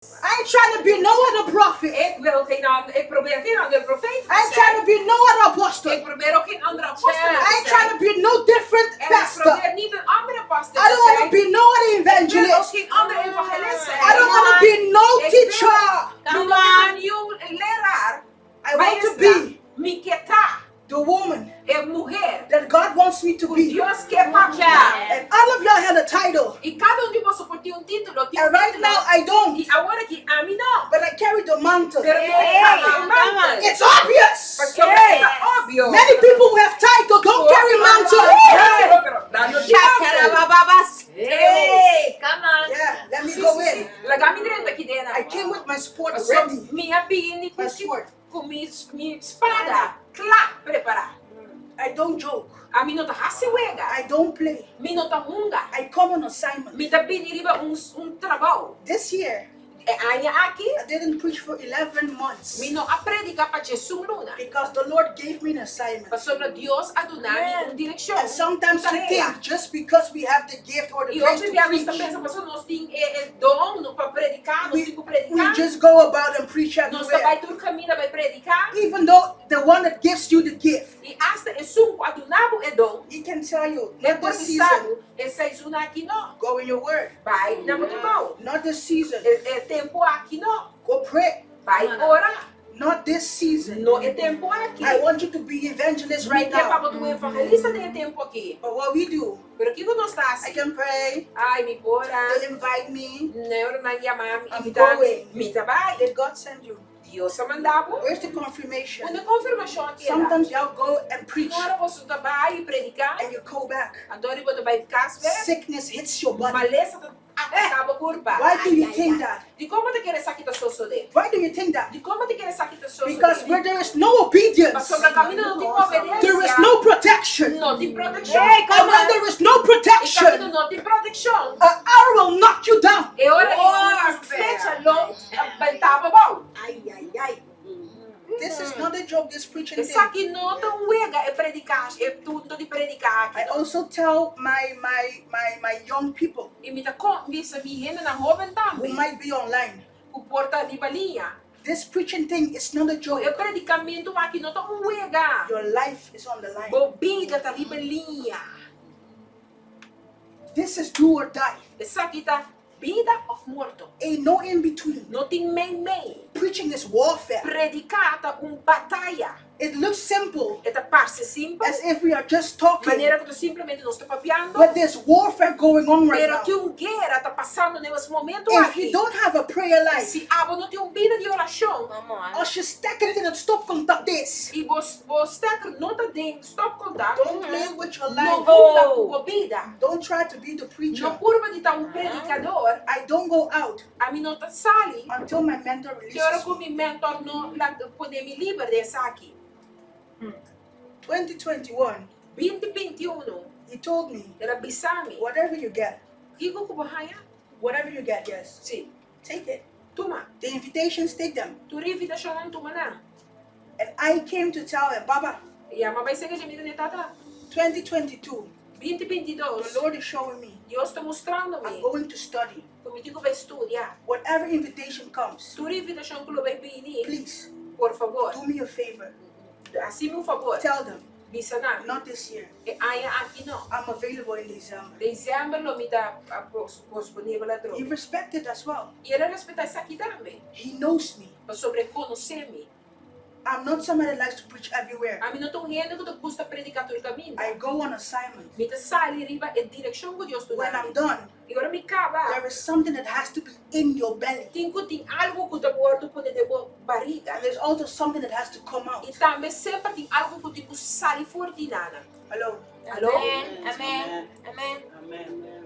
I ain't trying to be no other prophet. Ik wil geen ander, ik probeer geen andere profeet I te ain't zijn. trying to be no other apostle. Ik probeer ook geen andere apostel I te ain't zijn. trying to be no different En ik pastor. probeer niet een andere pastor I te don't want to zijn. be no other Ik wil ook evangelist. geen andere evangelist zijn. I don't want to be no Ik wil teacher. Come on. Een nieuw leraar. I want to Maestra, be Mi ke ta the woman e muhé that God wants me to ku be. Dios ke pa mi ta. And all of y'all had a title. I kada un di boso por tin un título, tin And un right título. now I don't. I awor aki ami no. But I carry the mantle. Pero mi ta karga e mantel. It's obvious. Pasobra e ta obvio. Many people who have title don't carry mantle. Pero nan no tin mantel. Hey, come on. Yeah, let me Si, go si, si. in. Laga mi drenta aki den. I came with my sword Pasobra ready. mi a bini My ku sword. ku mi mi spada kla prepará. I don't joke. Ami no ta hasi wega. I don't play. Mi no ta hunga. I come on assignment. Mi ta bini riba un un trabou. This year, E aña aki, I didn't preach for 11 months mi no a prediká pa diesun luna. because the Lord gave me an assignment. Pasobra Dios a duna mi un direkshon, And un sometimes we tarea. think just because we have the gift or the I grace hopi to bia nos ta preach, pensa pasobra nos tin e e don no pa prediká, nos we, tin ku we prediká. just go about and preach Nos ta bai everywhere. tur kaminda bai prediká. Even though the one that gives you the gift, I asta esun ku a duna bo e don, he can tell you, e not por this bisa season, bo, e seizun aki no. go in your word. Bai na bo trabou. Not this season, E e tempu aki no. go pray. Bai ora. Not this season. No e tempu aki. I want you to be evangelist Mi right ke pa now. bo ta un evangelista den e tempu aki. But what we do, Pero kiko nos ta I hasi? can pray. Ai, mi por ora. They invite me. Nan ora nan yama mi, I'm invita mi, going. mi ta bai. Did God send you? Dios a manda bo? Where's the confirmation? Unda e konfirmashon a keda? Sometimes y'all go and preach Tin ora boso ta bai i prediká, and you go back. anto ora bo ta bai kas bèk, Sickness hits your body. malesa ta ataká bo kurpa. Why do you think that? Dikon bo ta kere esaki ta sosodé? Why do you think that? Dikon bo ta kere esaki ta sosodé? Because where there is no obedience, Pasobra kaminda no tin obedensia, there is no protection. no tin protekshon. Hey, And come when on. there is no I protection, kaminda no tin protekshon, an arrow will knock you down. e ora ei un flecha lo benta bo abou. Ai, ai, ai. This is not a joke, this preaching thing. Esaki no ta un wega, e prediká, e punto di prediká aki I no. also tell my my my my young people I mi ta bisa mi hendenan hóben who tambe might be online, ku por ta riba liña, this preaching thing is not a ku joke. e predikamentu aki no ta un wega. Your life is on the line. Bo bida ta riba liña. This is do or die. Esaki ta bida òf morto. Ain't no in between. No tin mei mei. Preaching is warfare. Prediká ta un bataya. It looks simple. E ta parse simpel. As if we are just talking. Manera ku ta simplemente nos ta papiando. But there's warfare going on right Pero now. tin un guera ta pasando den es momento If aki. you don't have a prayer life. Si abo no tin un bida di orashon. Come on. Als je stekker niet in het stopcontact is. I bo bo stekker no ta den stopcontact. Don't play with your No life. hunga ku bo bida. Don't try to be the preacher. No purba di ta un predikador. I don't go out. Ami no ta sali. Until my mentor Te releases ora me. ku mi mentor no laga pone mi liber di esaki. 2021. Binti binti unu. He told me. El a bisa mi. Whatever you get. Kiko ku bo haña? Whatever you get, yes. Si. Take it. Tuma. The invitations, take them. Tur invitashonnan tuma nan. And I came to tell him, Baba. I ami a bai sega dje mi ta tata. 2022. Binti binti dos. The Lord is showing me. Dios ta mustrando mi. I'm going to study. Ku mi tin ku bai studia. Whatever invitation comes. Tur invitashon ku lo bai bini. Please. Por fabor. Do me a favor. Hasi mi un fabor. Tell them. Bisa nan. Not this year. E aña aki no. I'm available in December. December lo mi ta posponibel atrobe. He respected as well. I el a respetá esaki tambe. He knows me. Pasobra e konosé mi. I'm not somebody that likes to preach everywhere. Ami no ta un hende ku ta gusta prediká tur kaminda. I go on assignment. Mi ta sali riba e direkshon ku Dios duna When mi. I'm done, I ora mi kaba, there is something that has to be in your belly. tin ku tin algu ku ta wòrdu pone den bo bariga. And there's also something that has to come out. I tambe semper tin algu ku tin ku sali for di nana. Hello. Alo? Amen. Amen. Amen. Amen.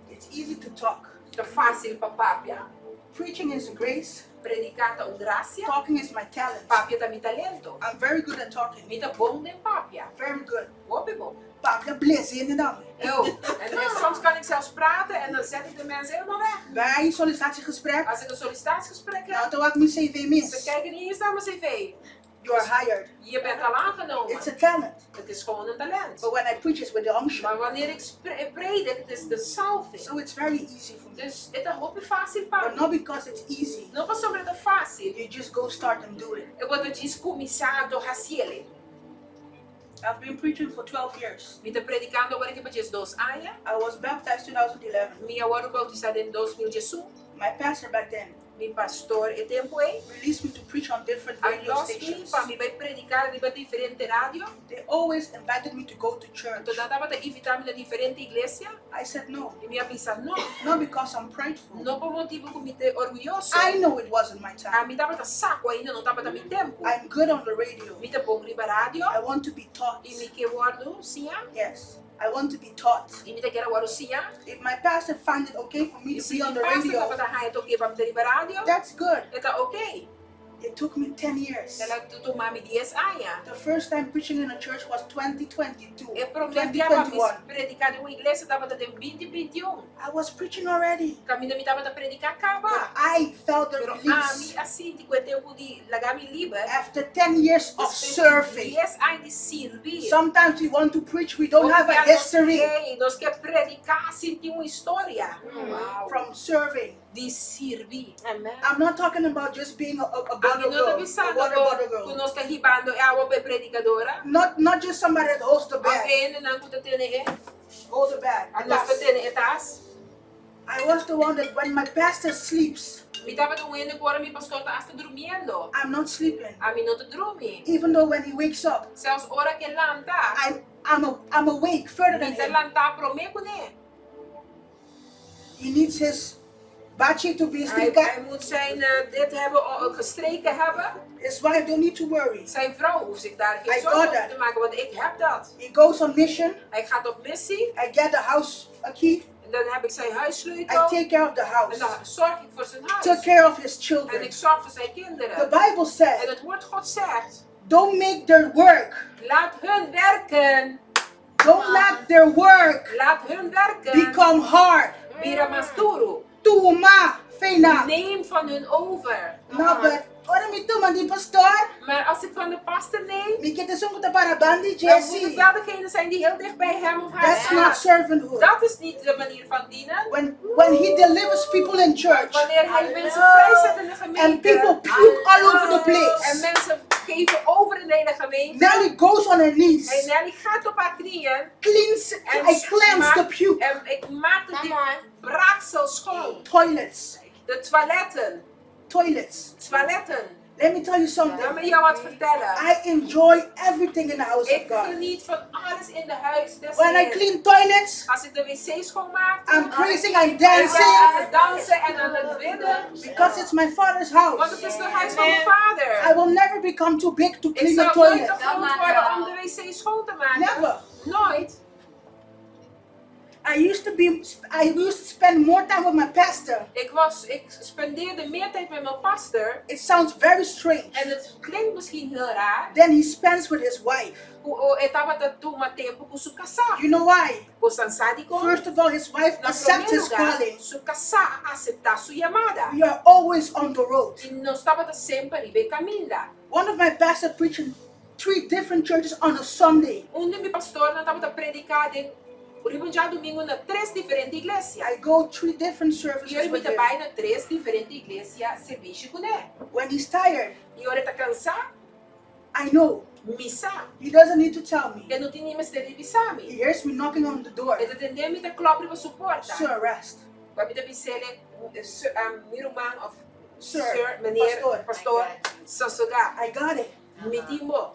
It's easy to talk. Ta fásil pa papia. Preaching is a grace. Prediká ta un grasia. Talking is my talent. Papia ta mi talento. I'm very good at talking. Mi ta bon den papia. Very good. Hopi bon. Papia bles hende dan. Eu, en, en soms kan ik zelfs praten en dan zet ik de mensen helemaal weg. Bij sollicitatiegesprek. Als ik een sollicitatiegesprek heb. Nan ta wak mi CV mes. Ze kijken niet eens naar mijn cv. You are hired. Je bent al aangenomen. It's a talent. Het is gewoon een talent. But when I preach, it's with the unction. Maar wanneer ik predik, het is de salving. So it's very easy for me. Dus het is hopi fásil pa But mi. not because it's easy. No pasobra ta fásil. You just go start and do it. E bo ta djis kuminsá anto hasiele. I've been preaching for 12 years. Mi ta predikando awor aki pa 12 aña. I was baptized 2011. Mi a wòrdu boutisá den 2011. My pastor back then Mi pastor e tempu ei released me to preach on different a radio los mi stations. pa mi bai prediká riba diferente radio. They always invited me to go to church. Anto nan tabata invitá mi na diferente iglesia. I said no. I mi a bisa no. Not because I'm prideful. No pa motibu ku mi ta orguyoso. I know it wasn't my time. Ami tabata sa ku ainda no tabata mi tempu. I'm good on the radio. Mi ta bon riba radio. I want to be taught. I mi ke wòrdu siña. Yes, I want to be taught. I mi ta kier a wòrdu siña. If my pastor find it okay for me I to si be on mi the pastor radio, tabata haña ta okay pa mi ta riba radio, that's good. e ta okay. It took me 10 years. El a tuma mi dies aña. The first time preaching in a church was 2022. E promé bia pa mi 2021. prediká den un iglesia tabata den binti binti un. I was preaching already. Kaminda mi tabata prediká But kaba. I felt the Pero ami release a sinti ku e tempu di laga mi liber. after 10 years of Despues di serving. dies aña di sirbi. Sometimes we want to preach, we don't Hopi have a bia nos history ke, nos ke prediká sin tin un historia. Wow. from serving. Di sirbi. Amen. I'm not talking about just being a Ami bottle no ta girl, a bisando water ku bottle ku girl. nos ta hibando e awa pa e predikadora. Not just somebody that holds the Of bag, e hendenan ku ta tene e, hold the bag. a nos ta tene e tas. I was the one that when my pastor sleeps, Mi tabata un hende ku ora mi pastor ta asta durmiendo. I'm not sleeping. Ami no ta drumi. Even though when he wakes up, Sèls ora ku e lanta, I'm awake further than mi ta him. lanta promé kuné. He needs his bachi to be Hij, strika. hij moet zijn eh, dit hebben, oh, gestreken hebben. His wife don't need to worry. Zijn vrouw hoeft zich daar geen I zorgen got over that. te maken, want ik heb dat. He goes on mission. Hij gaat op missie I get the house a key. en dan heb ik zijn I huissleutel. take care of the En house. dan zorg ik voor zijn Took huis. care of his En children. ik zorg voor zijn The kinderen. Bible En said, het woord God zegt, don't make their work. laat hun werken. Don't let their work Laat hun werken. become hard. Bira mas duru. Tuma fena. Neem van hun over. No, but ora mi tuma di pastor. Maar als ik van de pastor neem, Mi ke ta esun ku ta para bandi dan moet het Jesse. wel degene zijn die heel dicht bij hem of haar That's not staat. servanthood. Dat is niet de manier van dienen. When he delivers people in church Wanneer hij mensen vrijzet in de and gemeente. people puke all over the En place, mensen geven over in de hele gemeente. Nelly goes on her En knees, Nelly gaat op haar knieën. cleans, En I cleanse the puke. En ik maak de Come on. braaksel schoon. Toilets, De toiletten. toilets. Toiletten. Let me tell you Laat something. me jou wat vertellen. I enjoy everything in the house of Ik God. geniet van alles in de huis des When I Heeren. clean toilets, Als ik de wc schoonmaak, I'm praising, I'm ik ben aan dancing het dansen en aan het bidden. because it's my father's Want house. het is het huis van mijn vader. I will never become too big to Ik clean the zal nooit te toilet. groot worden om de wc schoon te maken. Never. Nooit. I used to spend more time with my pastor. Ik, was, ik spendeerde meer tijd met mijn pastor. It sounds very strange. En het klinkt misschien heel raar. Than he spends with his wife. Ku o e tabata tuma tempu ku su kasá. You know why? Bo sa dikon? First of all, his wife Na accepts promé his lugá, calling. su kasá a aseptá su yamada. We are always on the road. I nos tabata semper riba e kaminda. One of my pastors preached in three different churches on a Sunday. Un di mi pastornan tabata prediká den riba un djadumingu na tres diferente iglesia. I go three different I services ora mi with ta him. bai na tres diferente iglesia servisio kuné. When he's tired, I ora e ta kansá, I know. mi sa. He doesn't need to tell me. E no tin ni mester di bisa He mi. hears me knocking on the door. E ta tende mi ta klòp riba su porta. Sir, rest. Ku mi ta bis'é, mi ruman òf Sir, sir, meneer, pastor. pastor, sosegá. I got it. Mi tin bo.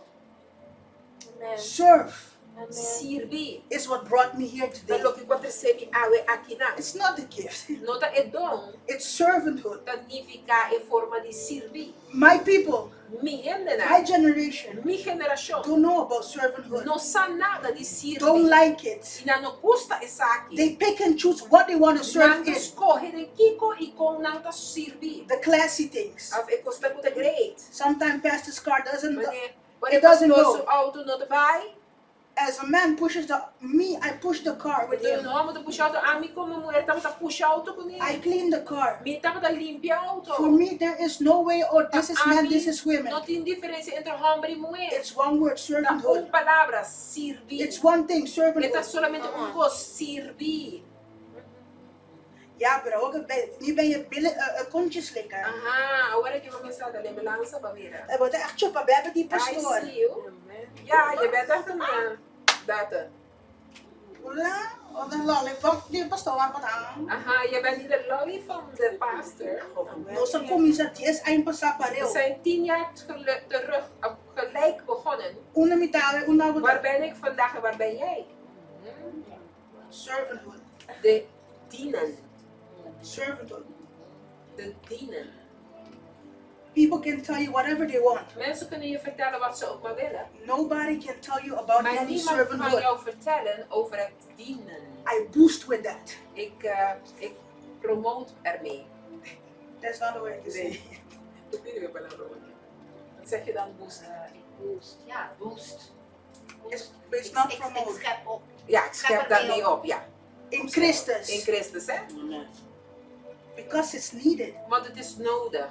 Amen. Serve Amen. Sirbi. is what brought me here Ta today. loke ku a trese mi awe akinan. It's not the gift. No ta e don It's servanthood. ta nifiká e forma di sirbi. My people, Mi hendenan, my generation, mi generashon, don't know about servanthood. no sa nada di sirbi. Don't like it. I nan no gusta esaki. They pick and choose what they want to serve Nan ta in. skohe den kiko i kon nan ta sirbi. The classy things. Of e kosnan ku ta great. Sometimes pastor's car doesn't, Wanneer, wanneer It doesn't pastor go. su outo no ta bai. As a man pushes the me, I push the car with Un him. hòmber ta pusha outo, ami komo muher tabata pusha outo kuné. I clean the car. Mi tabata limpia outo. For me, there is no way, oh, this is Pa men, ami, this is women. no tin diferensia entre hòmber i muher. It's one word, Ta un servanthood. palabra, sirbi. It's one thing, E ta servanthood. solamente un kos, sirbi. Ja, pero ook bij, nu ben je billen, eh, eh, kontjeslikker. Aha, awor aki bo mester ta lebe lansa pa mira. Het wordt echt chupa, we hebben die I pastoor. see you. Ja, je bent echt een eh, data. Hola, wat een lollipop, die pastoor wat aan. Aha, je bent niet de lolly van de pastor. Nos a kuminsá 10 aña pasá We pareu. zijn 10 jaar terug gelijk begonnen. Unda mi ta awe, unda bo Waar ta. ben ik vandaag en waar ben jij? Servanthood. De dienen. Servanthood. De dienen. People can tell you whatever they want. Mensen kunnen je vertellen wat ze ook maar willen. Nobody can tell you about Maar any niemand kan servanthood. jou vertellen over het dienen. I boost with that. Ik, ik promote ermee. That's not the word to say. Ik weet niet wat Wat zeg je dan, boost? Ik boost. Ja, boost. It's, it's Ik, not ik, ik promote. schep op. Ja, ik schep Schep daarmee ermee op, ja. In Christus. In Christus, hè? Because it's needed. Want het is nodig.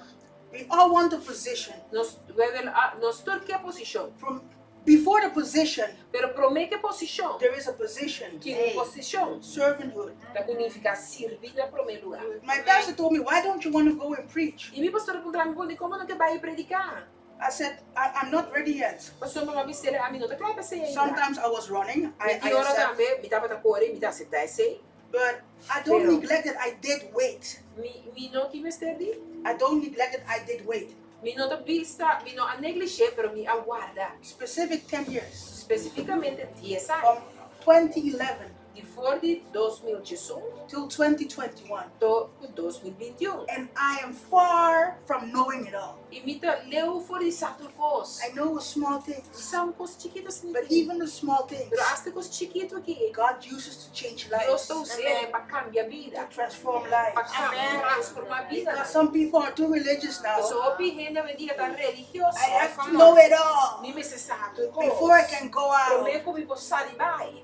We all want a position. Nos, wij willen, nos tur ke posishon. From before the position, Pero promé ku e posishon, there is a position. tin un posishon. Servanthood. Ta ku nifiká sirbi na promé lugá. My pastor told me, why don't you want to go and preach? I mi pastor a puntra mi, Bon, dikon bo no ke bai prediká? I said, I'm not ready yet. Pasobra mi a bis'é, Ami no ta kla pa esei ainda. Sometimes I was running. Mi I tin ora accept. tambe, mi tabata kore, mi ta aseptá esei. But I don't Pero- neglect that I did wait. Mi, mi no ki mester di? I don't neglect that I did wait. Mi no ta bisa, mi no a neglishé, pero mi a warda. Specific 10 years. Spesifikamente dies aña. From 2011 Di for di 2011 till 2021. to ku 2021. And I am far from knowing it all. I mi ta leu for di sa tur kos. I know small things. Mi sa un kos chikitu asina But aki. even the small things, Pero asta e kos chikitu aki, God uses to change Dios lives, ta us'é pa kambia bida. to transform Pa lives. transformá Because bidanan. some people are too religious now. Pasobra hopi hende awendia ta religioso. I have to know it all Mi mester sa tur kos. before I can go out. Promé ku mi por sali bai.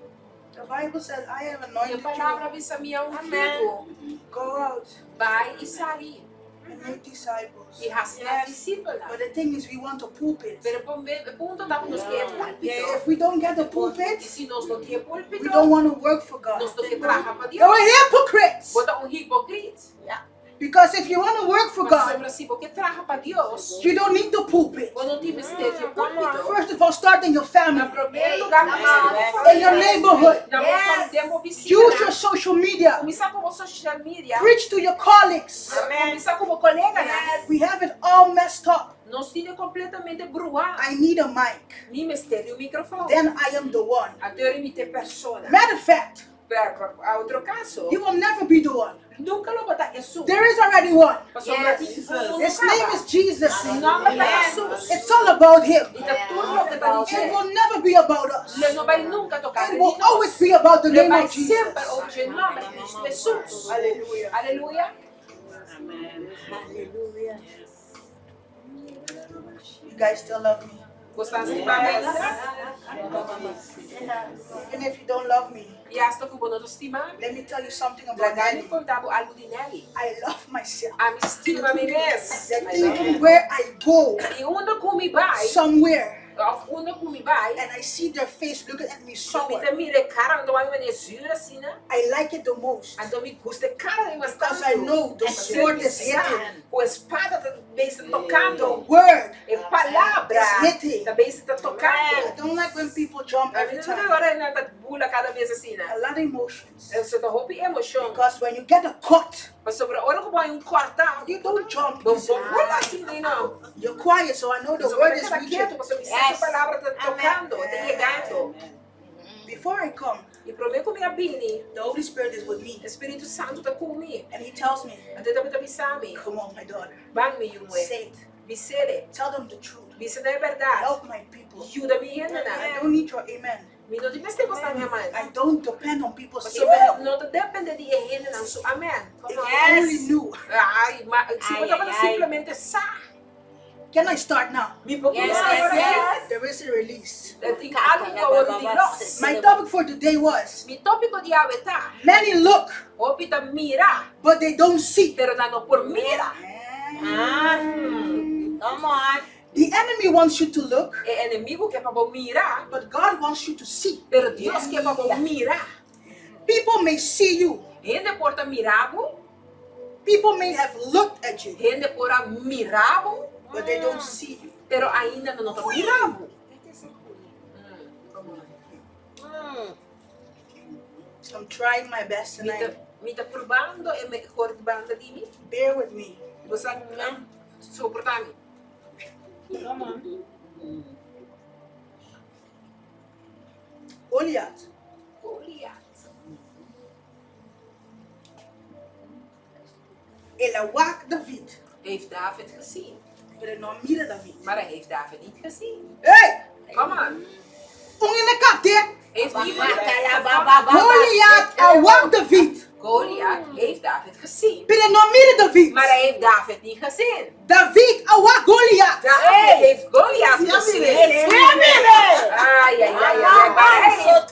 The Bible says, I have E anointed palabra you. bisa mi a un Amen. figu. Go out Bai i sali. and make disciples. I hasi nan disipelnan. But the thing is, we want a pulpit. Pero e punto ta ku nos ke e púlpito. If we don't get the pulpit, I si nos no tin e púlpito, we don't want to work for God. nos no ke traha pa You're Dios. hypocrites! Bo ta un hipokrit. Because if you want to work for God, Pasobra si bo ke traha pa Dios, you don't need the pulpit. bo no tin mester di e púlpito. First of all, start in your family, Na promé lugá, kuminsá den bo in your famia, neighborhood. na bo fam, den bo Use your bisiñanan. social media. Kuminsá ku bo social media. Preach to your colleagues. Kuminsá ku bo koleganan. We have it all messed up. Nos tin e kompletamente bruhá. I need a mic. Mi mester di un mikrofon. Then I am the one. Anto ora mi ta e persona. Matter of fact, Pero, a otro caso, you will never be the one. Nunca lo bo ta esun. There is already one. Pasobra Yes. tin un His name is Jesus. Su nomber ta Jesus. It's all about him. I ta tur loke ta di It dje. will never be about us. Lo no bai nunca toca It di will nos. always be about the Lo name bai of Jesus. semper over dje nomber di Cristo Jesus. Hallelujah. Aleluya. Amen. Hallelujah. You guys still love me? Bo ta stima mi ainda? Even if you don't love me, I asta ku bo no ta stima mi. let me tell you something about Laga mi Nelly. konta bo algu di Nelly. I love myself. Ami stima mi mes. That even where I go, I unda ku mi bai, somewhere, òf unda ku mi bai, and I see their face looking at me mi sour, ta mira e kara, anto wak mi manera zuur asina, I like it the most. anto mi gusta e kara di mas Because I tantu. know the sword is hitting. Ku e spada ta bezig tokando. The word E palabra is hitting. ta bezig ta tokando. I don't like when people jump Mi every no ta time. ora nan ta bula kada bes asina. A lot of emotions. Esei ta hopi emoshon. Because when you get a cut, Pasobra ora ku bo haña un kòrta, you don't jump. bo bo bula asina no. You're quiet, so I know the Pasobra word bo is ta keda reaching. ketu, pasobra mi sa ku e Yes. palabra ta Amen. tokando, ta yegando. Before I come, I promé ku mi a bini, the Holy Spirit is with me. e Spiritu Santu ta ku mi. And he tells me, Anto e tabata bisa mi, Come on, my daughter. Ban mi yu muhé. Say it. Bis'é. Tell them the truth. Bisa nan e bèrdat. Help my people. Yuda mi hendenan. I don't need your amen. Mi no tin mester bo nan amen. I don't depend on people's Pasobra amen. no ta depende di e hendenan su amen. If Yes. you only knew. Ai, ma si bo Ai, tabata ai, ai. simplemente sa. Can I start now? Mi por Yes, kuminsá yes, awor aki? yes. There is a release. Tin algu ku a wòrdu di lòs. My topic for today was Mi tópiko di awe ta, many look, Hopi ta mira, but they don't see. pero nan no por mira. Ah, come on. The enemy wants you to look, E enemigu ke pa bo mira, but God wants you to see. pero Dios ke pa bo mira. People may see you. Hende por ta mira bo, People may have looked at you, hende por a mira bo, but they don't see you. pero ainda nan no ta mira bo. I'm trying my best Mi ta, tonight. mi ta probando e mehor banda di mi. Bear with me. Bo sa soportá mi. Come on. Goliath. Goliat. El a wak David. Heeft David gezien. Pero e no a mira David. Maar hij heeft David niet gezien. Hey! Come on. Un hende kapt'é. Heeft iemand Goliath a wak David. Goliath heeft David gezien. Pero e no a mira David. Maar hij heeft David niet gezien. David a wak Goliath. David heeft Goliath gezien. Ai, ai, ai, ai. Maar hij heeft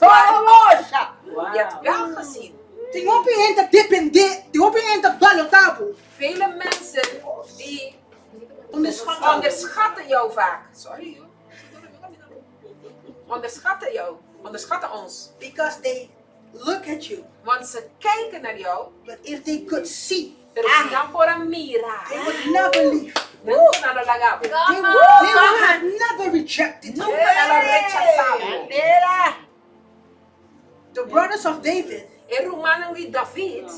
Goliath wel gezien. Tin hopi hende ta dependé, tin hopi hende ta balotá bo. Vele mensen die Onderschatten. onderschatten jou vaak. Sorry hoor. Onderschatten jou. Onderschatten ons. Because they look at you. Want ze kijken naar jou. But if they could see, Pero si nan por a mira. they would never leave. Nunka nan lo laga bo. They, they would have never rejected you. Nunka nan lo rechasá bo. The brothers of David, E rumannan di David,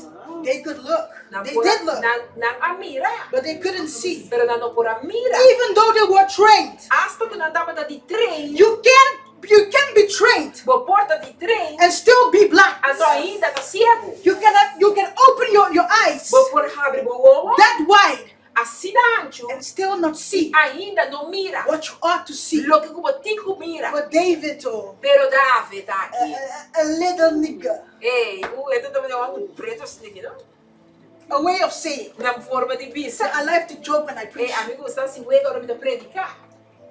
they could look. nan They por did look, nan, nan a mira. but they couldn't see. Pero nan no por a mira. Even though they were trained, Asta ku nan tabata di train, you can you can be trained bo por ta di train, and still be blind. anto ainda ta siegu. You can have, you can open your, your eyes Bo por habri bo wowo that wide asina anchu and still not see ainda no mira what you ought to see. loke ku bo tin ku mira. But David, oh, Pero David a, aki. a, a little nigga, Ey, u e ta tabata un pretu asina aki, no? a way of saying. Na forma di bisa. I like to joke when I Ey, preach. ami gusta hasi wega ora mi ta prediká.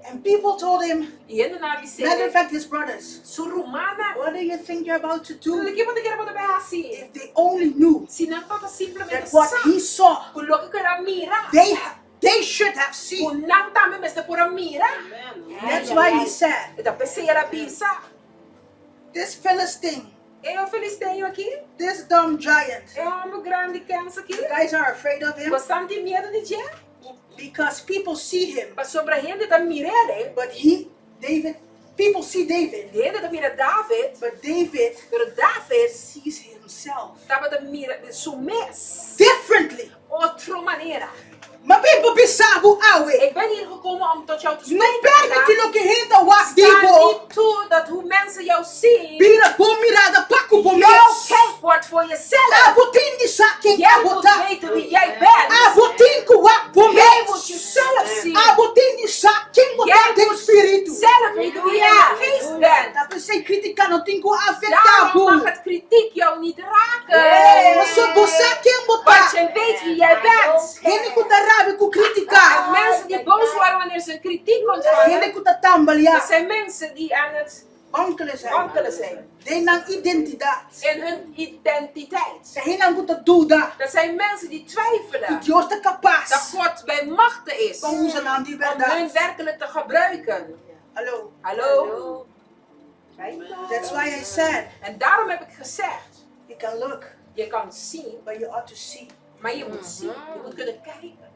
And people told him, I hendenan a bis'é, matter of fact, his brothers, su rumannan, what do you think you're about to do? Kiko bo ta kere bo ta bai hasi? If they only knew Si nan tabata simplemente that what sa he saw, ku loke ku el a mira, they, they should have ku seen. nan tambe mester por a mira. That's why he said, E ta p'esei el a bisa, this Philistine, E filisteo aki, this dumb giant, e hòmber grandi kèns aki, you guys are afraid of him bosnan tin miedu di dje, because people see him, pasobra hende ta mir'é, but he, David, people see David, hende ta mira David, but David pero David sees himself tabata mira su mes differently. otro manera. Ma bin pa bisa bo awe. Ik ben hier gekomen om tot jou te No spreken permiti vandaag. loke hende ta wak di Sta bo. niet toe dat hoe mensen jou zien, Bira bo mirada pa ku bo jouw mes. kijk wordt voor jezelf. Abo tin di sa ken Jij abo moet ta. weten wie jij bent. Abo tin ku wak bo Jij moet mes. jezelf zien. Abo tin di sa ken bo ta Jij den moet spiritu. zelf weten wie jij in de geest bent. Ta p'esei kritika no tin ku afektá Daarom bo. mag het kritiek jou niet raken. Pasobra bo sa ken bo ta. Want je weet wie jij bent. Hende ku ta rabia ku kritika. En mensen die boos worden wanneer ze een kritiek ontvangen, Hende ku ta tambaleá. dat zijn mensen die aan het Wankelen zijn. wankelen zijn. Den nan identidat. In hun identiteit. Ta hendenan ku ta duda. Dat zijn mensen die Ku twijfelen Dios ta kapas. dat God bij machten is Pa usa nan di om bèrdat. hun werkelijk te gebruiken. Hallo. Hallo? That's why I said. En daarom heb ik gezegd, You can look, je kan zien, but you ought to see. maar je moet zien. Je moet kunnen kijken.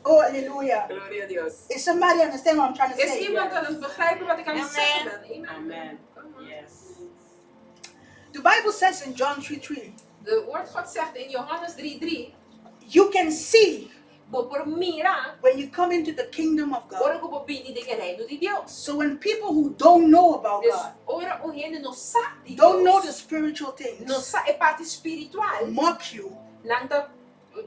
Oh, hallelujah. Gloria a Dios. Is somebody understand what I'm trying to Is say? iemand aan het begrijpen wat ik aan het zeggen ben? Amen. Amen. Yes. The Bible says in John 3 3, De woord God zegt in Johannes 3:3, you can see bo por mira when you come into the kingdom of God. ora ku bo bini den e reino di Dios. So when people who don't know about Dus God, ora un hende no sa di don't know the Dios, spiritual no things, sa e parti spiritual, mock you, nan ta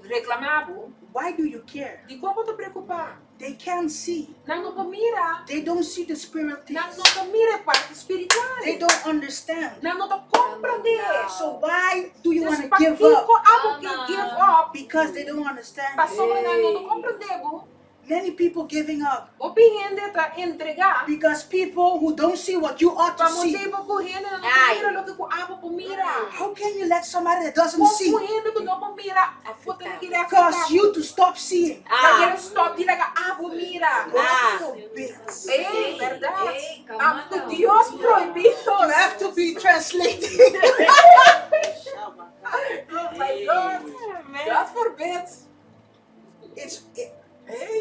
reklamá bo, why do you care? Dikon bo ta preokupá? They can't see. Nan no por mira. They don't see the spiritual Nan things. no ta mira e parti spiritual. They don't understand. Nan no ta komprendé. So why do you Dus want to give pakiko up? abo ke give up? Because Because they don't understand. Pasobra nan no ta komprendé bo. Many people giving up. Hopi hende ta entregá. Because people who don't see what you ought to Pa see. motibu ku hendenan no ta mira loke ku abo por mira. How can you let somebody that doesn't Kon see ku hende ku no por mira por tene ki lèf cause you to stop seeing? Ta kere stòp di laga abo mira. God forbid. Ey, bèrdat. Ku Dios prohibí nos. You have to be translated. Oh my God. God forbid. It's it,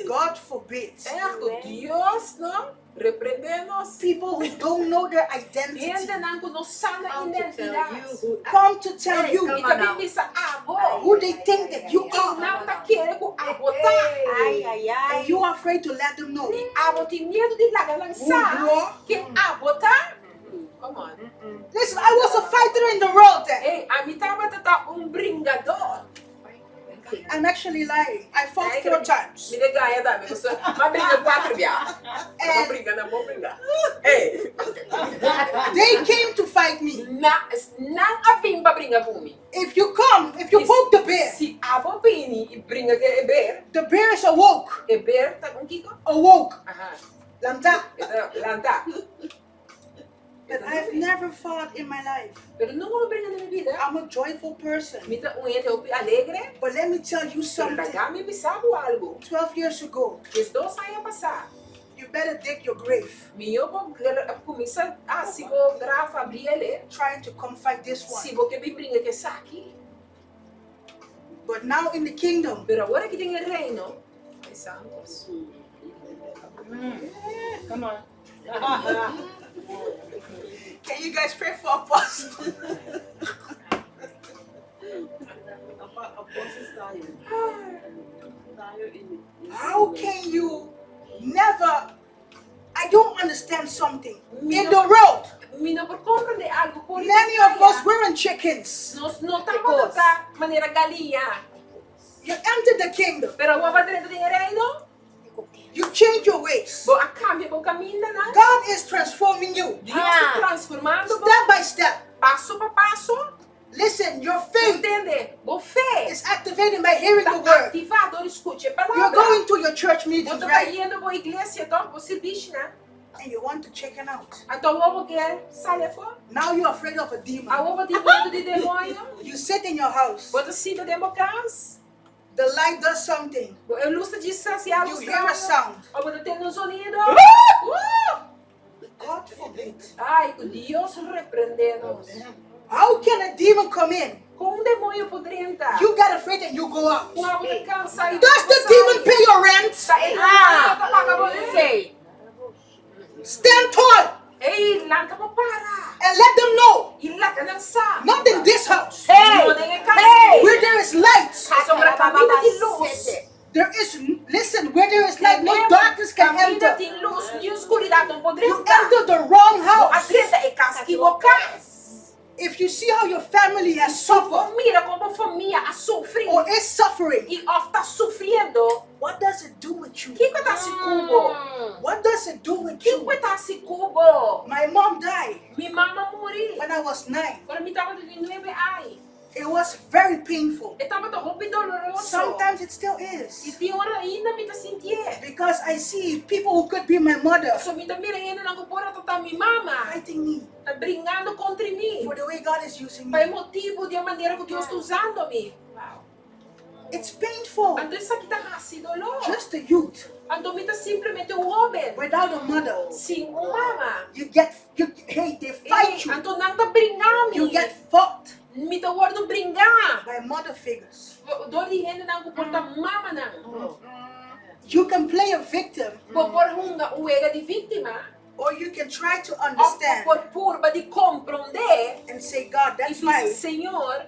God forbid. Echt, ku Dios no reprendé nos. People who don't know their identity. Hendenan ku no sa nan identidat. Come to tell you. I ta bin bisa abo. Who they think that you are. Nan ta kere ku abo ta. Ay, ay, ay. And you are afraid to let them know. I abo tin miedu di laga nan sa ken abo ta. Come on. Listen, I was a fighter in the world then. Ey, ami tabata ta un bringador. I'm actually lying. I fought four times. Mi ta gaña tambe, pasobra m'a bringa kuater bia. Bo bringa nan bo bringa. Ey. They came to fight me. Na, nan a bin pa bringa ku mi. If you come, if you poke the bear. Si abo bini i bringa ku e beer. The bear is awoke. E beer ta un kiko? Awoke. Aha. Lanta. E ta lanta. But I've never fought in my life. Pero nunka mi a bringa den mi bida. I'm a joyful person. Mi ta un hende hopi alegre. But let me tell you something. Pero laga mi bisa bo algu. 12 years ago. 12 aña pasá. You better dig your grave. Mihó bo kuminsá hasi bo graf abriel. Trying to come fight this one. Si bo ke bin bringa ku esaki. But now in the kingdom. Pero awor aki den e reino. Ay santos. Come on. Can you guys pray for Apostle? How can you never I don't understand something. In the world, Mi no por comprende algo por many of us weren't chickens. Nos no tabata manera galiña. You entered the kingdom. Pero awor bo a drenta den e reino. You change your ways. Bo a cambia bo camindanan. God is transforming you. Dios ta transformando bo. Step by step. Paso pa paso. Listen, your faith Tende, bo fe is activated by hearing ta the word. activa dor di scucha e palabra. You're going to your church Bo meetings, ta right? bayendo bo iglesia toch, bo sirbishinan. And you want to chicken out. Anto awor bo kier sali afó. Now you're afraid of a demon. Awor bo tin miedu di demoño. You sit in your house. Bo ta sinta den bo cas. The light does something. E lus ta djis hasi algu You hear a straño. sound. Of bo ta tende un sonido. God forbid. Ai, ku Dios reprende nos. How can a demon come in? Kon un demoño por drenta? You get afraid and you go out. Ku abo ta kansa i Does the demon pay your rent? Ta e demoño ta paga bo rent? Stand tall. Ei, lanta bo para. And let them know. I laga nan sa. Not in this house. No den e kas ei. Where there is light. Pasobra kaminda tin lus. There is, listen, where there is light, no darkness can enter. Kaminda tin lus, niun skuridat no por You drenta. enter the wrong Bo a house. drenta e kas kiboká. If you see how your family has Si bo suffered mira kon bo famia a sufri or is suffering, i òf ta sufriendo, what does it do with you? kiko ta hasi ku bo? What does it do with you? Kiko ta hasi ku bo? My mom died Mi mama muri when I was 9. ora mi tabata di nuebe ai. It was very painful. E tabata hopi doloroso. Sometimes it still I is. tin ora ainda mi ta sintié. Because I see people who could be my mother Pasobra mi ta mira hendenan ku por a ta mi mama fighting me ta bringando kontra mi for the way God is using pa e me. motibu di e manera ku Dios ta usando mi. It's painful. Anto esaki ta hasi doló. Just a youth Anto mi ta simplemente un hóben without a mother. sin un mama. You get, you, hey, they fight Ei, you. anto nan ta bringa mi. You get fought Mi ta wòrdu bringá by mother figures. dor di hendenan ku por ta mamanan. You can play a victim. Bo por hunga un wega di víktima. Or you can try to Òf bo understand. por purba di komprondé And say, God, i that's bisa, why Señor,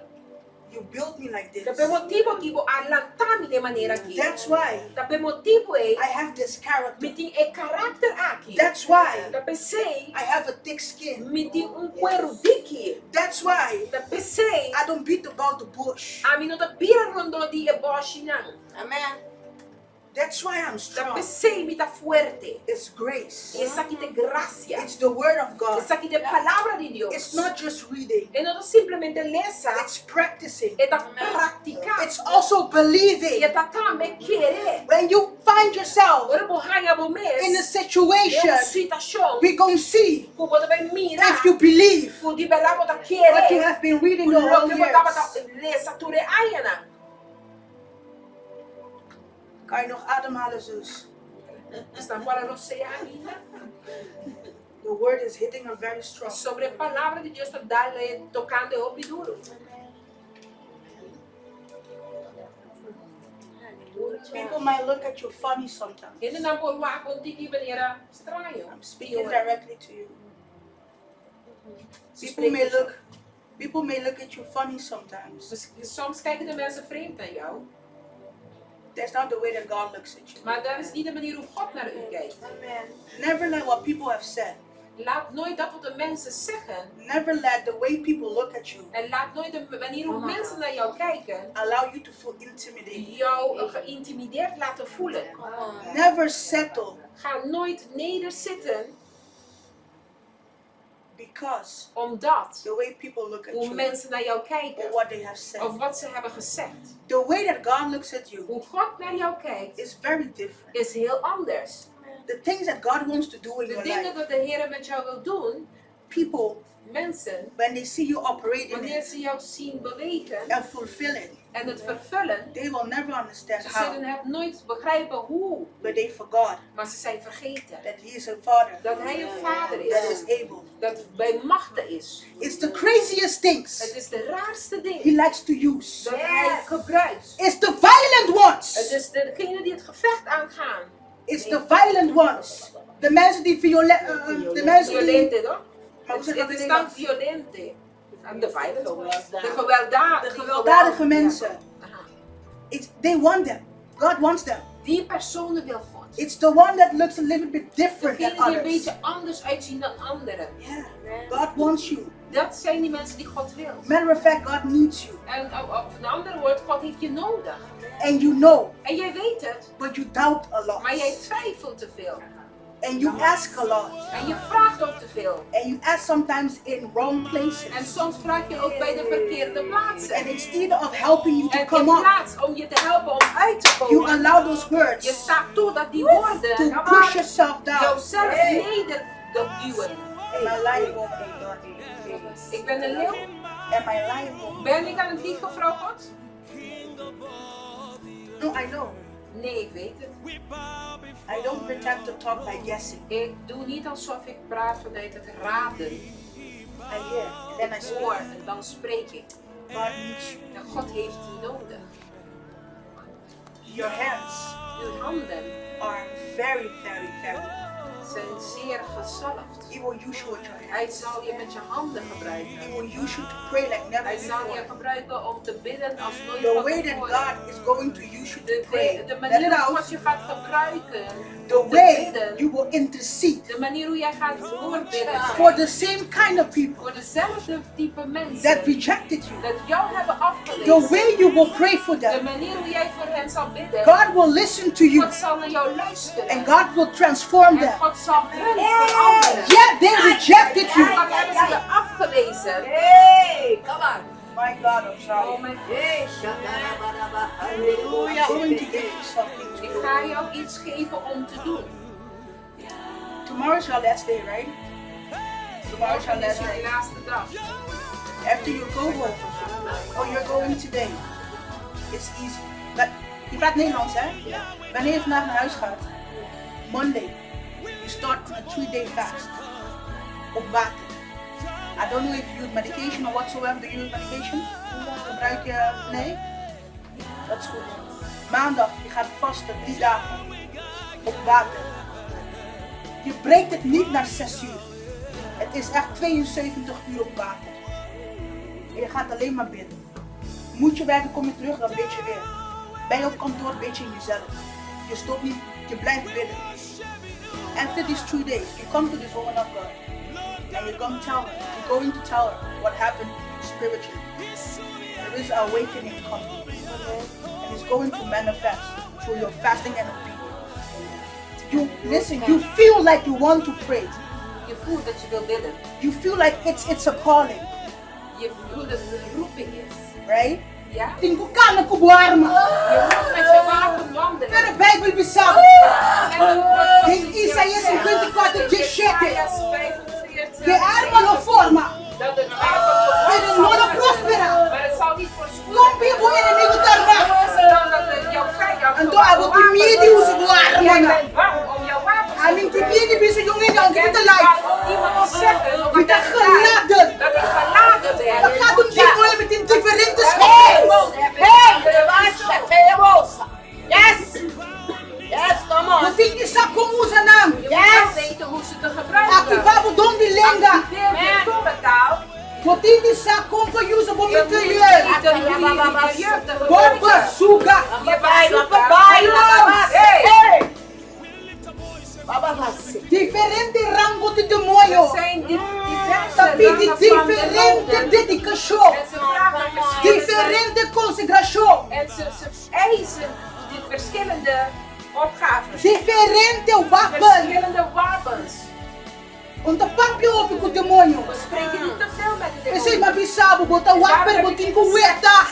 you built me like this. Ta p'e motibu aki bo a lanta mi den manera aki. That's why Ta p'e motibu ei I have this character. mi tin e karakter aki. That's why Ta p'esei I have a thick skin. mi tin un kueru diki. That's why Ta p'esei I don't beat about the bush. ami no ta bira rondó di e bòshinan. Amen. That's why I'm Ta strong. p'esei mi ta fuerte. It's grace. Esaki ta gracia. It's the word of God. Esaki ta e palabra di Dios. It's not just reading. E no ta simplemente lesa. It's practicing. E ta praktiká. It's also also I e believing. ta tambe kere. When you find yourself Ora bo haña bo mes in a den un situation, situashon we gonna see ku bo ta bai mira if you believe ku di bèrdat bo ta what you kere have been reading ku the whole loke bo tabata years. lesa tur e añanan. Kan je nog ademhalen, zus? Esnan por a rosea ainda? The word is hitting her very strong. Pasobra e palabra di Dios ta dal e tokando e hopi duru. People might look at you funny sometimes. Hendenan por wak un tiki manera straño. I'm speaking directly to you. People may look people may look at you funny sometimes. Soms kijken de mensen vreemd naar jou. That's not the way that God looks at you. Maar dat is niet de manier hoe God naar u kijkt. Never let what people have said. Laat nooit dat wat de mensen zeggen. Never let the way people look at you En laat nooit de manier hoe mensen naar jou kijken. allow you to feel intimidated. Jou geïntimideerd laten voelen. Never settle Ga nooit nederzitten. because Omdat the way people look at hoe you mensen naar jou or kijken. what they have said. Of wat ze hebben gezegd. The way that God looks at you Hoe God naar jou kijkt is very different. is heel anders. The things that God wants to do in De your dingen life, dat de Heer met jou wil doen, people, mensen, when they see you operate in wanneer it ze jou zien bewegen and fulfill it, en het vervullen, they will never understand ze how. zullen het nooit begrijpen hoe, But they forgot maar ze zijn vergeten that He is a Father dat Hij een vader that is, is able. dat bij machten is. It's the craziest things Het is de raarste He ding likes to use. dat Hij gebruikt. It's the violent Het ones. is degene die het gevecht aangaan. It's the violent ones. De mensen die violent, de mensen die. Violente, toch? Maar hoe Het zeg je dat het in is dan Nederlands? violente. En de violent ones. De gewelddadige. De gewelddadige mensen. Aha. It's, they want them. God wants them. Die personen wil God. It's the one that looks a little bit different than Degene die een others. beetje anders uitzien dan anderen. Yeah. God wants you. Dat zijn die mensen die God wil. Matter of fact, God needs you. En op een ander woord, God heeft je nodig. And you know, En jij weet het, but you doubt a lot. maar jij twijfelt te veel. And you ask a lot. En je vraagt ook te veel. And you ask sometimes in wrong En places. soms vraag je ook bij de verkeerde And plaatsen. instead of helping you to En in come up, plaats om je te helpen om uit te you komen, allow those je words staat toe dat die woorden to push yourself down. jouzelf neder duwen. Am I lying, woman of God? Ik ben een leeuw. Am I lying, woman? Ben ik aan het liegen, vrouw God? No, I know. Nee, ik weet het. I don't pretend to talk by guessing. Ik doe niet alsof ik praat vanuit het raden. I hear and then I Ik hoor speak. en dan spreek ik. God needs you. En God heeft u nodig. Your hands Uw handen are very, very, very. zijn zeer gezalfd. He will use you with your Hij hands. zal je met je handen He gebruiken. will use you to pray like never Hij zal je before. gebruiken om te bidden als nooit The van way that tevoren. God is going to use you to De, pray. de, de Let manier it hoe out. God je gaat gebruiken, The te way bidden, you will intercede de manier hoe jij gaat voorbidden for the same kind of people voor dezelfde type mensen that rejected you. dat jou hebben The afgewezen. way you will pray for De them. manier hoe jij voor hen zal bidden, God will listen to you God zal naar jou luisteren. and God will transform En them. God zal hun veranderen. Yet they rejected you. Ook al hebben ze je afgewezen. Hey, come on. My God, I'm sorry. Oh mijn Hey, shakarabadaba. Hallelujah. I'm going to give you something to Ik do. ga jou iets geven om te doen. Tomorrow's your last day, right? Tomorrow's your Morgen is last je day. laatste dag. After you go home, oh, you're going today. It's easy. But, je praat Nederlands, hè? Wanneer je vandaag naar huis gaat, Monday, you start on a 3-day fast. Op water. I don't know if you use medication or whatsoever. Do you use medication? Gebruik je? Nee? Dat is goed. Maandag, je gaat vasten 3 dagen. Op water. Je breekt het niet naar 6 uur. Het is echt 72 uur op water. En je gaat alleen maar bidden. Moet je werken, kom je terug, dan bid je weer. Ben je op kantoor, bid je in jezelf. Je stopt niet, je blijft bidden. After these 3 days, you come to this woman of God. And you're going to tell her, you're going to tell her what happened spiritually. There is an awakening coming. And it's going to manifest through your fasting and obedience. You listen, you feel like you want to pray. Je voelt dat je wil bidden. You feel like it's a calling, Je voelt dat het een roeping is. right? Tin ku kana ku bo arma. Pero Beibel bisa bo den Isaías 54, 17, ku e arma lo forma, pero no lo prosperá. Kon bin bo enemigu ta armá? Anto abo tin miedu di usa bo armanan. Ami tin miedu di bisa yon hende aunke mi ta live, mi ta geladen. Pa kada un di moe mi tin diferente skopet. Bo tin di sa kon usa nan. Aktivá bo don di lenga. Bo tin di sa kon pa usa bo mitrailleur. Bo bazooka. Diferente rango di demoño ta pidi diferente dedikashon, diferente konsegrashon, diferente wapen. Un ta papia hopi ku demoño. P'esei mi a bisa bo, bo ta wak pero bo tin ku weta.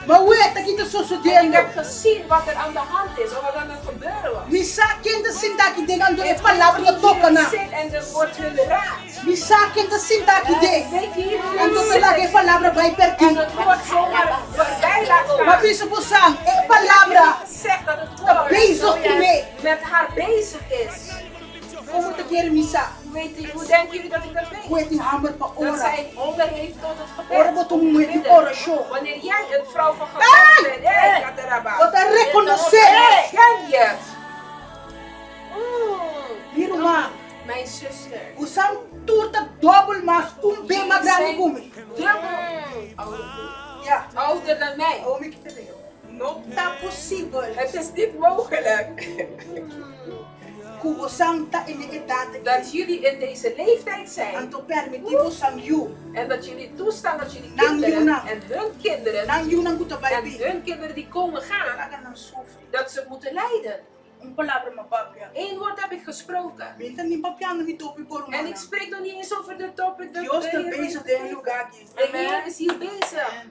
Ma weta ki ta sosodiendo. Mi sa ken ta sinta aki den anto e palabra ta toka nan. Mi sa ken ta sinta aki den anto ta laga e palabra bai perdí. Mi a bisa bo san, e palabra ta bezig ku mi. Met haar bezig is. Komo ta kere mi sa. Hoe denken jullie dat ik dat weet? Ku e tin hamber pa Dat ora. zij honger heeft tot het gebed. Ora bo ta un muhé di orashon. Wanneer jij een vrouw van gebed bent. Hey! Kataraba. Bo ta rekonosé. Ken je het? Mi ruman. Mijn zuster. Ku san tur ta dòbel mas un be mas grandi ku mi. Dubbel. Ja. Ouder dan mij. Awor mi kita leo. No ta posibel. Het is niet mogelijk. Ku bosan ta in e edat aki. Dat jullie in deze leeftijd zijn. Anto permití bosan yu. En dat jullie toestaan dat jullie Nan kinderen yunan. en hun kinderen. Nan yunan ku ta bai En bin. hun kinderen die komen gaan. Laga nan sufri. Dat ze moeten lijden. Un palabra m'a papia. Eén woord heb ik gesproken. Mi ta ni papiando mi tópiko rumannan. En ik spreek nog niet eens over de topic dat Dios de ta Heer bezig heeft den e gegeven. lugá aki. De Heer is hier bezig.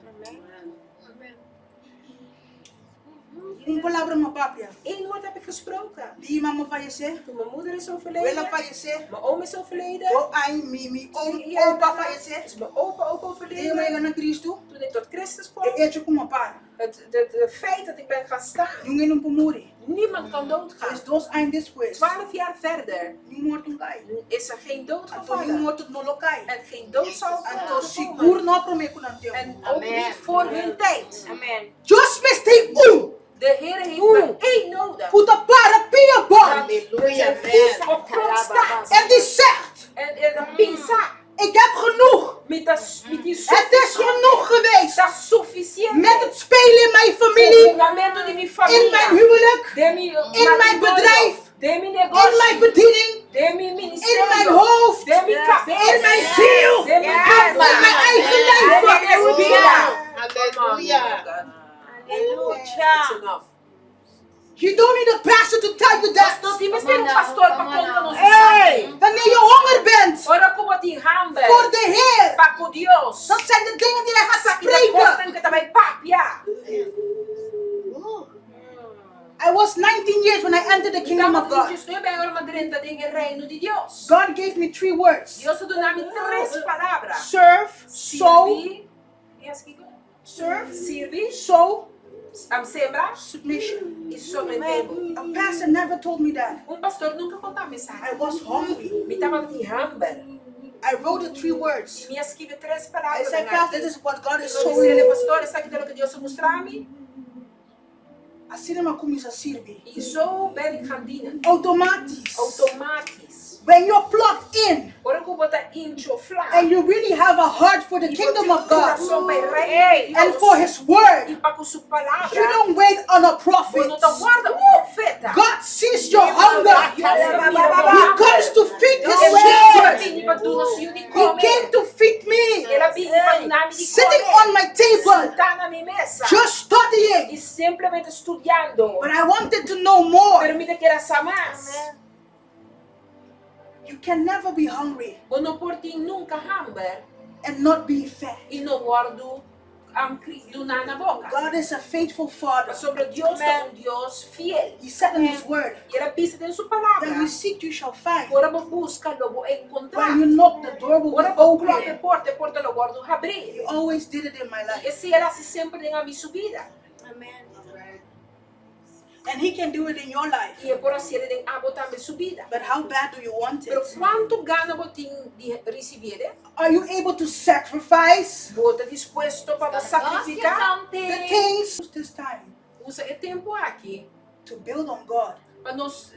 Un palabra m'a papia. Eén woord heb ik gesproken. Di mama fayesé. Toen mijn moeder is Wela overleden. fayesé. Mijn oom is overleden. Bo ai mi mi oom Twee jaar opa daarna fayesé. Is mijn opa ook Te mi overleden. yega na Cristo. Toen ik tot Christus kwam. E echo ku m'a para. Het de, feit dat ik ben gaan staan. Niun hende no por muri. Niemand kan doodgaan. 12 aña despues. 12 jaar verder. Niun morto no kai. Is er geen dood Anto gevallen. niun morto no lo kai. En geen dood zal Anto komen. sigur no promé ku nan tempu. En ook niet voor hun tijd. Amen. Dios mester un. De Heer heeft maar één nodig. Ku ta para pia bon. Dat zijn voet op grond staat. En die zegt. En dat pisa. Ik heb genoeg. Met dat, met die Het is genoeg geweest. Dat is suficiente. Met het spelen in mijn familie. In mijn huwelijk. In mijn bedrijf. In mijn bediening. In mijn hoofd. In mijn ziel. In mijn eigen leven. Halleluja. Halleluja. You don't need a pastor to tell you that. No tin mester un pastor pa konta nos Hey, esaki. wanneer je honger bent. Ora ku bo tin hamber. Voor de Heer. Pa ku Dios. Dat zijn de dingen die hij gaat Esaki ta spreken. kosnan ku e ta bai papia. I was 19 years when I entered the kingdom of God. Mi tabata 19 ora mi a drenta den e reino di Dios. God gave me three words. Dios a duna mi tres palabra. Serve, sow. Sirbi. Yes, kiko? Serve, Sirbi. sow, Am sembra. Submission. I someté bo. A pastor never told me that. Un pastor nunka a konta mi esaki. I was hungry. Mi tabatin hamber. I wrote the three words. Mi a skibi tres I palabra said, den Pastor, aki. this is what God is Mi a showing bis'é, me. Pastor, esaki ta loke Dios a mustra mi. Asina mi a kuminsá sirbi. I zo ben ik gaan dienen. Automatisch. Automatisch. When you're plugged in. Ora ku bo ta inchoflá. And you really have a heart for the kingdom of God. Hey. And for his word. I pa ku su palabra. You don't wait on a prophet. Bo no ta warda un profeta. God sees your hunger. He comes to feed his children. He came to feed me. Sitting on my table. Just studying. I simplemente studiando. But I wanted to know more. Pero mi tabata ke sa mas. You can never be hungry. Bo no por tin nunka hamber. And not be fed. I no wòrdu duna na boka. God is a faithful Father. Pasobra Dios ta un Dios fiel. He said in His Word I El a bisa den su that palabra, you seek, you shall find. Ora bo buska, lo bo enkontrá. When you knock, the door will be Ora bo klòp open. e porta, e porta lo wòrdu habrí. He always did it in my I life. esei el a hasi semper den ami su bida. And He can do it in your life. I e por hasié den abo tambe su bida. But how bad do you want Pero it? kuantu gana bo tin di risibié? Are you able to sacrifice Bo ta dispuesto pa bo sakrifiká? the things this time Usa e tempu aki to build on God? pa nos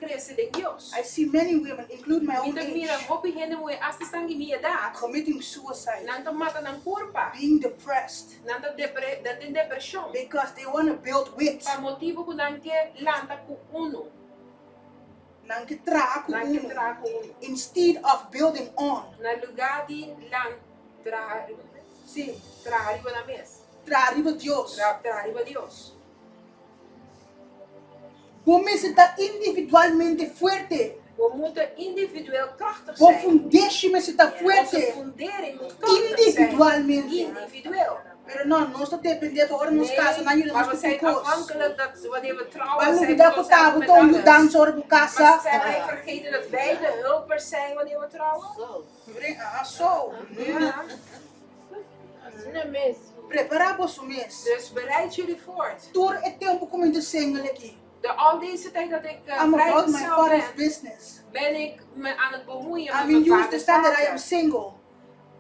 krese den Dios. I see many women, include my Mi own ta mira age, hopi hende muhé asta esnan di mi edat, committing suicide, nan ta mata nan kurpa, being depressed nan ta depre, nan tin depreshon because they want to build with. pa motibu ku nan ke lanta ku unu, Nan ke traha ku nan ke unu. traha ku unu. Instead of building on. Na lugá di lan traha riba nan mes. Sí. Traha riba nan mes. Traha riba Dios. Tra, traha riba Dios. Bo mester ta individualmente fuerte. Bo moet individueel krachtig Bo zijn. fundeshi mester ta Onze fuerte. fundering moet krachtig zijn. Individualmente. Individueel. Pero no, nos ta depende pa ora nos casa, nan yuda maar nos we ku zijn tur kos. afhankelijk dat wanneer we trouwen, Ba zijn lubida we ku ons ta helpen bo met ta un alles. yudansa ora bo Maar casa. zijn wij vergeten dat wij de hulpers zijn wanneer we trouwen? Ah, so. Ja. Asina mes. Prepará boso mes. Dus bereid jullie voor. Tur e tempu ku mi ta single aki. De, al deze tijd dat ik I'm about my vrijgezel father's ben, business. ben ik me aan het bemoeien met I'm mijn used the vaders time that I am zaken. single.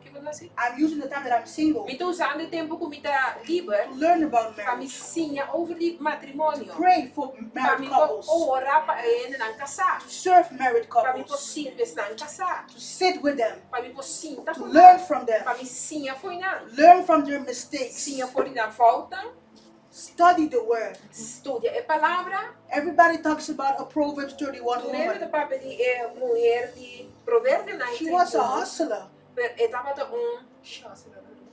Kiko ta hasi? I'm using the time that I'm single Mi ta usando e tempu ku mi ta liber to learn about pa mi marriage, siña over di matrimonio, pray for pa married mi por couples, ora pa e hendenan kasá, to serve married pa mi por couples, sirbi esnan kasá, to sit with them, pa mi por sinta to ku nan, learn from them, pa mi siña fo'i nan, learn from their mistakes, siña for di nan foutnan, study the word. studia e palabra. Everybody talks about a Proverbs 31 Tur hende woman. ta papia di e muher di Proverbionan She was a 31, hustler, pero e tabata un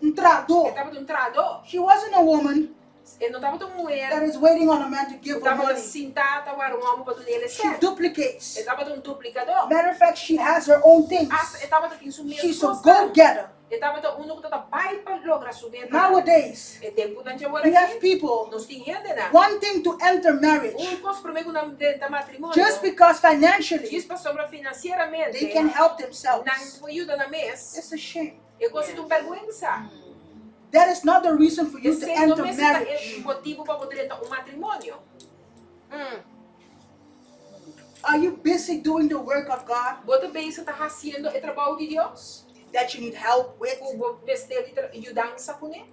un trahadó. E tabata un trahadó. She wasn't a woman E no tabata un muher that is waiting on a man to give ku her tabata money. sintá ta wara un hòmber pa dun'é She sèn. duplicates. E tabata un duplikadó. Matter of fact, she has her own things. Asta e tabata tin su mes She's a kosnan. go-getter. E tabata unu ku tabata bai pa logra su meta. Nowadays, E tempunan dje we have awor aki, people nos tin hendenan. wanting to enter marriage Un kos promé ku nan drenta matrimonio, just because financially djis pasobra finansieramente they can help nan themselves. por yuda nan mes, It's a shame. e kos ta un bèrgwensa. That is not the reason for you to Esei no enter mester ta e marriage. motibu pa bo drenta un matrimonio. Are you busy doing the work of God Bo ta bezig ta hasiendo e trabou di Dios that you need help with? ku bo mester di yudansa kuné?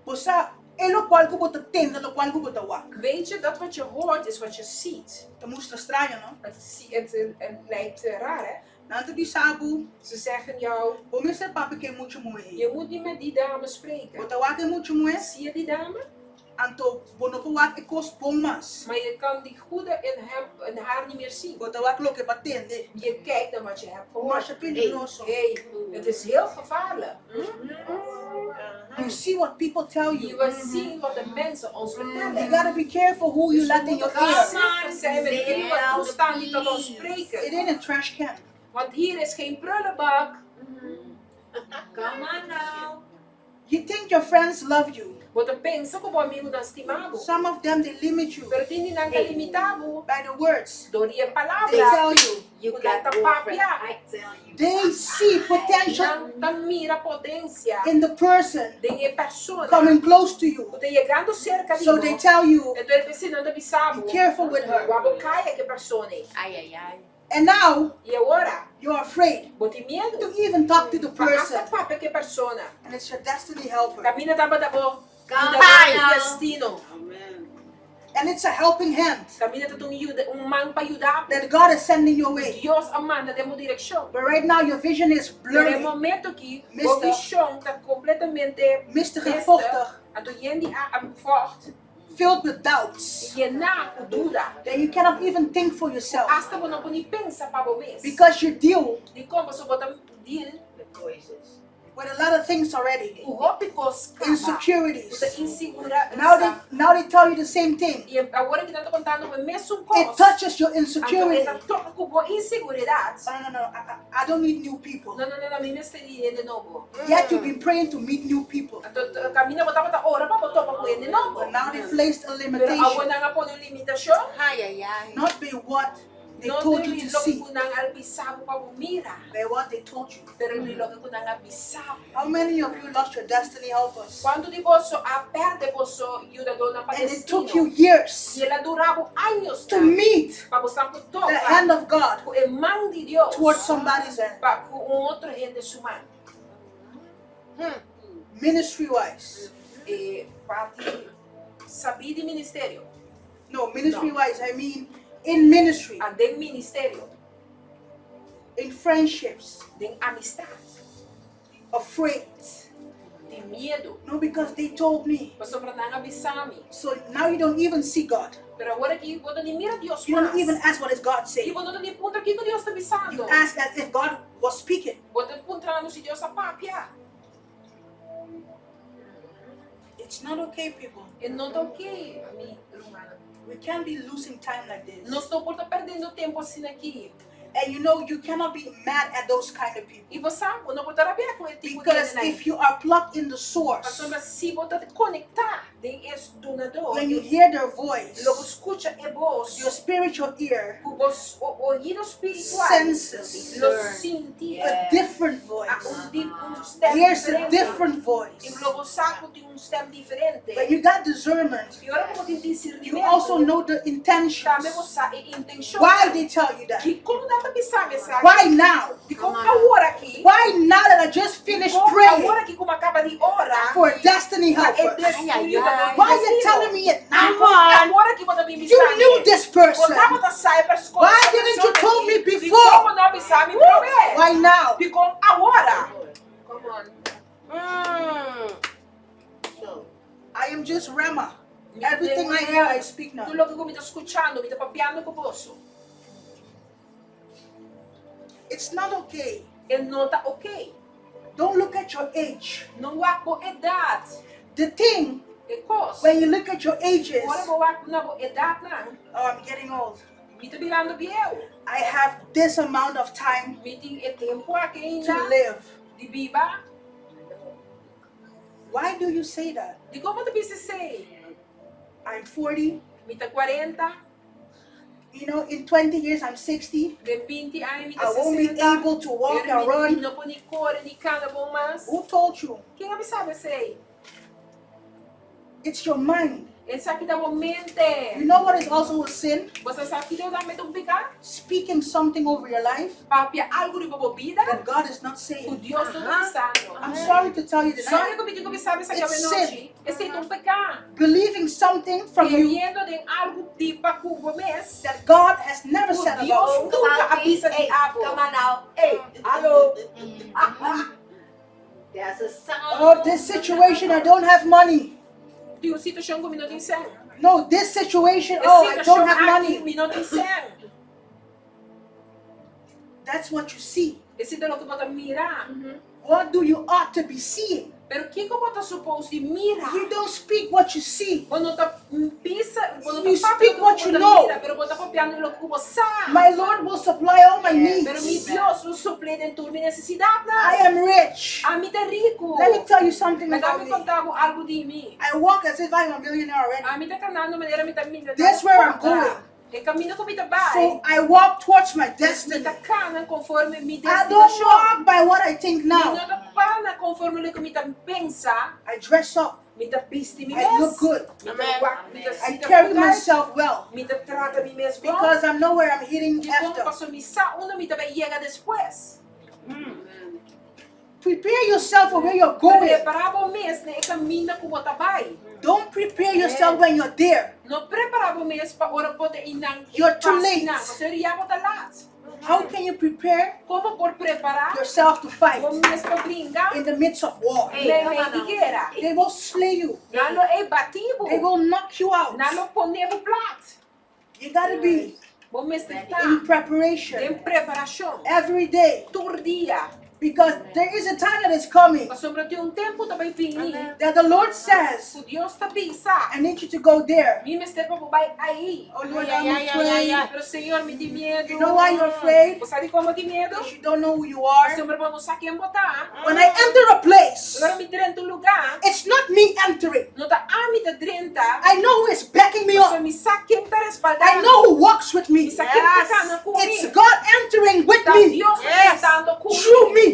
Bo sa, e lokual ku bo ta tende, lokual ku bo ta wak. Weet je dat wat je hoort is wat je ziet? Ta mustra straño, no? Het, het, het lijkt raar, hè? Nan ta bisa bo, Ze zeggen jou, bo mester papia ku e mucha muhé. je moet niet met die dame Bo spreken. ta wak e mucha muhé? Zie je die dame? Anto bo no por wak e kos bon mas. Maar je kan die goede in hem, in haar niet meer zien. Bo ta wak loke b'a tende. Je kijkt naar wat je hebt gehoord. Masha peligroso. Hey, het is heel gevaarlijk. You see what people tell Je you. wil zien wat de mensen ons You vertellen. gotta be careful who you Dus we let in moeten your ear. voorzichtig zijn met wie we toestaan die tot ons spreken. It ain't a trash can. Want hier is geen prullenbak. Come on now. You think your friends love you. Bo ta pensa ku bo amigunan stima bo. Some of them they limit you Pero tin di nan ta limitá bo by the words dor di e they palabra tell you. You ku got nan ta girlfriend, papia. I tell you. They see potential Nan ta mira potensia in the person den e persona coming close to you. ku ta yegando serka di So bo. they tell you, Enton e p'esei nan ta bisa be bo, careful with her. Wak bo kai ku e persona ei. Ai, ai, ai. And now I awor, you're afraid bo tin miedu to even talk to the pa person. asta papia ku e persona. And it's your destiny helper. Kaminda tabata bo Come yuda on. destino. And it's a helping hand Kaminda ta un yuda, un man pa yuda bo. that God is sending your way. Dios a manda den bo direkshon. But right now your vision is Pero e blurry. momento aki, bo Mister. vishon ta kompletamente Mister Mister. gevochtig, Anto yen di a vocht, filled with doubts. Yená ku duda. That you cannot even think for yourself. Asta bo no por ni pensa pa bo mes. Because you deal Dikon pasobra bo ta deal The voices. With a lot of things already. Ku hopi kos kaba. Ku Insecurities. ta insegura. Now they tell you the same thing. I awor aki nan ta kontando bo e mesun kos. It touches your Anto insecurity. e ta toka ku bo inseguridat. Oh, no, no, no. I don't need new people. No, no, no, no, mi mester di hende nobo. Yet you've been praying to meet new people. Anto kaminda bo tabata ora pa bo topa ku hende nobo. But now they placed a Pero limitation. awor nan a pone un limitashon. Ai, ai, ai. Not by what they No told di you to loke see, ku nan a bisa bo pa bo mira, by what they told you. pero di loke ku nan a bisa bo. How many of you lost your destiny helpers? Kuantu di boso a pèrdè boso yudadónan pa And it took destino? you years I el a dura bo añosnan to meet pa bo san ku the topa hand of God ku e man di Dios towards somebody's hand. pa ku un otro hende su man. Ministry wise. E parti sabí di ministerio. No, ministry wise, I mean in ministry, Ah, den ministerio. in friendships, Den amistat. afraid. Tin miedu. No, because they told me. Pasobra nan a bisa mi. So now you don't even see God. Pero awor aki bo no ta ni mira Dios You don't mas. even ask what is God I saying. bo no ta ni puntra kiko Dios ta You bisando. ask as if God was speaking. Bo ta puntrando si Dios a papia. It's not okay, people. E no ta ok, mi rumannan. We can't be losing time like this. Nos no por ta perdiendo tempu asina aki. And you know, you cannot be mad at those kind of people. I bo sa, bo no por ta rabia ku e tipo di Because hendenan. if you are plugged in the source, Pasobra si bo ta konektá den e dunadó, when you hear their voice, lo bo skucha e bos your spiritual ear ku bo oido spiritual senses lo sinti a different voice. a un di un stèm Hears a diferente. different I voice. lo bo sa ku tin un stèm diferente. When you got discernment, I ora ku bo tin you disirnimentu, also know the tambe intentions. bo sa e intenshon. Why they tell you that? Dikon nan ta bisa mi esaki? Why now? Dikon awor aki? Why now that I just finished Dikon praying awor aki ku mi a kaba di ora for destiny pa e helpers? destiny yuda Why you telling me it now? Awor aki bo ta bin bisa You mi. knew this Bo person. tabata sa e persona. Why didn't you tell me before? Dikon bo no a bisa mi promé? Why now? Dikon awor? Come on. Mm. So, I am just Rema. Everything I hear, I speak now. Tur loke ku mi ta skuchando, mi ta papiando ku boso. It's not okay. E no ta okay. Don't look at your age. No wak bo edat. The thing, E kos. when you look at your ages, Ora bo wak na bo edatnan. oh, I'm getting old. Mi ta birando bieu. I have this amount of time Mi tin e tempu aki to ainda live. di biba. Why do you say that? Dikon bo ta bisa esei? I'm 40. Mi ta 40. You know, in 20 years, I'm 60. Den 20 aña mi ta I won't be 60. able to walk Pero and mi run. no por ni kore ni kana bon mas. Who told you? Ken a bisa bo esei? It's your mind. Esaki ta bo mente. You know what is also a sin? Bo sa sa kiko tambe ta un piká? Speaking something over your life Papia algu riba bo bida that God is not ku saying. Dios no ta bisando. I'm sorry to tell you Sorry tonight. ku mi tin ku bisa bo esaki It's awenochi. Esei ta un piká. Believing something from you Kreyendo den algu di pa ku bo mes that God has never ku said Dios about you. nunka a bisa di Hey, abo. come on now. Hey, hallo. There's a sound. Oh, this situation, I don't have money. Tin un situashon ku mi no tin sèn. No, this situation, E oh, I don't situashon have aki money. mi no tin sèn. That's what you see. Esei ta loke bo ta mira. What do you ought to be seeing? Pero kiko bo ta supose di mira? You don't speak what you see. Bo no ta bisa, bo no ta You papia speak loke what bo you ta know. mira, pero bo ta papiando loke bo sa. My Lord will supply all my Pero mi needs. Dios lo supli den tur mi nesesidatnan. I am rich. Ami ta riku. Let me tell you something Laga about mi me. konta bo algu di mi. I walk as if I'm a millionaire already. Ami ta kanando manera mi ta milionario. That's where I'm going. E kaminda ku mi ta bai. So I walk towards my Mi destiny. ta kana konforme mi I don't destinashon. walk by what I think Mi now. no ta kana konforme loke mi ta pensa. I dress up. Mi ta bisti mi I mes. look good. Mi ta wak, mi ta I sinta carry good uit. myself well. Mi ta trata mi mes bon. Because I know where I'm heading Dikon after. paso mi sa unda mi ta bai yega despues. Prepare yourself for where you're going. Prepará bo mes na e kaminda ku bo ta bai. Don't prepare yourself when you're there. No prepará bo mes pa ora bo ta einan. You're too late. Pasobra ya bo ta lat. How can you prepare Kon bo por prepará yourself to fight bo mes pa bringa in the midst of war? meimei di guera? They will slay you. Nan lo e bati bo. They will knock you out. Nan lo pone bo plat. You gotta be Bo mester ta in preparation den preparashon every day. tur dia. Because there is a time that is coming Pasobra tin un tempu ta bai bini that the Lord says, ku Dios ta bisa, I need you to go there. Mi mester pa bo bai ai. Oh Lord, Ay, I'm ay, ay, ay, afraid. ay. Pero Señor, mi tin miedu. You know why you're afraid? Bo sa dikon bo tin miedu? Because you don't know who you are. Pasobra bo no sa ken bo ta. When I enter a place, Ora mi drenta un lugá, it's not me entering. no ta ami ta drenta, I know who is backing me pasobra up. mi sa ken ta respaldá I mi. know who walks with Mi me. sa ken ta Yes. kana ku mi. It's God entering with Ta me, Dios ta Yes. drentando ku mi. through me.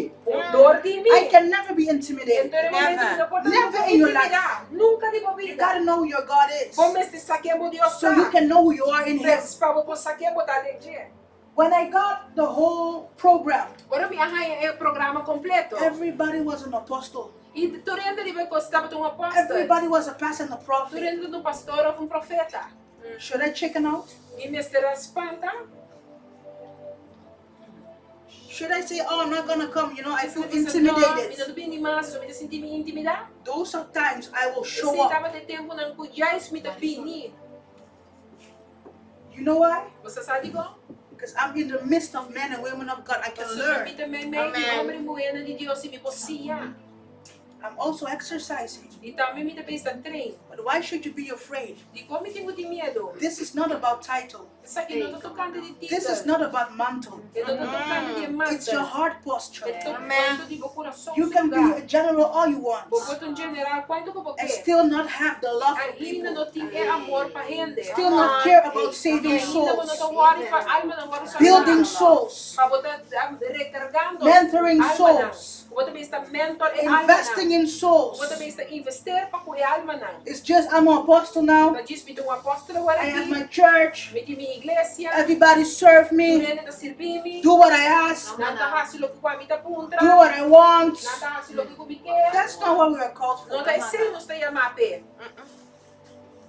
Dor di mi. I can never be intimidated. Anto e momento mi no por ta Never in your life. intimidá. Nunka den bo You bida. gotta know who your God is Bo mester sa ken bo Dios so ta. you can know who you are in Him. Pues pa bo por sa ken bo ta den dje. When I got the whole program, Ora mi a haña e programa kompleto. everybody was an apostle. I tur hende riba e kos tabata un apòstel. Everybody was a pastor and a Tur prophet. hende tabata un pastor òf un profeta. Should I chicken out? Mi mester a spanta? Should I say, oh, I'm not gonna come? You know, I feel Mi bisa, No, mi intimidated. no ta bini mas, mi ta sinti mi intimidá. Those are times I will show Esei up. tabata e tempunan ku juist mi ta bini. You know why? Bo sa sa dikon? Because I'm in the midst of men and women of God. I can Pasobra learn. mi ta meimei di Amen. hòmber i muhénan di Dios i mi por siña. I'm also exercising. I tambe mi ta pensa train. But why should you be afraid? Dikon mi tin ku tin miedu? This is not about title. Esaki no ta tokante di This is titel. not about mantle. E no ta tokante di e It's your mantel. heart posture. E tokante di bo kurason You su can be lugá. a general all you want Bo por ta un general kuantu ku bo and ke. still not have the love for Ainda people. no tin e amor pa hende. Still not care about saving Ainda bo no ta souls, wòri pa almanan wòrdu salbá. building souls, Pa bo ta rekargando mentoring almanan. souls, Bo ta bisa mentor e almanan. investing in souls. Bo ta bisa investeer pa ku e almanan. It's just I'm an apostle now. Ta djis mi ta un apòstel awor I have aki. my church. Mi tin mi iglesia. Everybody serve Tur me. hende ta sirbi mi. Do what I ask. Nan ta hasi loke ku ami ta puntra. Do what I want. Nan ta hasi loke ku mi ke. That's not what we are called No for. ta esei nos ta yamá p'e.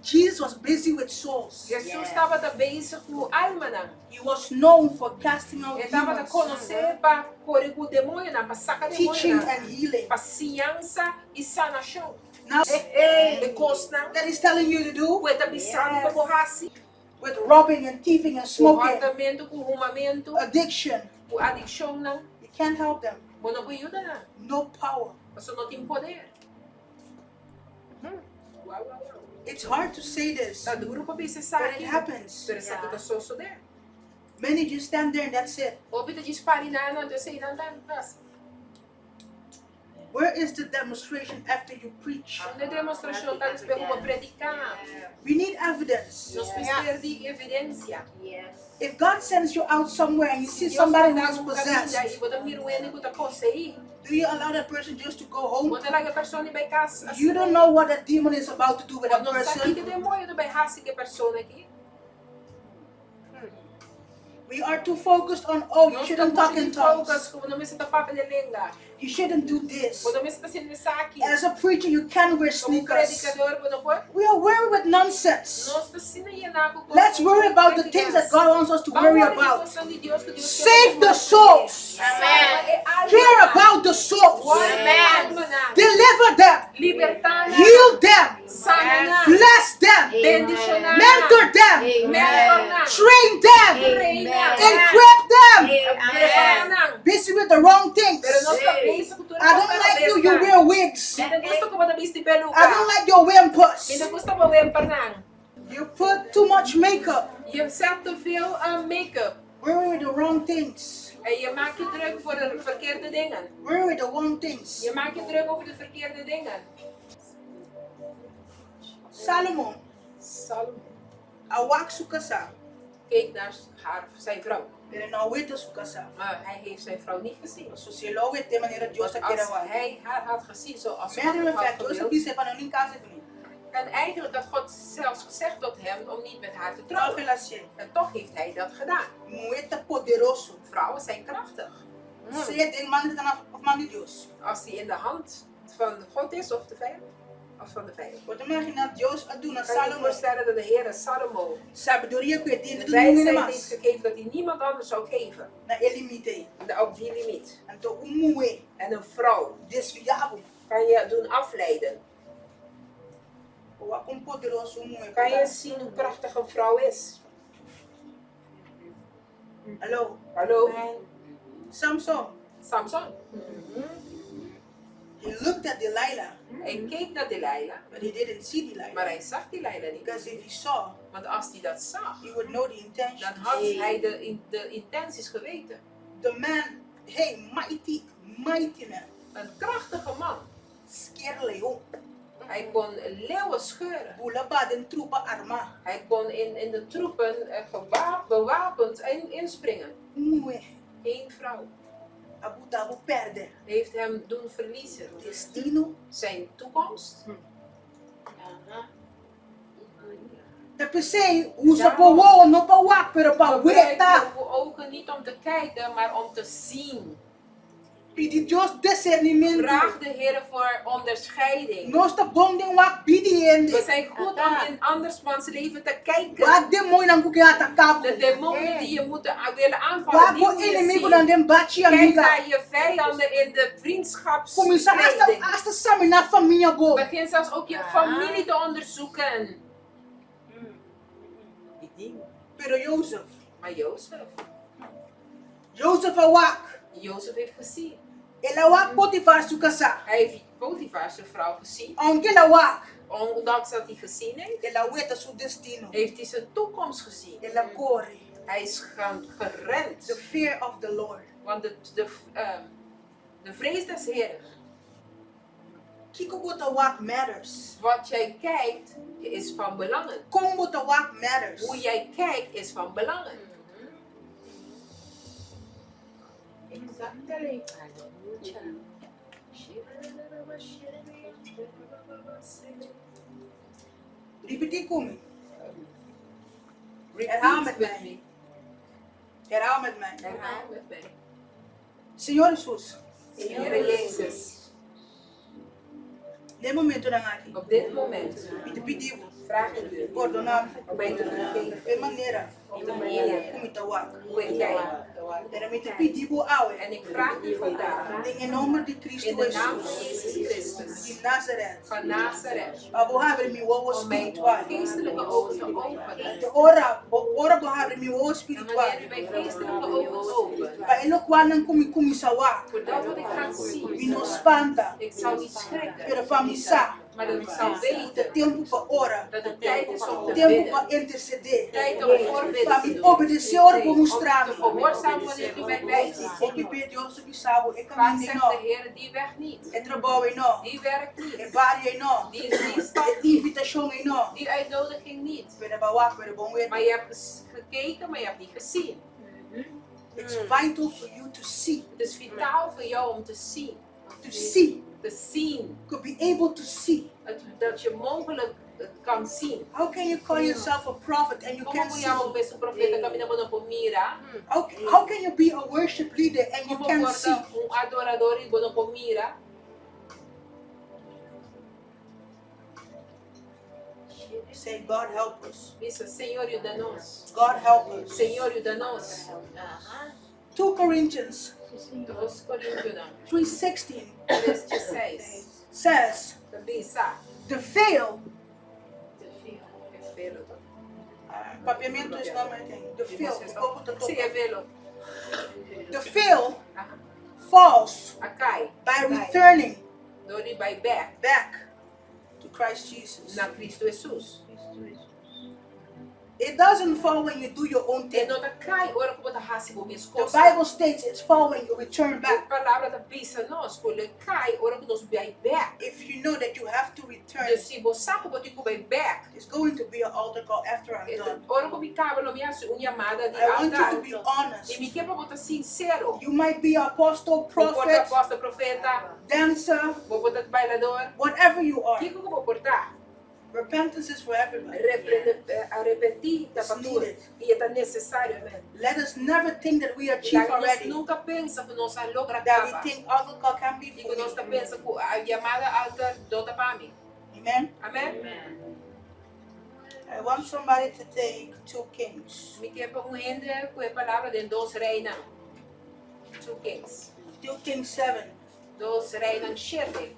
Jesus was busy with souls. Hesus tabata bezig ku almanan. He was known for casting out E tabata demons, konosé pa kore ku demoñonan, pa saka teaching demoñonan, and healing. pa siñansa i sanashon. Now E kosnan that he's telling you to do ku e ta bisando pa bo hasi, with robbing and thieving and ku smoking, hòrtamentu, ku humamentu, addiction, ku adikshonnan, you can't help them. bo no por yuda nan, No power. pasobra no tin poder. Wow, wow, wow. It's hard to say this, Ta duru pa bisa but it esaki, happens. pero esaki ta sosodé. Many just stand there and that's it. Hopi ta djis pari nan, anto esei nan ta hasi. Where is the demonstration after you preach? Unda e demostrashon ta despues ku bo prediká? We need evidence. Nos mester di evidensia. If God sends you out somewhere and you see Si Dios somebody who manda is bo un kaminda i possessed, bo ta mira un hende ku ta poseí, do you allow that person just to go home? bo ta laga e persona bai kas You asina? don't know what that demon is about to do with Bo that no sa person. kiko demoño ta bai hasi ku e persona aki. We are too focused on, oh, you Nos ta shouldn't talk muchu in di focus tongues. ku bo no mester ta papia den lenga. You shouldn't do this. Bo no mester ta hasiendo esaki. As a preacher, you can't wear Komo sneakers. predikador, bo no por. We are worried with nonsense. Nos ta asina yená ku kos Let's worry about the things that God wants us to Ban worry worry di about. kosnan di Dios ku Dios ke Save pa the nos hasi. souls. Salba e Care almanan. about the souls. Worry di Amen. almanan. Deliver them. Libertá nan. Heal them. Sana nan. Bless them. Bendishoná nan. Mentor them. Mentor nan. Train them. Train nan. Equip them. Prepará nan. Busy with the wrong things. Pero nos ta bezig ku tur e I don't kosnan like you. robes You nan. wear wigs. Mi ta gusta ku bo ta bisti peluka. I don't like your wimpers. Mi ta gusta bo wempernan. You put too much makeup. Je zet te veel make-up. Worry with the wrong things. En je maakt je druk voor de verkeerde dingen. Worry with the wrong things. Je maakt je druk over de verkeerde dingen. Solomon, Salomo a wak su kasá. keek naar haar, zijn vrouw. Pero e no a weta su kasá. Maar hij heeft zijn vrouw niet gezien. Paso si el a wet'é manera Dios a Want kere als wak. hij haar had gezien zoals God Matter het of had fact, Dios a gewild. bis'é pa no ni kasa kuné. En eigenlijk had God zelfs gezegd tot hem om niet met haar te Tòg trouwen. el a hasié. En toch heeft hij dat gedaan. Muhé ta poderoso. Vrouwen zijn krachtig. Sea den man di Satanas òf man di Dios. Als die in de hand van God is of de vijand. Of van de vijand. Bo ta imaginá Dios a duna Kan je je Salomo voorstellen dat de Heer Salomo sabiduria ku e tin de no duna ningun wijsheid mas heeft gegeven dat hij niemand anders zou geven. na e limite ei. Op die limiet. Anto un muhé En een vrouw desviá bo. kan je doen afleiden. Bo wak kon poderoso un muhé por Kan ta. je zien hoe krachtig een vrouw is? Hallo. Hallo? Samson. Samson. He looked at Delilah. Hij keek naar Delilah. But he didn't see Delilah. Maar hij zag Delilah niet. Because if he saw, Want als hij dat zag, he would know the intentions. dan had hij de, in, de intenties geweten. The man, hey, mighty, mighty man. Een krachtige man. Sker leon. Hij kon leeuwen scheuren. Bula ba den troepen arma. Hij kon in, in de troepen eh, gewa- bewapend in, inspringen. Mue. Eén vrouw A buta bo perde. heeft hem doen verliezen. Destino. Zijn toekomst. Ta p'esei, usa bo wowo no pa wak, pero pa Gebruik weta. je ogen niet om te kijken, maar om te zien. Pidi Dios discernimentu. Vraag de Heer voor onderscheiding. Nos ta bon den wak bida di We hende. zijn goed om in andersmans leven te kijken. Wak demoñonan ku ke ataká bo. De demonen die je moeten willen aanvallen, Wak die bo moet je enemigunan zien. den bachi Kijk amiga. naar je vijanden in de Kuminsá hasta, vriendschapskleding. hasta saminá famia bo. Begin zelfs ook je familie te onderzoeken. Pero Jozef, Maar Jozef, Jozef a wak. Jozef heeft gezien. El a wak Potifar su kasá. Hij heeft Potifar zijn vrouw gezien. Aunke el a wak, Ondanks dat hij gezien heeft, el a weta su destino. heeft hij zijn toekomst gezien. El a kore. Hij is gaan gerend. The fear of the Lord. Want de, de, de vrees des Heeren, Kiko bo ta wak matters. wat jij kijkt, is van belang. Kon bo ta wak matters. Hoe jij kijkt, is van belang. Exactly. Ripití ku mi. Herhaal met Repeat with mij. me. Herhaal met mij. Herhaal met mij. Señor Hesus. Heer Jezus, Den e momentonan aki. op dit moment Mi ta pidi bo. vraag ik u Pordoná mi. om mij te vergeven. E manera Op de manier ku mi ta wak. hoe ik kijk. Pero mi ta pidi bo awe. En ik vraag u vandaag, Den e nòmber di Kristu in de naam van Hesus. Jezus Christus Di Nazaret. van Nazareth, Pa bo habri mi wowo om mijn spiritual. geestelijke ogen te openen. Te ora, bo, ora bo habri mi wowo En spiritual. wanneer u mijn geestelijke ogen opent, Pa e lokualnan ku mi kuminsá wak. voor dat wat ik ga Mi zien, no spanta. ik zal niet schrikken, Pero pa mi sa. maar dat ik zal Ta weten tempu pa ora. dat het tijd is om te Tempu bidden. pa intersedé. Tijd om voorbidden Pa te mi doen. obedesé ora bo Om mustra te mi. gehoorzamen wanneer u mij wijst. Hopi be Dios ta bisa bo e Vaak kaminda zegt no. de Heer, die weg niet, E trabou ei no. die werk E niet, bario ei no. die, die stad E niet, invitashon ei no. die uitnodiging niet. Pero b'a wak, pero bo no Maar je hebt gekeken, maar je hebt niet gezien. It's vital for you to see. Het is vitaal voor jou om te zien. To see. Te zien. To be able to see. Het, dat je mogelijk het kan zien. How can you call yourself a prophet and you Kon can't bo see? yama bo mes un profeta kaminda bo no por mira? How can you be a worship leader and you Kon bo can't see? por ta un adorador i bo no por mira? Say, God help us. Bisa, Señor, yuda nos. God help us. Señor, yuda nos. 2 Corinthians 2 Korintionan 3.16 3:16 says, ta bisa. The veil, E velo, toch? Papiamento is not my thing. The veil, Sí, e velo. The veil Aha. falls A kai by returning dor di bai bèk back to Christ Jesus. na Kristu Hesus. It doesn't fall when you do your own E thing. no ta kai ora ku bo ta hasi bo mes The kos. Bible states it's fall when you return E back. palabra ta bisa nos ku e ta kai ora ku nos bai bèk. If you know that you have to return, Dus si bo sa ku bo tin ku bai bèk, it's going to be an altar call after I'm done. ora ku mi kaba lo mi hasi un yamada di I want you altar. to be I honest. mi ke pa bo ta sinsero. You might be apostle, Bo por ta prophet, apòstel, profeta, dancer, bo por ta bailador. whatever you are. Kiko ku bo por ta? Repentance is for everybody. Reprende, eh, arepentí ta It's pa tur. needed. I e ta nesesario. Amen. Let us never think that we achieve Laga nos already. nunka pensa ku nos a logra That we kaba. think altar call can be I for ku nos me. ta pensa ku a yamada altar no ta pa mi. Amen. Amen. I want somebody to take 2 Kings. Mi ke pa un hende kohe palabra den Dos Reinan. 2 Kings. 2 Kings 7. Dos Reinan 7.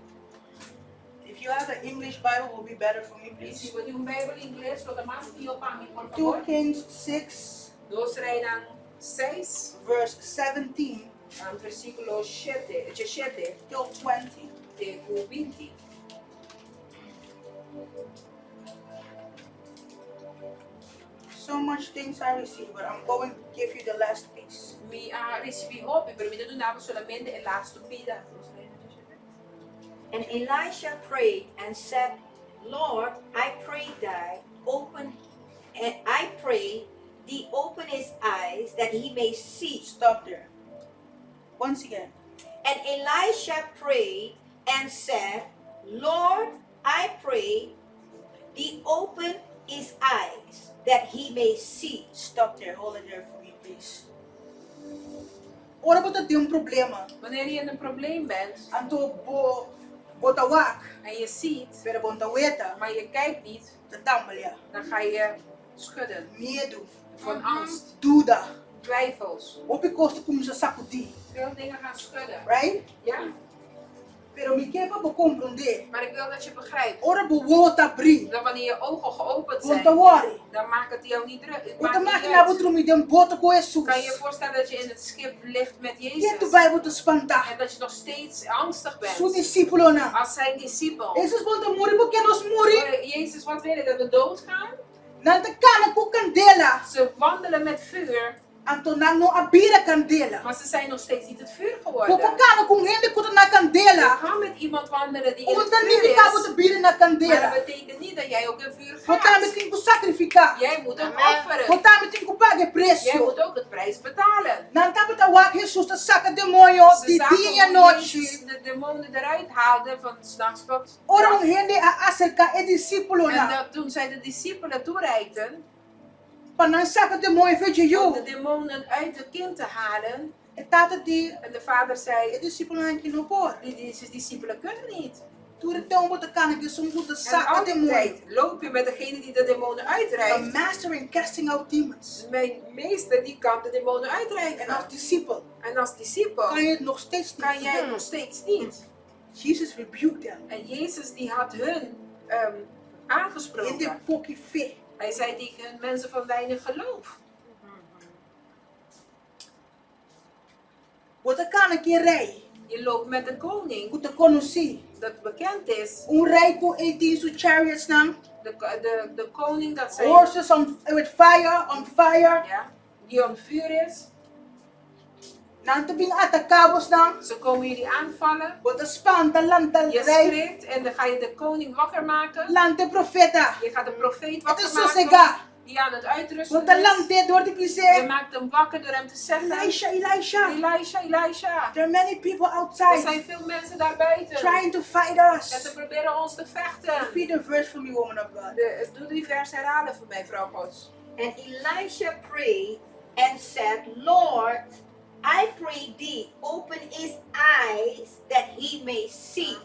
If you have an English Bible, will be better for me, I please. si bo tin un Beibel ingles, lo ta mas mihó pa mi, por 2 fabor. Kings 6, Dos Reinan 6, verse 17. Versíkulo shete, djeshete till 20. te ku 20. So much things I received, but I'm going to give you the last piece. Mi a risibí hopi, pero mi ta duna bo solamente e lastu pida. And Elisha prayed and said, Lord, I pray thy open and I pray thee open his eyes that he may see. Stop there. Once again. And Elisha prayed and said, Lord, I pray thee open his eyes that he may see. Stop there. Hold it there for me, please. Ora bo ta den un problema. Wanneer je in een probleem bent Anto bo bo ta wak, en je ziet, pero bo no ta weta, maar je kijkt niet, ta tambalea. dan ga je schudden Miedu, van angst, duda, twijfels. hopi kos ta kuminsá sakudí, Veel dingen gaan schudden. right? Ja, Pero mi ke pa bo komprondé. maar ik wil dat je begrijpt Ora bo wowo ta abrí, dat wanneer je ogen geopend bo no zijn, ta wòri. dan maakt het jou niet druk. Het Bo ta maakt niet imaginá bo uit. drumi den boto ku Hesus. Kan je je voorstellen dat je in het schip ligt met Ketu Jezus bai bo ta spantá. en dat je nog steeds angstig Su bent disípulonan. als zijn discipel? Hesus bo ta muri, bo ke nos muri? Jezus, wat wil je? Dat we doodgaan? Nan ta kana ku kandela. Ze wandelen met vuur, Anto nan no a bira kandela. maar ze zijn nog steeds niet het vuur Bo geworden. por kana ku un hende ku ta na Je kandela. kan met iemand wandelen die in Un het ta vuur nifiká bo is, ta bira na maar kandela. dat betekent niet dat jij ook in vuur Bo tambe gaat. tin ku sakrifiká. Jij moet ook Amen. offeren. Bo tambe tin ku paga e Jij presio. moet ook het prijs betalen. Nan tabata wak Hesus ta saka demoño Ze di zagen dia i hoe anochi. Jezus de demonen eruit haalde van 's nachts tot Ora dag. un hende a aserká e En disípulonan dat toen zij de discipelen toereikten pa nan saka demoño for dje om de yu. demonen uit het kind te halen. E tata di, En de vader zei, E disípulonan aki no por. Die, die discipelen kunnen niet. Tur e tempu bo ta kana ku esun ku ta En saka demoño. altijd loop je met degene die de demonen A uitdrijft. master in casting out demons. Mijn meester die kan de demonen En uitdrijven. als disipel En als discipel kan je het nog steeds kan niet. jij het nog steeds niet. Jesus rebuked them. En Jezus die had hun In de aangesproken. poki fe. Hij zei tegen hun mensen van weinig geloof. Bo ta kana ku e rei Je loopt met een koning ku ta konosí. dat bekend is. Un rei ku e tin su chariotsnan. De koning dat zijn... Horses on, with fire, on fire. Ja, die om vuur is. Nan ta bin ataká bosnan. Ze komen jullie aanvallen. Bo ta spanta, lanta Je rei. schrikt en dan ga je de koning wakker maken. Lanta e profeta. Je gaat de profeet E ta wakker maken. sosegá. Die aan het uitrusten Bo ta is. lant'é dor di Je bis'é. maakt hem wakker door hem te zeggen. Elisha, Elisha. Elisha, Elisha. There are many people Er outside zijn veel mensen daar buiten. trying to fight En ze us. proberen ons te vechten. Repeat the verse for me, woman of God. Doe die vers herhalen voor mij, vrouw Gods. And Elisha prayed and said, Lord, I pray thee, open his eyes that he may see.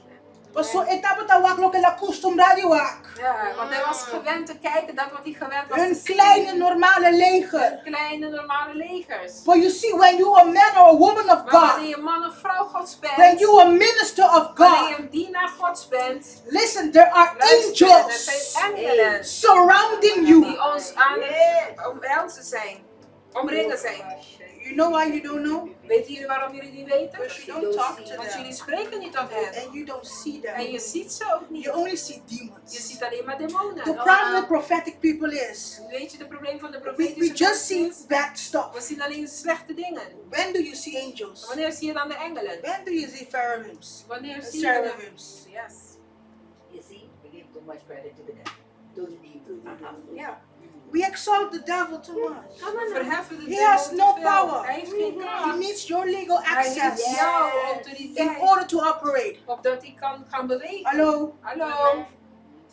Paso e tabata wak loke el a kustumbrá di wak. Ja, want hij was gewend te kijken, dat wat hij gewend was Hun te zien. kleine normale leger. Hun kleine normale legers. But you see, when you a man or a woman of Maar God, wanneer je man of vrouw Gods bent, when you a minister of wanneer God, je een dienaar Gods bent, listen, there are luister, er angels zijn engelen surrounding die you. ons aan het omhelzen zijn, omringen zijn. You know why you don't know? Weten jullie waarom jullie niet weten? Because you don't talk to Want them jullie spreken niet tot hen. and you don't see En them. je ziet ze ook niet. You only see Je demons. ziet alleen maar demonen. The problem with prophetic people is Weet je, het probleem van de we profetische just mensen see is? bad We stuff. zien alleen slechte dingen. When do you see angels? Wanneer zie je dan de engelen? When do you see cherubims? Wanneer zie je de... Cherubims. Yes. You see? We give too much credit to the devil. To the demon. Yeah. We exalt the devil too much. Come on now. Verheffen de He has demon no te veel. power. Hij heeft geen He kracht. needs your legal Hij heeft access jouw in autoriteit. order to operate. Opdat hij kan gaan bewegen. Hallo? Hallo.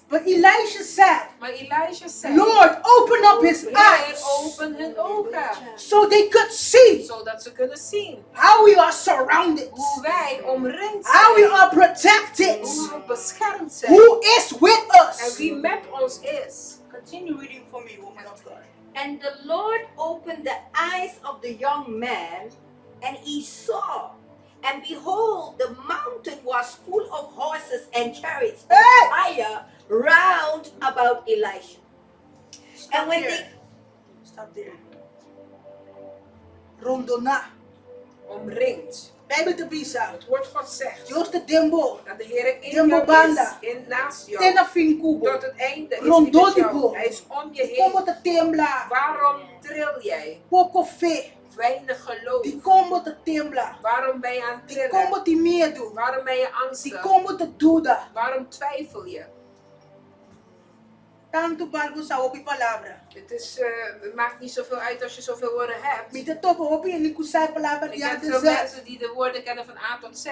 But Elisha said, Maar Elisha zei, Lord, open up his Heer, eyes open hun ogen. so they could see Zodat ze kunnen zien how we are surrounded, hoe wij omringd how we zijn. are protected, Hoe we beschermd zijn. who is with En us. wie met ons is. Continue reading for me, woman of God. And the Lord opened the eyes of the young man, and he saw. And behold, the mountain was full of horses and chariots of Hey! fire round about Elisha. Stop And when there. they Stop there. Rondona. Omringd. Bijbel ta bisa. Het woord God zegt. Dios ta den bo. Dat de Heer in Den bo jou banda. is. In, naast jou. Te na fin ku bo. Tot het einde is Rondó hij met di jou. bo. Hij is om je Kon bo heen. ta tembla. Waarom tril jij? Poko fe. Weinig geloof. Dikon bo ta tembla. Waarom ben je aan het Dikon trillen? bo tin miedu. Waarom ben je angstig? Dikon bo ta duda. Waarom twijfel je? Tantu bal bo sa hopi palabra. Het, is, eh, het maakt niet zoveel uit als je zoveel woorden hebt. Mi ta topa hopi hende ku sa e palabra Ik di A ken te veel Z. mensen die de woorden kennen van A tot Z.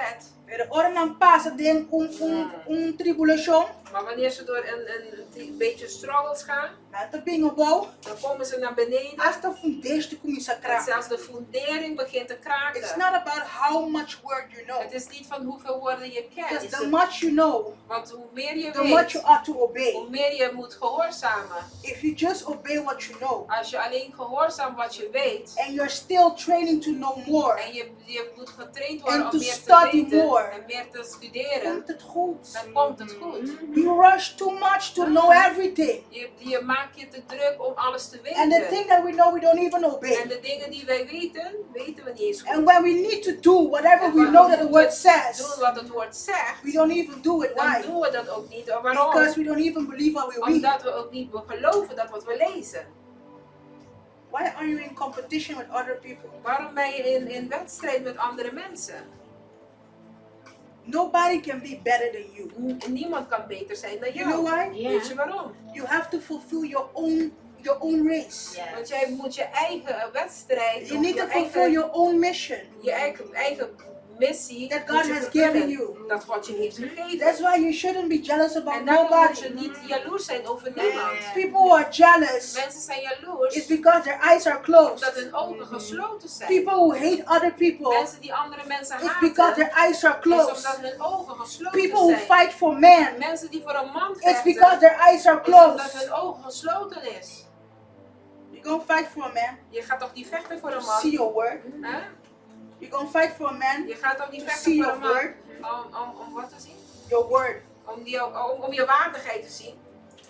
Pero ora nan pasa den un un un tribulashon. Maar wanneer ze door een, een, een beetje struggles gaan, Nan ta bin abou. dan komen ze naar beneden. Asta fundeshi ta kuminsá En krak. zelfs de fundering begint te It's kraken. not about how much word you know. Het is niet van hoeveel woorden je Because kent. the much you know, Want hoe meer je the much you weet, ought to obey. hoe meer je moet gehoorzamen. If you just obey what you know, Als je alleen gehoorzaam wat je weet, and you're still training to know more, en je, je moet getraind worden and om to meer te study weten more, en meer te studeren, komt het goed. dan komt het goed. We rush too much to know everything. Je, je maakt je te druk om alles te And the weten. thing that we know, we don't even obey. En de dingen die wij weten, weten we niet eens And goed. when we need to do whatever En we wanneer know we that the word moeten says, doen wat het woord zegt, we don't even do it. dan Why? doen we dat ook niet. Waarom? Because we don't even believe what we read. Omdat we ook niet geloven dat wat we lezen. Why are you in competition with other people? Waarom ben je in, in wedstrijd met andere mensen? Nobody can be better than you. Niemand kan beter zijn dan You know jou. why? Weet je waarom? You have to fulfill your own your own race. Want jij moet je eigen wedstrijd, You of need je to fulfill eigen, your own mission je eigen, eigen missie that moet God je has vervullen. given you. Dat God je heeft gegeven. That's why you shouldn't be jealous about En daarom moet je nobody. niet jaloers zijn over niemand. People who are jealous Mensen zijn jaloers is because their eyes are omdat closed. hun ogen gesloten zijn. People who hate other people Mensen die andere mensen is because haten, their eyes are is closed. omdat hun ogen gesloten People who zijn. fight for men Mensen die voor een man it's vechten, because their eyes are is omdat closed. hun ogen gesloten is. You're gonna fight for a man Je gaat toch niet vechten voor to een man? see your word. Hè? You're gonna fight for a man Je gaat toch niet to vechten see voor your een man word. om, om, om wat te zien? Your word. Om, die, om, om je waardigheid te zien.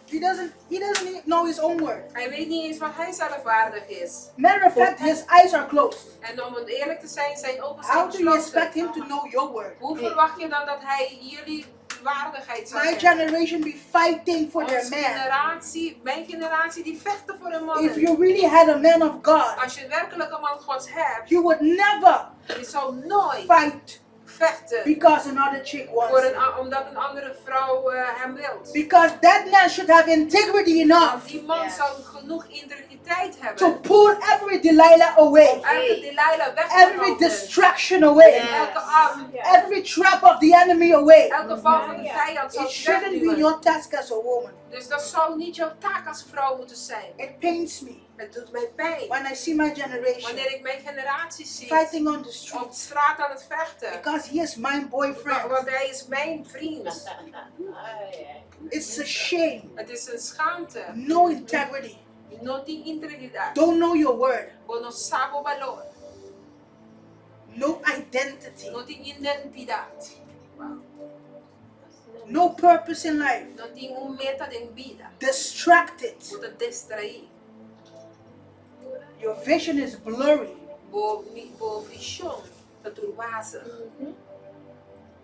He doesn't he doesn't even know his own word. Hij weet niet eens wat hij zelf waardig is. Matter of fact, his eyes are closed. En om het eerlijk te zijn, zijn ogen zijn How do you gesloten. expect him to know your word? Hoe verwacht je dan dat hij jullie waardigheid zal My kennen? generation be fighting for their Onze man. generatie, mijn generatie, die vechten voor hun If mannen. you really had a man of God, Als je werkelijk een man Gods hebt, you would never je zou nooit fight vechten because another chick wants voor him. een, a- omdat een andere vrouw eh, hem wilt. Because that man should have integrity Want enough die man Yes. zou genoeg integriteit to hebben. pull every Delilah away, Om elke Delilah weg te every houden. distraction away, Elke arm, every trap of the enemy away. elke val van de vijand zou It hij shouldn't be wegduwen. your task as a woman. Dus dat zou niet jouw taak als vrouw moeten zijn. It pains me Het doet mij pijn. when I see my generation Wanneer ik mijn generatie zie fighting on the op street straat aan het vechten. because he is my boyfriend. Want hij is mijn vriend. It's a shame. Het is een schaamte. No integrity. No tin integridat. Don't know your word. Bo no sa bo balor. No identity. No tin identidat. No purpose in life. No tin un meta den bida. Distracted. Bo ta distraí. Your vision is blurry. Bo, mi- bo vishon ta tur wazig.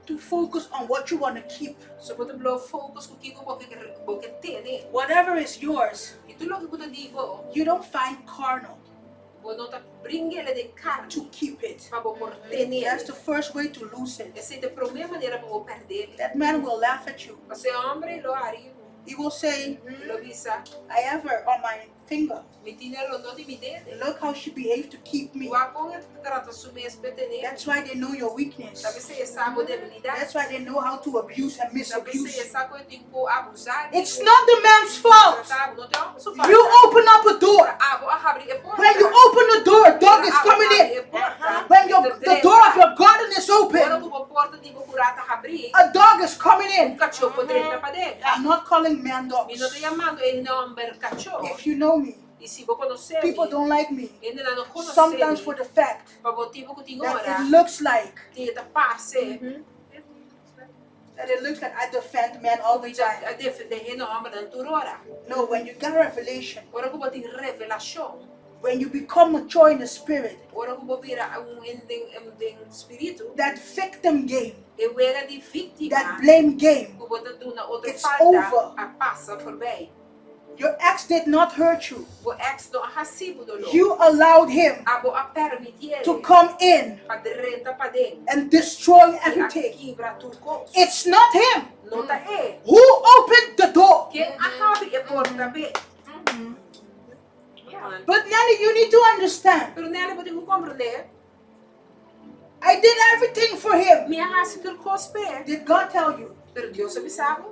To focus on what you want to keep. So bo ta blo focus ku kiko bo ke bo ke tene. Whatever is yours, I tur loke ku ta di bo, you don't find carnal bo no ta bring'é den karni. to keep it. Pa bo por tene. That's the first way to lose it. Esei ta e promé manera pa bo pèrdè. That man will laugh at you. E hòmber lo hari, He will say, lo bisa, I have her on my finger. mi tin'é rondó di mi dede. Look how she behaved to keep me. Wak kon e ta trata su mes p'e tene. That's why they know your weakness. Ta p'esei e sa bo debilidat. That's why they know how to abuse and Ta p'esei misabuse. e sa kon tin ku abusá. It's not the man's fault. No ta e hòmber su falta. You open up a door. Abo a habri e porta. When you open the door, a dog is coming in. When your, the door of your garden is Ora open, ku bo porta di bo kurá ta habrí. a dog is coming in. Kachó por drenta paden. I'm not calling man Mi no dogs. ta yamando e hòmber kachó. If you know me, I si bo konosé people don't like me. Hende no konosé. Sometimes for the fact Pa motibu ku tin that ora. it looks like Ku ta parse. that it looks like I defend men all the time. Ta defendé hende hòmbernan tur ora. No, when you get revelation, Ora ku bo tin revelashon. When you become mature in the spirit. Ora ku bo bira un hende den spiritu. That victim game. E wega di víktima. That blame game. Ku bo ta duna otro It's falta over. a pasa forbij. Your ex did not hurt you. Bo ex no a hasi bo doló. You allowed him. Abo a permitié. To come in. Pa drenta paden. And destroy I a everything. kibra tur kos. It's not him. No ta e. Who opened the door? Ken a habri e porta p'e? But Nelly, you need to understand. Pero Nelly, bo tin ku komprendé. I did everything for him. Mi a hasi tur kos p'e. Did God tell you? Pero Dios a bisa bo?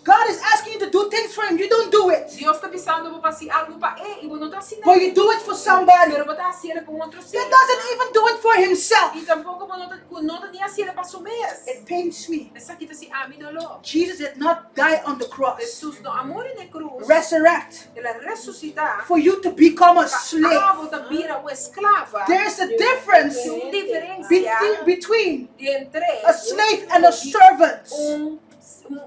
God is asking you to do things for him, you don't do it. Dios ta bisando bo pa hasi algu pa e i bo no ta hasi nada. But you do it for somebody. Pero bo ta hasiel pa un otro ser. That doesn't even do it for himself. I tampoko bo no ta ku no ta ni hasiel pa su mes. It pains me. Esaki ta si ami doló. Jesus did not die on the cross. Hesus no a muri na e krus. Resurrect. El a resusitá. For you to become a slave. Pa abo ta bira un esklava. There is a difference. Tin un diferensia. Between Di entre. a slave and a servant. Un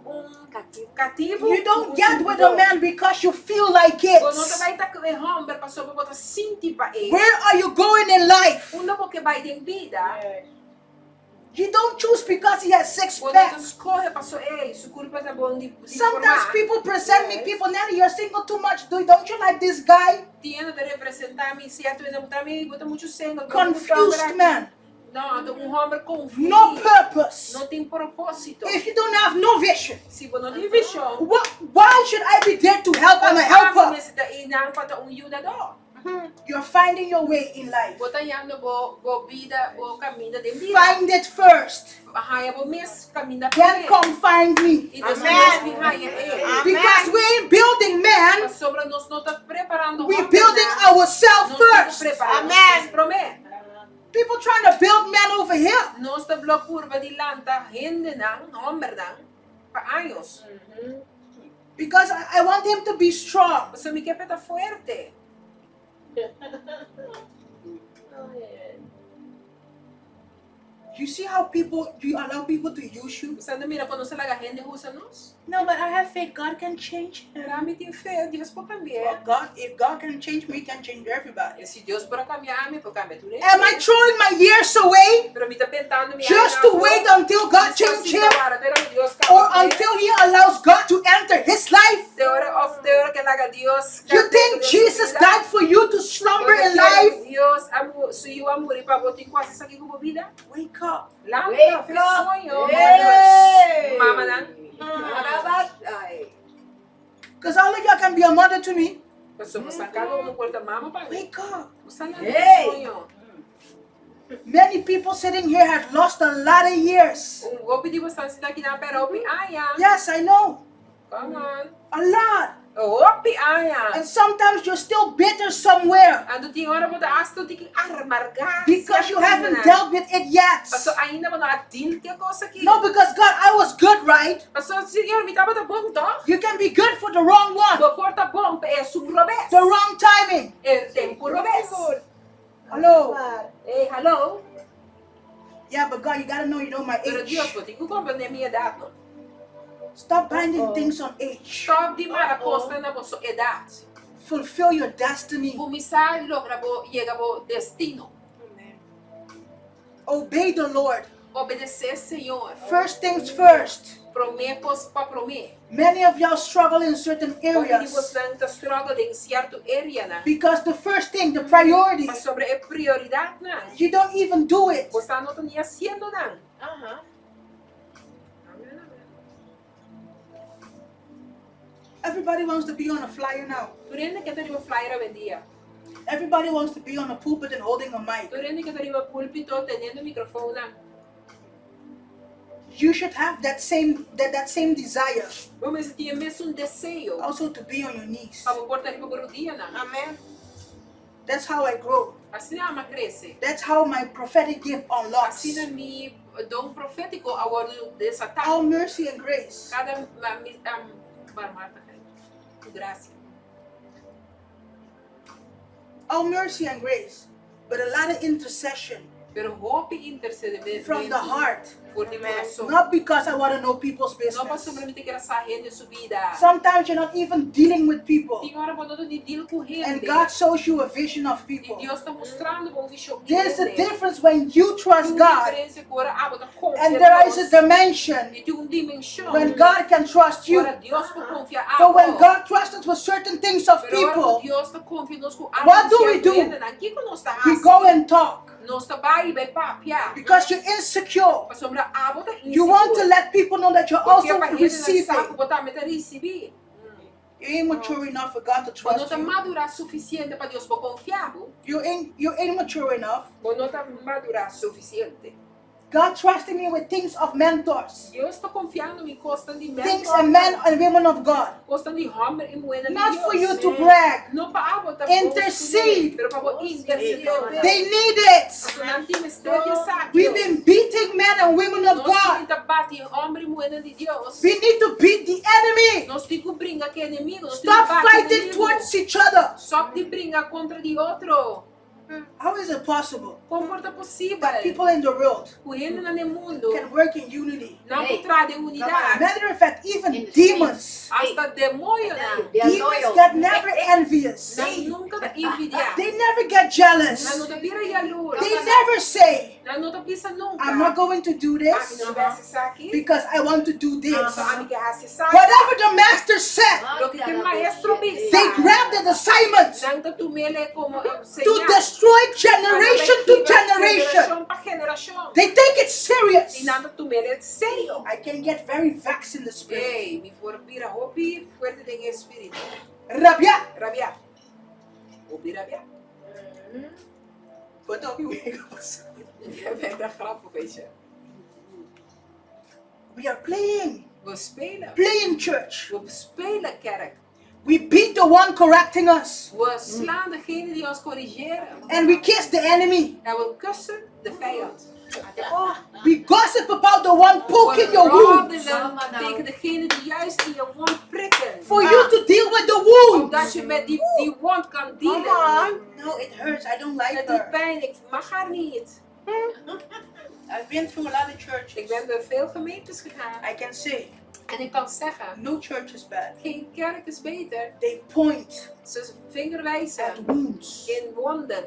un katibu. You don't get with a man because you feel like it. Bo no ta bai ta ku e hòmber pasobra bo ta sinti pa e. Where are you going in life? Unda bo ke bai den bida? You don't choose because he has six Bo no ta pack. skohe paso ey su kurpa ta bon di di Sometimes formá. people present me people, Nelly, you're single too much, do, don't you like this guy? Tin hende ta representá mi sierto hende ta mi bo ta muchu single, bo ta muchu Confused hòmber aki. man. No, anto un hòmber konfundí. No purpose. No tin propósito. If you don't have no vision. Si bo no tin vishon. What, why should I be there to help? I'm a helper. Bo mester ta einan pa ta un yudadó. You're finding your way in life. Bo ta hañando bo bo bida, bo kaminda den bida. Find it first. Haña bo mes kaminda Then promé. come find me. I despues bin haña e. Because we ain't building man. Pasobra nos no ta preparando We hombernan. building ourselves Nos tin ku first. prepara nos mes promé. People trying to build men over here. Nos ta blo purba di lanta hendenan, hombernan, pa años. Because I want him to be strong. Pasobra mi ke p'e ta fuerte. You see how people, you allow people to use you? Bo ta mira kon nos ta laga hende usa nos? No, but I have faith God can change him. Pero ami tin fe, Dios por cambi'é. Well, God, if God can change me, he can change everybody. E si Dios por a cambia ami, por cambia tur hende. Am I throwing my years away? Pero mi ta pentando mi Just to wait until God change him? Or until he allows God to enter his life? Te ora of te ora ke laga Dios You think Jesus died for you to slumber in life? Dios a su yu a muri pa bo tin ku hasi esaki ku bo bida? Wake up. Lanta, fe soño. Hey! Mamanan. Because all of y'all can be a mother to me. Pasobra bosan kada unu por ta mama pa mi. Wake up. Bosan lanta Hey! soño. Many people sitting here had lost a lot of years. Un hopi di bosan sinta akinan pera hopi aña. Yes, I know. Come on. A lot. Hopi aña. And sometimes you're still bitter somewhere. Anto tin ora bo ta hasta tin ki armargá. Because you haven't dealt with it yet. Paso ainda bo no a deal ku e kos aki. No, because God, I was good, right? Paso, Señor, mi tabata bon, tòg? You can be good for the wrong one. Bo por ta bon pa esun robes. The wrong timing. E tempu robes. Hallo. Hey, hallo. Yeah, but God, you gotta know you know my Pero age. Dios, bo tin ku komprendé mi edat, no? Stop binding things on age. Stop di mara kosnan na boso edat. Fulfill your destiny. Kuminsá logra bo yega bo destino. Obey the Lord. Obedesé Señor. First things first. Promé kos pa promé. Many of y'all struggle in certain Hopi di areas. bosnan ta struggle den sierto areanan. Because the first thing, the priority. Pasobra e prioridatnan. You don't even do it. Bosan no ta ni hasiendo nan. Everybody wants to be on a flyer now. Tur hende ke ta riba flyer awendia. Everybody wants to be on a pulpit and holding a mic. Tur hende ke ta riba pulpito teniendo microfoonnan. You should have that same that, that same desire. Bo mester tin e mesun deseo. Also to be on your knees. Pa bo por ta riba bo rudianan. Amen. That's how I grow. Asina ami a crece. That's how my prophetic gift unlocks. Asina mi don profetico a wordo desata. All mercy and grace. Cada mi barmhartigheid cu gracia. All mercy and grace, but a lot of intercession. Pero hopi intercedemento. From the heart. For di kurason. Not because I want to know people's No business. pasobra mi ta kier sa hende su bida. Sometimes you're not even dealing with people. Tin ora bo no ta ni deal ku And hende. God shows you a vision of I people. Dios ta mustrando bo un vishon di There's a hende. difference when you trust Tin un God diferensia ku ora abo ta konfia and there is Dios. a dimension I tin un dimenshon when God can trust you. ora Dios por konfia But when abo. God trusts us with certain things of Pero ora ku people, Dios ta konfia nos ku What algu do we sierto do? hendenan, kiko nos ta we hasi? go and talk Nos ta bai bai papia. because you're insecure. Pasobra abo ta You want to inseguro. let people know that you're Bo ke also pa hendenan sa receiving. ku bo tambe ta risibí. You ain't mature enough for God to Bo no trust ta you. madurá sufisiente pa Dios por konfia bo. You ain't mature enough. Bo no ta madurá sufisiente. God trusting me with things of mentors, Dios ta konfiando mi kosnan di things and men mentornan, and women of God. kosnan di hòmber i muhénan di Not for Dios. you to brag. No pa abo ta boast Intercede. kuné, pero pa bo intercedé p'e. They need it. Pasobra nan tin mester di esaki. We've been beating men and women of Nos God. tin ta bati hòmber i muhénan di Dios. We need to beat the enemy. Nos tin ku bringa ku enemigu. Nos tin ku Stop bati fighting enemigu. towards each other. Stòp di bringa kontra di otro. How is it possible Kon por ta posibel that people in the world ku hendenan den mundu can work in unity? nan por traha den unidat? Matter of fact, even In the demons, Asta demoñonan They are demons loyal. get never envious. nan nunka ta envidiá. They never get Nan jealous. no ta bira yalurs. They never say, Nan no ta bisa nunka, I'm not going to do Ami this no bai hasi esaki, because I want to do this. pasobra ami ke hasi esaki. Whatever the master said, Loke e maestro bisa, they grab the assignment nan ta tum'é komo to señal. destroy generation to generation. Generashon pa generashon. They take it I serious. nan ta tum'é serio. I can get very vexed in the spirit. Ei, mi por bira hopi fuerte den e spiritu. Rabia. Rabia. Hopi rabia. Wat ook Je bent een grappig, weet je. We are playing. We spelen. Playing church. We spelen kerk. We beat the one correcting us. We slaan degene die ons corrigeren. And we kiss the enemy. En we kussen de vijand. We gossip about the one poking We your wound. roddelen tegen degene die juist in je wond prikken. For you to deal with the wound. Omdat je met die, die wond kan Come dealen. on. No, it hurts. I don't like Het doet her. pijn, ik mag haar niet. I've been through a lot of churches. Ik ben door veel gemeentes gegaan. I can say En ik kan zeggen, no church is bad. geen kerk is beter. They point Ze vingerwijzen at wounds. in wonden.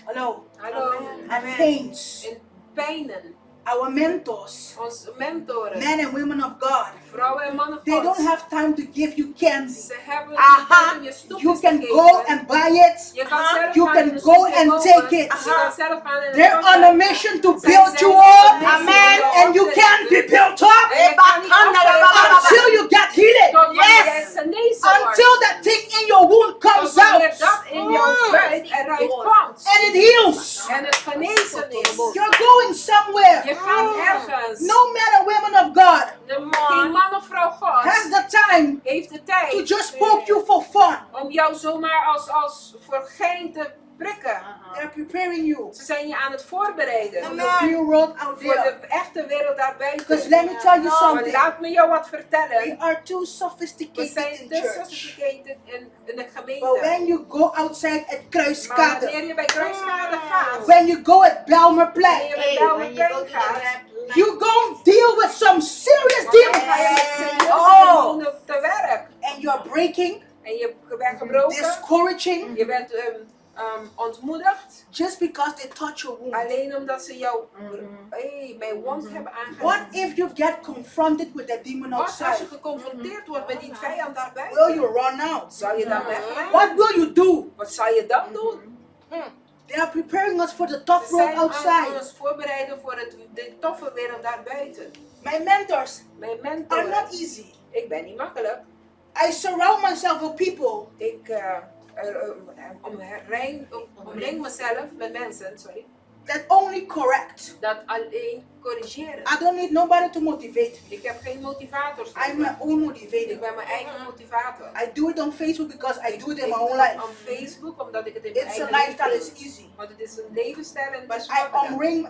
Hallo. Hallo. At pains. In pijnen. Our mentors, Onze mentoren. men and women of God, Vrouwen en mannen they Gods. don't have time to give you candy. Ze hebben Aha. niet tijd om je snoepjes You te can geven. go and buy it. Je kan zelf You gaan can en een go snoepje and kopen. take it. Je kan zelf gaan en het They're pakken. on a mission to Zij build zijn you op een up. missie om Amen. jou And op you te can't be richten. built up En je kan niet opgericht until you get healing. tot wanneer Yes. jij genezen wordt. Until that thing in your wound Tot comes wanneer out dat in jouw buik eruit komt. and it heals. En het genezen is. You're going somewhere. Je gaat ergens. No man or woman of God Geen man of vrouw has God the time heeft de to tijd just poke you for fun. om jou zomaar als, als voor gein te prikken. They're preparing you Ze zijn je aan het voorbereiden for the real world out voor there. de echte wereld daarbuiten. Because let me tell you Maar something. laat me jou wat We vertellen. are too We sophisticated zijn in te church. sophisticated in, in de But gemeente. when you go outside at Maar Kruiskade, wanneer je bij Kruiskade gaat, when you go at Bijlmerplein, wanneer je bij Hey, when you Bijlmerplein go to the gaat, red you gonna deal with some serious dan ga je demons. met serieuze Oh. demonen te werk. And you're breaking, En je bent gebroken, discouraging, je bent ontmoedigd. just because they touch your wound. Alleen omdat ze jou hey, mijn wond hebben What aangeraakt. if you get confronted with that demon Wat als je outside? geconfronteerd wordt met die vijand daarbuiten? Will you run out? Zal je dan wegrennen? What will you do? Wat zal je dan doen? They are preparing us for the tough Ze road zijn aan outside. ons voorbereiden voor het, de toffe wereld daarbuiten. My mentors Mijn are mentoren. not easy. Ik ben niet makkelijk. I surround myself with people Ik omring mezelf met mensen, sorry, that only correct. dat alleen corrigeren. I don't need nobody to motivate me. Ik heb geen motivators I'm nodig. my own Ik motivator. ben mijn eigen motivator. I do it on Facebook because I do it in Ik my own doe het life. op Facebook omdat ik het in mijn It's a eigen lifestyle, leven it's doe. easy. Want het is een levensstijl en het But is I makkelijk. omring,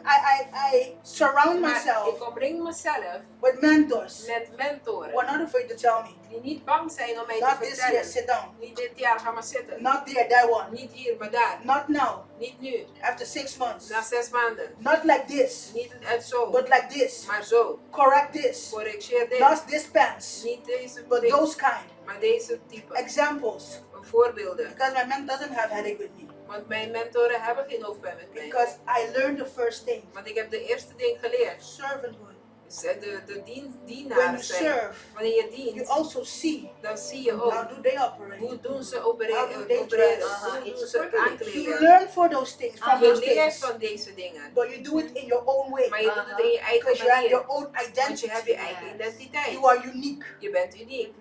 I surround Maar myself ik omring mezelf with mentors met mentoren who are not afraid to tell me. die niet bang zijn om mij te Not this year, vertellen. sit down. Niet dit jaar, ga maar zitten. Not there, that one. Niet hier, maar daar. Not now. Niet nu. After 6 months. Na 6 maanden. Not like this, Niet het zo, but like this. maar zo. Correct this. Corrigeer dit. Not this pants, Niet deze but ding, those kind. maar deze type. Examples. Voorbeelden. Because my man doesn't have headache with me. Want mijn mentoren hebben geen hoofdpijn met mij. Because I learned the first thing. Want ik heb de eerste ding geleerd. Servanthood. Dus de When dienaar you zijn. serve, Wanneer je you dient, also see dan zie je how ook do they operate. hoe doen ze How do they opereren, dress? hoe doen It's ze a privilege. You aankleden. learn for those things from Je those leert things. van deze dingen. But you do it in your own way. Maar je doet het in je eigen Because you have manier. your own Want je hebt je identity. eigen identiteit. You are unique. Je bent uniek.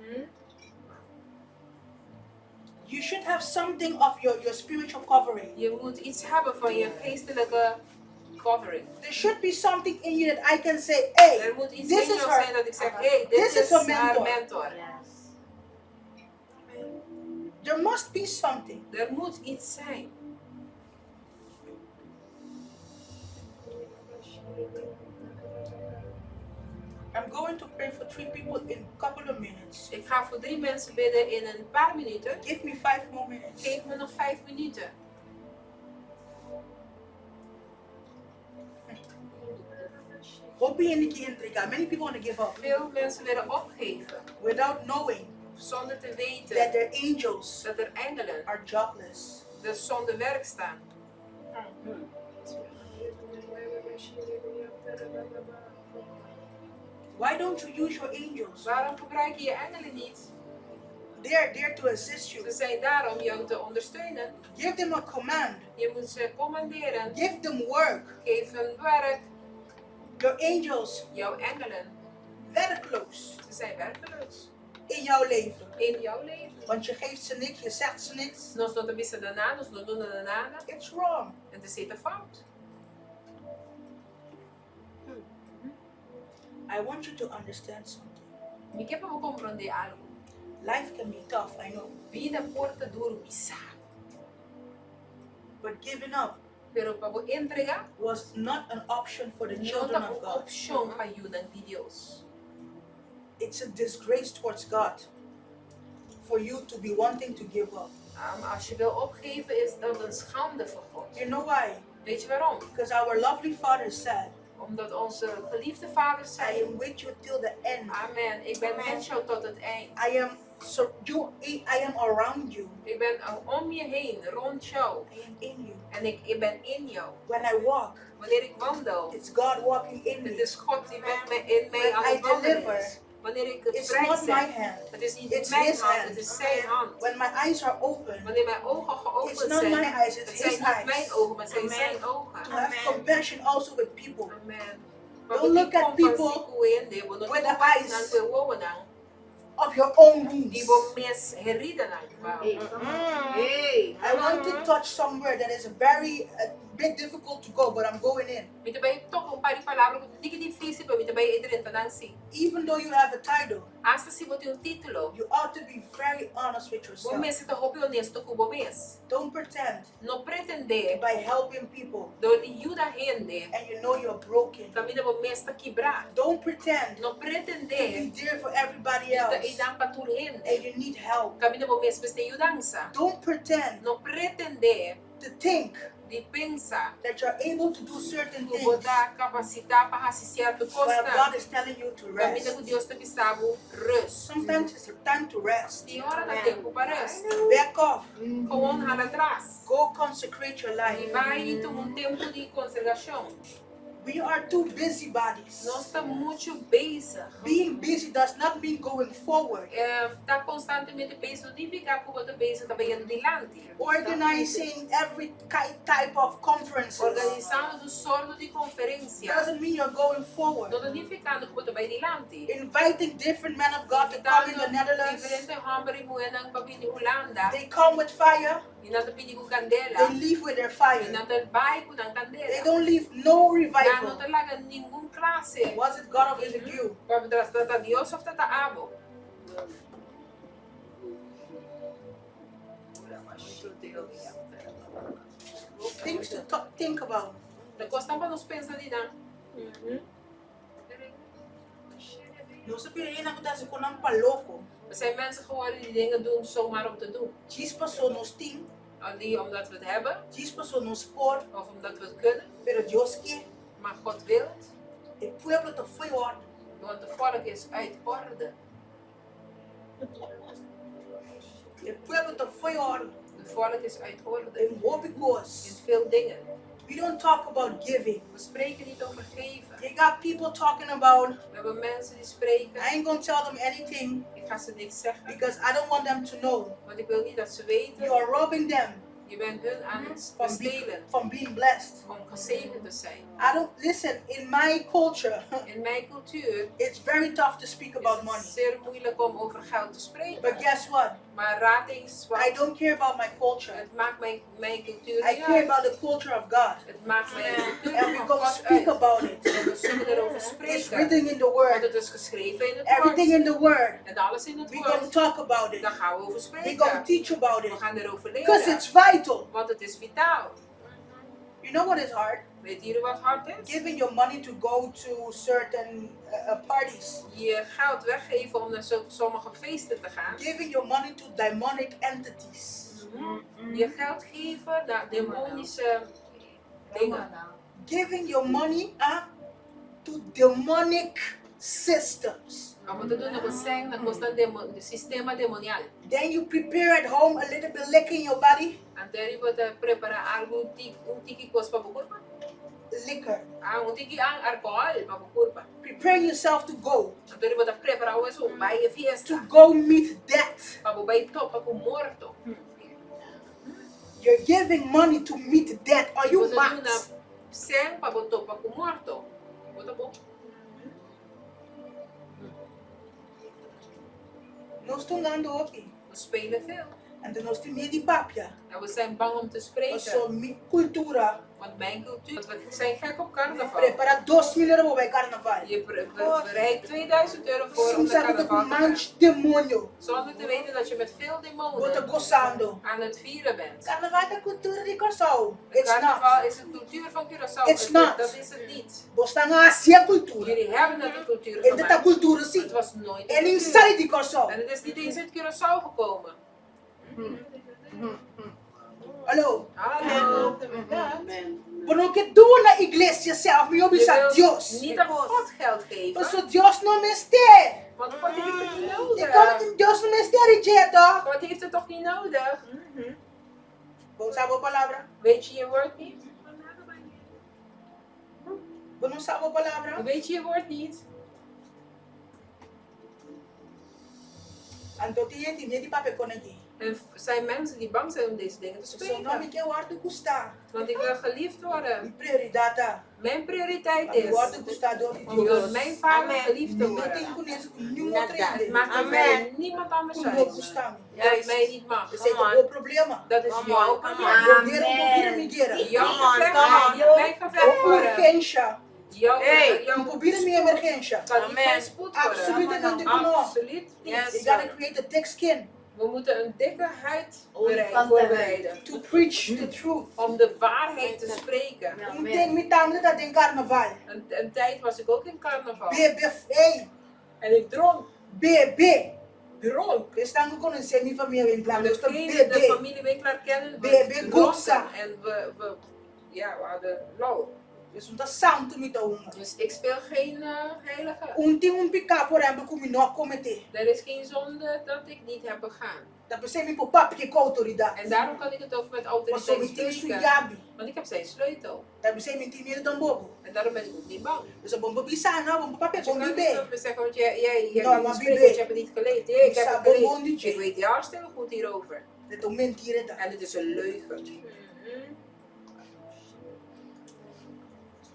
You should have something of your spiritual covering. Je moet iets hebben van je geestelijke covering. There should be something in you that I can say, hey, Er moet iets this in is jou her. zijn dat ik zeg, hey, dit This is is her haar mentor. mentor. Yes. There must be something. Er moet iets zijn. I'm going to pray for three people in a couple of minutes. Ik ga voor drie mensen bidden in een paar minuten. Give me 5 more minutes. Geef me nog 5 minuten. Hopi hende ke entregá. Many people want to give up Veel mensen willen opgeven without knowing zonder te weten that their angels dat er engelen are jobless. dus zonder werk staan. Why don't you use your angels? Waarom gebruik je je engelen niet? They are there to assist you. Ze zijn daar om jou te ondersteunen. Give them a command. Je moet ze commanderen. Give them work. Geef hun werk. Your angels, Jouw engelen, werkloos ze zijn werkeloos. In jouw leven. In jouw leven. Want je geeft ze niks, je zegt ze niks. Nos no ta bisa nan, nos no duna nada. It's wrong. En het is fout. I want you to understand something. Mi ke pa bo komprondé algu. Life can be tough, I know. Bida por ta duru pisá. But giving up Pero pa bo entregá, was not an option for the no children ta of un God. opshon pa yunan di Dios. It's a disgrace towards God for you to be wanting to give up. Als je wil opgeven, is dat een schande voor God. You know why? Weet je waarom? Because our lovely Father said, Omdat onze geliefde vader I zei: am with you till the end. Amen, ik ben met jou tot het eind. I am so you I am around you. Ik ben om je heen, rond jou. I am in you. En ik ben in jou. When I walk, Wanneer ik wandel, it's God walking in het me. is God die met mij, in mij When aan I het wandelen deliver, is. Wanneer ik het It's not my vrijzet, hand. het is niet It's mijn his hand, hand. het is zijn hand. When my eyes are open, Wanneer mijn ogen it's geopend not my zijn, eyes, het it's zijn his niet mijn eyes. ogen, maar het zijn Amen. zijn ogen. To have compassion also with people. Amen. Don't look at people with the eyes of your own wounds. Di bo mes heridanan. Wow. Hey, come on. Hey. I want to touch somewhere that is very a bit difficult to go, but I'm going in. Mi ta bai toka un par di palabra ku ta difísil, ma mi ta bai drenta nan sí. Even though you have a title, Asta si bo tin un título, you ought to be very honest with bo yourself. mester ta hopi honesto ku bo mes. Don't pretend No pretendé by helping people dor di yuda hende, and you know you're broken. kaminda bo mes ta kibrá. Don't pretend No to pretendé be there for everybody ta else einan pa tur hende. and you need help. Kaminda bo mes mester yudansa. Don't pretend No pretendé to think di pensa that you're able to do certain ku bo things ta kapasitá pa hasi sierto while kosnan. God is telling you to Kaminda rest. ku Dios ta bisa bo rust. Sometimes it's a time to rest. Tin ora ta tempu pa rust. Back off. Gewoon hala atras. Go consecrate your I life. bai tuma un tempu di konsagrashon. We are too busybodies. Nos ta muchu bezig. Being busy does not mean going forward. Ta konstantemente bezig, no ta nifiká ku bo ta bezig ta bayendo dilanti. Organizing every type of conferences Organisando tur sorto di konferensia. Doesn't mean you're going forward. No ta nifikando ku bo ta bai dilanti. Inviting different men of God to come in the Netherlands. Diferente hòmber i muhénan pa bini Hulanda. They come with fire, I nan ta bini ku kandela. They leave with their fire. I nan ta bai ku nan They kandela. don't leave no Nan no revival. ta laga ningun klase. Was it God or is it you? Ta Dios òf ta abo? Deus. Things to think about. Ta kosnan pa nos pensa riba nan. Nos a bira hende ku ta hasi kosnan pa loko. We zijn mensen geworden die dingen doen zomaar om te doen. Djis paso nos tin. Niet omdat we het hebben. Djis paso nos por. Of omdat we het kunnen. Pero Dios ke. Maar God wilt. E pueblo ta fo'i orde. Want de volk is uit orde. E pueblo ta fo'i orde. De volk is uit orde. Den hopi kos. In veel dingen. We don't talk about giving. We spreken niet over geven. You got people talking about. We hebben mensen die spreken. I ain't gonna tell them anything. Ik ga ze niks zeggen. Because I don't want them to know. Want ik wil niet dat ze weten. You are robbing them. Je bent hun aan het From bestelen. being blessed. Om gezegend te zijn. I don't listen in my culture. In mijn cultuur. It's very tough to speak about Is money. het zeer moeilijk om over geld te spreken. But guess what? Maar raad eens wat. I don't care about my culture. Het maakt mijn cultuur I niet care uit. about the culture of God. Het maakt mijn cultuur And we van gonna God speak uit. about it. En we zullen erover It's spreken. written in the Want Word. het is geschreven in het Everything woord. in the Word. En alles in het We gonna woord. talk about it. Daar gaan we over We spreken. gonna teach about We it. gaan erover Because leren. it's vital. Want het is vitaal. You know what is hard? Weet jullie wat hard is? Giving your money to go to certain parties. Je geld weggeven om naar sommige feesten te gaan. Giving your money to demonic entities. Je geld geven naar demonische dingen. Giving your money to demonic systems. Abo ta duna bo sèn na kosnan sistema demonial. Then you prepare at home a little bit liquor in your body. Anto eri bo ta prepará algu un tiki kos pa bo kurpa. Liquor. Ah, un tiki alkohòl pa bo kurpa. Prepare yourself to go. Anto eri bo ta prepará bo mes pa bo bai e fiesta. To go meet death. Pa bo bai topa ku morto. You're giving money to meet death. Are you Bo ta mad? duna sèn pa bo topa ku morto. Bo ta bon? Nos ta hungando hopi. We spelen veel. Anto nos tin miedu di papia. En we zijn bang om te spreken. Paso mi cultura. Want mijn cultuur. Want we zijn gek op carnaval. Prepara dos mil euro pa bai carnaval. Je bereidt 2000 euro voor om Sin naar sa ku ta carnaval ku te gaan. manch demonio. Zonder te weten dat je met veel Bo ta demonen gozando. aan het vieren bent. Carnaval ta cultura di Kòrsou. It's Carnaval not. is een cultuur van Curaçao. It's not. Dat is het niet. Bo stan a hasi e cultura. Jullie hebben het de cultuur E ta gemaakt. cultura si. Het was nooit de E nin cultuur. sali di Kòrsou. En het is niet eens uit Curaçao gekomen. Hallo. Hallo. Bo no ke duna iglesia self, mi obi Je sa wil Dios. niet aan God geld geven. Paso Dios no mester. Want God heeft het niet E nodig. kon Dios no mester di dje, toch? God heeft het toch niet nodig? Bo sa bo palabra? Weet je je woord niet? Bo no sa bo palabra? Weet je je woord niet? Anto tin hende tin di papia kon aki. En zijn mensen die bang zijn om deze dingen te So spreken. no mi ke wòrdu gustá. Want ik wil geliefd worden. Mi prioridat ta. Mijn prioriteit Pa mi is wòrdu gustá dor di om Dios. door mijn vader Amen. geliefd te Mi no worden. tin kunes ku niun otro Nada. hende. Het maakt Amen. mij niemand anders Ku no uit. gusta mi. Dat mij niet mag. Esei Come ta on. bo problema. Dat is Come jouw on, come probleem. on. Bo guera un por bira mi guera. Jouw Come on, gevecht come kan on. niet mijn gevecht Bo worden. urgensha. Jouw, Hey. jouw Un por bira mi emergensha. kan niet Amen. mijn spoed worden. Absoluut no tin ku no. Absoluut niet. Yes. You gotta create a thick skin. We moeten een dikke huid Olifantenhuid. voorbereiden. To preach the truth. Om de waarheid te spreken. Un ten mi tambe ta den carnaval. Een tijd was ik ook in carnaval. Bebe, hey, En ik dronk. bebe. Dronk. Esnan ku konosé mi famia Winkelaar, nos ta Degene de bebe. familie Winkelaar kennen, we Bebe dronken gozza. En we, ja, we hadden lol. Dus un ta santu mi ta hunga. Dus ik speel geen heilige. Un tin un piká, por ehèmpel, ku mi no a kometé. Er is geen zonde dat ik niet heb begaan. Ta p'esei mi por papia ku outoridat. En daarom kan ik het ook met Pasobra autoriteit mi tin su spreken. yabi. Want ik heb zijn sleutel. Ta p'esei mi tin miedu tampoko. En daarom ben ik ook niet bang. Dus bo no por bisa, no, bo no por papia Dus je kon kan di niet be. over me zeggen, want jij No, kan niet maar spreken, bibe. want je hebt het niet gelezen. Nee, ik heb Bisa het bon gelezen. bon di dje. Ik weet hartstikke goed hierover. E ta un mentira e ta. En het is een leugen.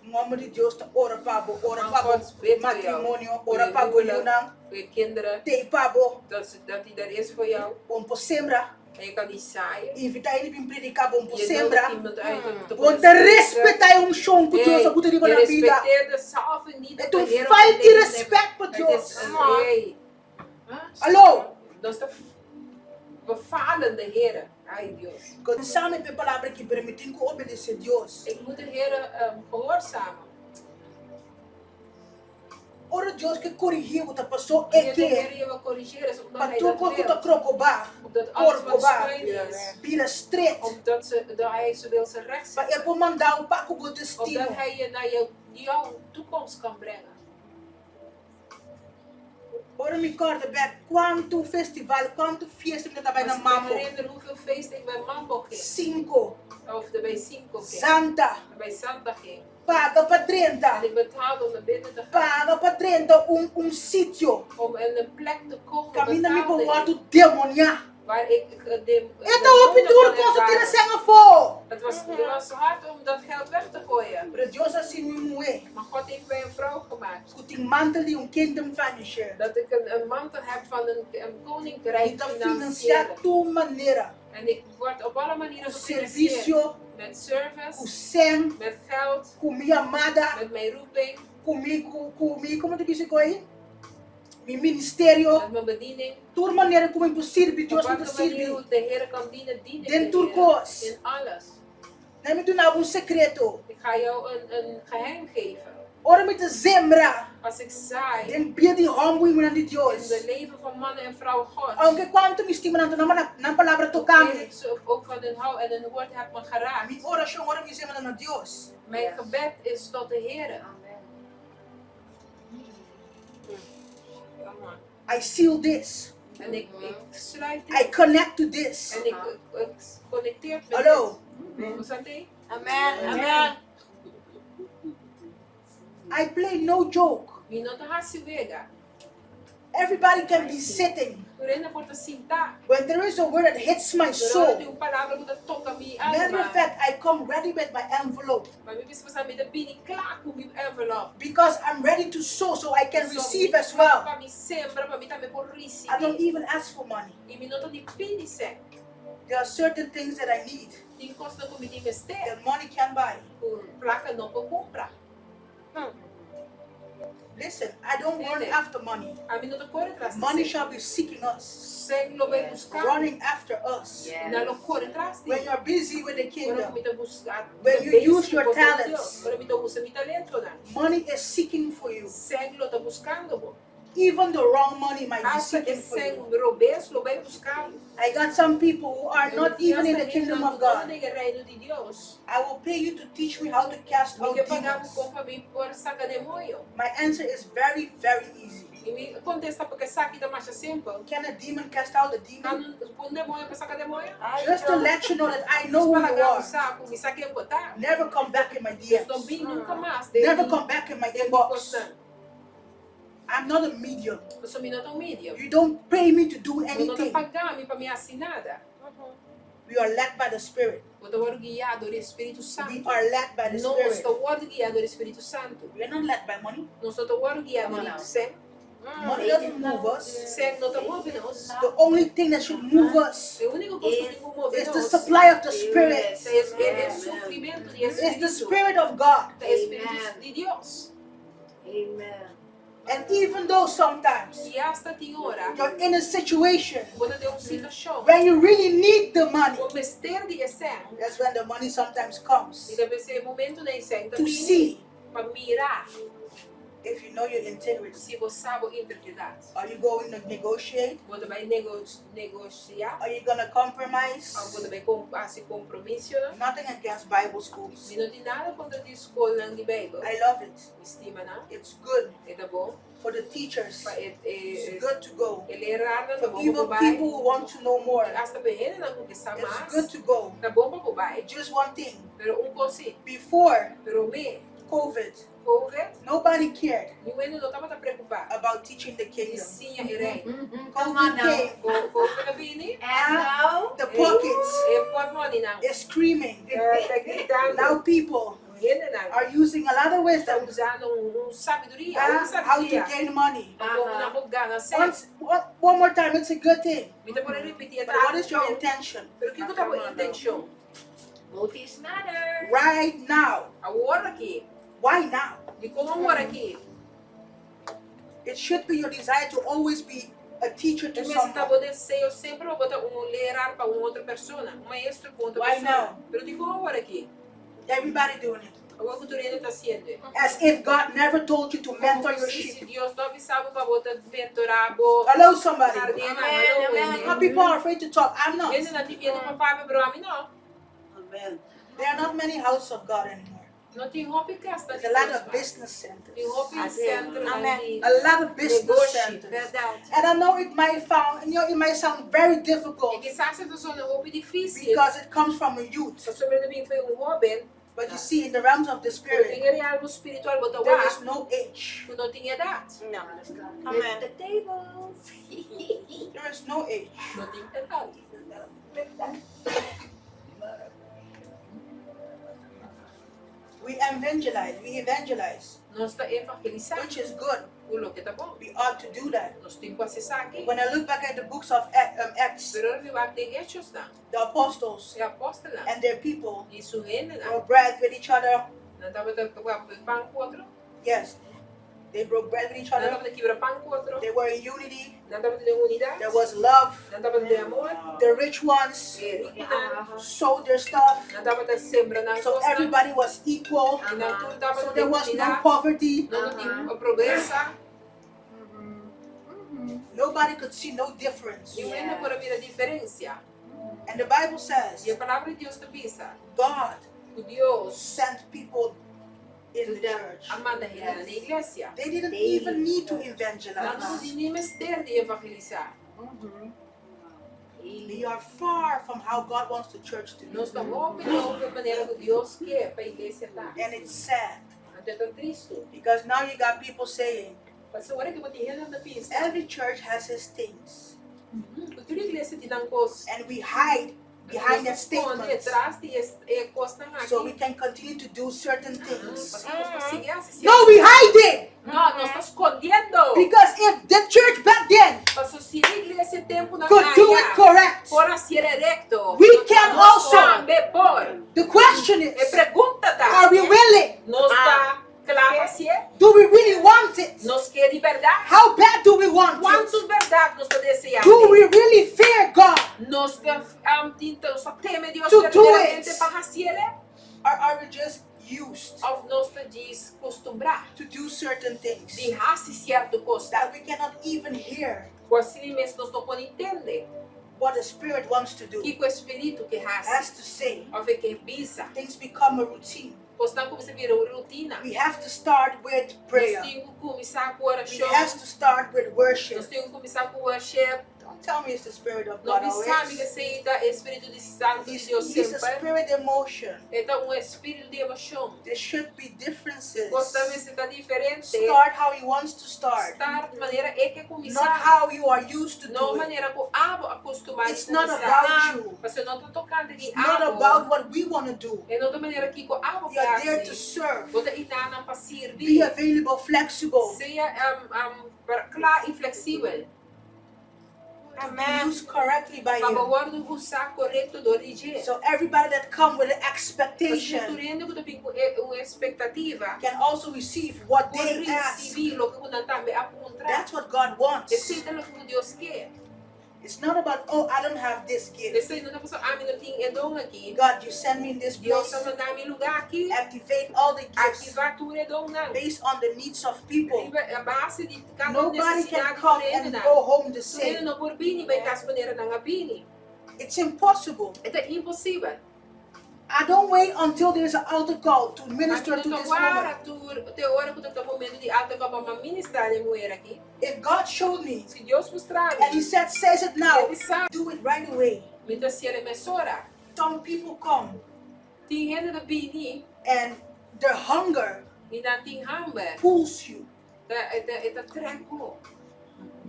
Un hòmber di Dios ta ora pa bo, ora Man pa bo God bidt voor jou. matrimonio, Voor ora je pa bo huwelijk, yunan, voor je kinderen. t'ei pa bo. Dat hij daar is voor jou. Bo no por sembra. En je kan niet zaaien. Invitá hende bin prediká, bo no por Je nodigt sembra. iemand uit om te Bo no komen ta spreken. respetá e unshon ku Dios a buta riba je nan bida. respecteert de salving niet E dat ta de un Heer op falta je di leven heeft. respèt pa Het Dios. is een, hey. Hallo! Dat is de, we falen de Heer. Ay, Dios. Sa mi p'e palabra aki, pero mi tin ku obedesé Dios. Ik moet de Heer gehoorzamen. Ora Dios ke korigí bo ta pasó e ke pa tur kos ku ta krokobá, korkobá, bira stret, pa e por manda bo pa ku bo destino. Ora mi kòrda bèk kuantu festival, kuantu fiesta mi ta bai na Mambo. Sinko. Santa. Paga pa drenta. Paga pa drenta un un sitio. Kaminda mi por wòrdu demoniá. E ta hopi tur kos ta tira sèn afó. Pero Dios a hasi mi muhé. Ku tin mantel di un kingdom financier. Mi ta finansiá tur manera. Ku servisio, ku sèn, ku mi yamada, ku mi, ku mi, komo ta bisa ku ei? Mi ministerio, tur manera ku mi por sirbi Dios mi ta sirbi den tur kos. Nan mi duna bo un sekreto. Ora mi ta zembra den bida di hòmber i muhernan di Dios, ounke kuantu mi stima nan, nan palabra toka mi. Mi orashon ora mi zembra ta na Dios. I seal this. I connect to this. Hallo. Amen. Amen. I play no joke. Mi no ta hasi wega. Everybody can be sitting. Tur hende por ta sintá. When there is a word that hits my Pero ora soul, tin un palabra ku ta toka mi matter alma, of fact, I come ready with my envelope pa mi bisa pasá mi ta bini kla ku mi envelop. because I'm ready to sow so I can So receive mi as well. Pa mi sembra, pa mi tambe por I risibí. don't even ask for money. I mi no ta ni pidi sèn. There are certain things that I need Tin kosnan ku mi tin mester that money can't buy. ku plaka no por kumpra. Listen, I don't run Tende. after money. Ami no ta kore tras di Money sèn. shall be seeking us, Sèn lo bai buska mi. running after us. Nan lo kore tras di When mi. you're busy with the Ora ku kingdom, mi ta buska, mi when ta you bezig use ku your kos di Dios. talents, Ora mi ta usa mi talentonan, money is seeking for you. sèn lo ta buskando bo. Even the wrong money might be Asta e seeking for sèn you. robes lo bai buska bo. I got some people who are not even in the kingdom of God. Den e reino di Dios. I will pay you to teach me how to cast Mi out ke paga bo demons. kon pa mi por saka demoño. My answer is very, very easy. I mi kontesta pa esaki ta masha simpel. Can a demon cast out a demon? Kan un demoño por saka demoño? Just to let you know that I know Just who pa you laga bo are. sa ku mi sa ken bo ta. Never come back in my Dus no DMs. bin nunka mas den Never mi come back in my den mi inbox. kosnan. I'm not a medium. Pasobra mi no ta un medium. You don't pay me to do Bo no ta anything. paga mi pa mi hasi nada. We are led by the Spirit. Bo ta wòrdu guiá dor di e Spiritu We Santu. are led by the Nos Spirit. ta wòrdu guiá dor di e Spiritu Santu. We are not led by money. Nos no ta wòrdu guiá dor di sèn. Money doesn't move us. Sèn no ta move nos. The only thing that should move us E úniko kos ku tin ku move is the nos supply of the Spirit. ta e e sufrimentu di e It's the Spiritu. Spirit of God. Ta e Spiritu di Dios. Amen. And even though sometimes I asta tin ora you're in a situation bo ta den un situashon when you really need the money, bo mester di e sèn, that's when the money sometimes comes i ta bes e momentunan e sèn ta to bini see pa mira if you know your integrity. si bo sa bo integridat. Are you going to negotiate? Bo ta bai negosiá? Are you going to compromise? Òf bo ta bai hasi kompromisonan? Nothing against Bible schools. Mi no tin nada kontra di skolnan di Beibel. I love it. Mi stima nan. It's good E ta bon for the teachers. pa e e It's good to go. e lerarnan, ta For bon pa bo even bai. people who want to know more. I asta pa e hendenan ku ke sa It's mas, good to go. ta bon pa bo bai. Just one thing. Pero un kos si, Before promé COVID, Covid, nobody cared niun hende no tabata preokupá about teaching the di kingdom. siña e Reino. Come on COVID now. came, Covid a bini, And now, the pockets e pòtmòninan is screaming. ta gritando. Now people Hendenan are using a lot of ta wisdom usando un sabiduria, hopi how to sabiduria, gain money. pa kon nan por gana sèn. Once, one, one more time, it's a good thing. Mi ta por a ripití e But what is your intention? Pero kiko ta bo intenshon? Motives matter. Right now. Awor aki. Why now? Dikon awor aki? It should be your desire to always be a teacher to E mester ta someone. bo deseo semper pa bo ta un lerar pa un otro persona, un maestro pa un otro Why persona. now? Pero dikon awor aki? Everybody doing it. Awor ku tur hende ta hasiendo. As if God never told you to Komo mentor ku your si sheep. si Dios no a bisa bo pa bo ta mentorá bo Hello, somebody. karnénan. Amen, Haló, amen. hende. Some people are afraid to talk. I'm not. Hendenan tin miedu pa papia, pero ami no. Amen. There are not many houses of God anymore. No tin hopi kas na There's di a lot Dios of mas. business centers. Tin hopi Así. sentronan Amen. di A lot of business negoshi. centers. Bèrdat. And I know it might found, you know, it might sound very I difficult kisas e ta sona hopi difísil, because it comes from a youth. pasobra e ta bin for di un hóben, But you see, in the realms of the pero spirit, den e realmo spiritual bo ta there wak is no age. ku no tin edat. No. Amen. The tables. There is no age. No tin edat. We evangelize, we evangelize, Nos ta evangelisá, which is good. ku loke ta bon. We ought to do that. Nos tin ku hasi esaki. When I look back at the books of Acts, Pero ora mi wak den Hechosnan, the apostles e apòstelnan and their people i su hendenan, broke bread with each other. nan tabata pan ku otro. Yes, they broke bread with each Nan other. tabata kibra pan ku otro. They were in unity. Nan tabata den unidat. There was love. Nan tabata den amor. The rich ones E rikunan, sold their stuff. nan tabata sembra nan So kosnan. everybody was equal. I nan tur tabata So there den was no unidat. poverty. No tabatin pobresa. Nobody could see no difference. Niun hende por a mira diferensia. And the Bible says I e Palabra di Dios ta bisa God ku Dios sent people in the church. a manda hendenan na iglesia. They didn't even need to Nan no evangelize. tin ni mester di evangelisá. We are far from how God wants the church to be. Nos ta hopi leu for e manera ku Dios ke pa iglesia ta. And it's sad Anto e ta tristu. because now you got people saying Pasobra ora ku bo tin hendenan ta bisa every church has its things. ku tur iglesia tin nan kos. And we hide behind that Nos ta skonde statement tras di e kosnan so we aki. can continue to do certain things. Pasobra nos por sigui hasi No, sierto. we hide it No, nos ta skondiendo. because if the church back then Pasobra si e iglesia e tempunan could do it aya correct, por hasié rekto, we can nos also. tambe por. The question E is, pregunta ta, are we willing? nos ta kla pa hasié? Do we really want it? Nos ke di bèrdat? How bad do we want Kuantu it? bèrdat nos ta deseá? Do we really fear God? Nos ta um, nos ta teme Dios To do it. verdaderamente pa hasié? Or are we just used Òf nos ta djis kustumbrá to do certain things di hasi sierto kos that we cannot even hear ku asina mes nos no por intende what the Spirit wants to do, kiko e Spiritu ke hasi has to say? òf e ke bisa? Things become a routine. Kosnan kuminsá bira un rutina. We have to start with Nos prayer. tin ku kuminsá ku We orashon. have to start with Nos worship. tin ku kuminsá ku worship. Don't tell me it's the Spirit of No God bisa mi always. ku esei ta e Spiritu di Santu di He's, Dios he's a semper. spirit emotion. E ta un espiritu di emoshon. There should be differences. Kosnan mester ta diferente. Start how he wants to start, Start manera e ke kuminsá. not how you are used to No do it. manera ku abo a kustumá di It's not kuminsá. about you. Pasobra no ta tokante di It's not abo. about what we want to do. E no ta manera kiko abo You ke are there to hasi. serve. Bo ta einan pa sirbi. Be available, flexible. Sea um, um, kla i fleksibel. To be used correctly by Pa bo Him. wòrdu usá korekto dor di dje. So everybody that come with an Pasobra expectation tur hende ku ta bin ku un ekspektativa can also receive what por they ask. risibí loke ku nan tambe a puntra. That's what God wants. Esei ta loke ku Dios ke. It's not about, oh, I don't have this gift. Esei no ta pasobra ami no tin e don aki. God, you send me in this Dios place. a manda mi lugá aki. Activate all the gifts Aktivá tur e donnan. based on the needs of people. Riba a base di kada Nobody can nesesidat di come tur and hendenan. go home the Tur hende same. no por bini bai kas manera nan a bini. It's impossible. E ta imposibel. I don't wait until there's an altar call to minister Ami to no ta this woman. wara tur te ora ku ta ta momento di altar call pa mi ministrá e muher aki. If God showed me Si Dios mustra and mi, He said, says it now, e bisa do it right away. mi ta hasié mesora. Some people come Tin hende ta bini and their hunger i nan tin hamber. pulls you. Ta e ta e ta trek bo.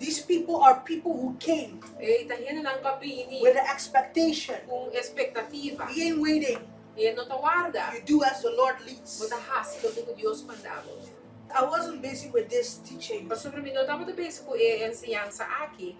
These people are people who came E ta hendenan ku a bini with an expectation. ku un espektativa. We ain't waiting. E no ta warda. You do as the Lord leads. Bo ta hasi loke ku Dios manda bo. I wasn't busy with this teaching. Pasobra mi no tabata bezig ku e enseñansa aki.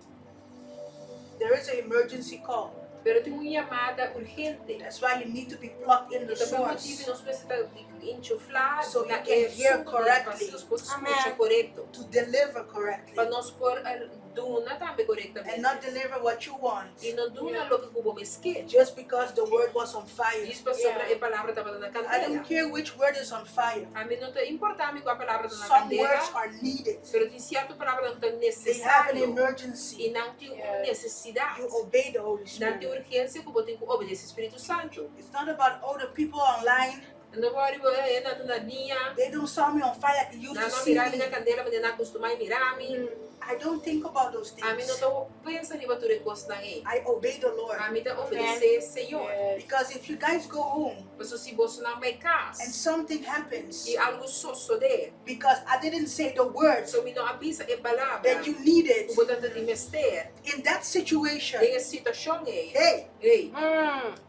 There is an emergency call. Pero tin un yamada urgente. That's why you need to be plugged in the I ta pa motibu source nos mester ta enchuflá so you na can e hear asuntu di pa correctly, nos por Amen. skucha korekto. to deliver correctly. Pa nos por duna. duna tambe And korektamente. not deliver what you want. I no duna loke ku bo mes ke. Just because the word was on fire. Djis pasobra e palabra tabata na I don't kandela. care which word is on fire. Ami no ta importá mi kua palabra ta na Some kandela, words are needed. pero tin sierto palabranan ku ta They have an nesesario emergency. i nan tin un nesesidat. You obey the Holy Nan tin Spirit. urgensia ku bo tin ku obedesé Spiritu Santu. It's not about all the people online. No bo riba e nan ta na liña. They don't saw me on fire like they used Nan to no see mira mi me. na kandela manera nan a kustumá mira mi. I don't think about those Ami no things. ta pensa riba tur e kosnan ei. I obey the Lord. Ami ta obedesé Señor. Because if you guys go home Pasobra si bosonan bai and kas something happens i algu sosodé, because I didn't say the words pasobra mi no a bisa e palabra that you needed ku bo ta di mester in that situation, den e situashon ei, hey, ei,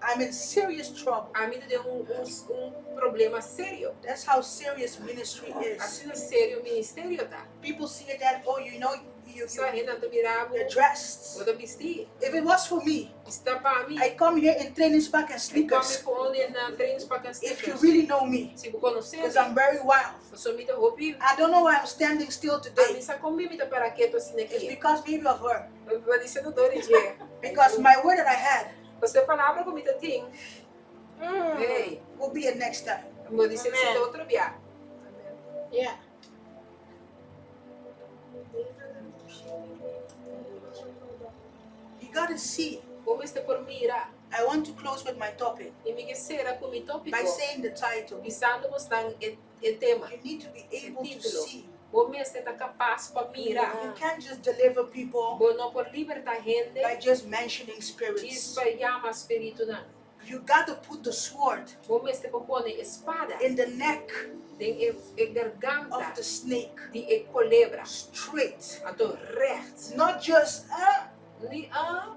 I'm in serious trouble. ami ta den un, un, un problema serio. That's how serious ministry is. Asina serio ministerio ta. People see it that, oh, you know, you, Sa you, hende ta mira bo, you're dressed. bo ta bistí. If it was for me, Si ta pa mi, I come here in trainingspak and mi kome sneakers. pone na trainingspak en If you sneakers. really know me, Si bo konosé because mi, I'm very wild. pasobra mi ta hopi. I don't know why I'm standing still Ami today. sa kon mi ta para ketu asina It's aki. because maybe of her. Bo di ta dor di dje. Because my word that I had Pasobra e palabra ku mi ta tin, hey, will be it next time. bo di esei ta otro bia. Yeah. You gotta see. Bo mester por mira. I want to close with my topic I mi ke sera ku mi by tópiko, saying the title. bisando bosnan e e tema. You need to be able to Título. see. Bo mester ta kapas pa mira. You can't just deliver people Bo no por libertá hende by just mentioning djis spirits. pa yama spiritunan. You got to put the sword Bo mester por pone e spada in the neck den e e garganta of the snake di e kolebra. straight. Anto recht. Not just, ah, Ni ah,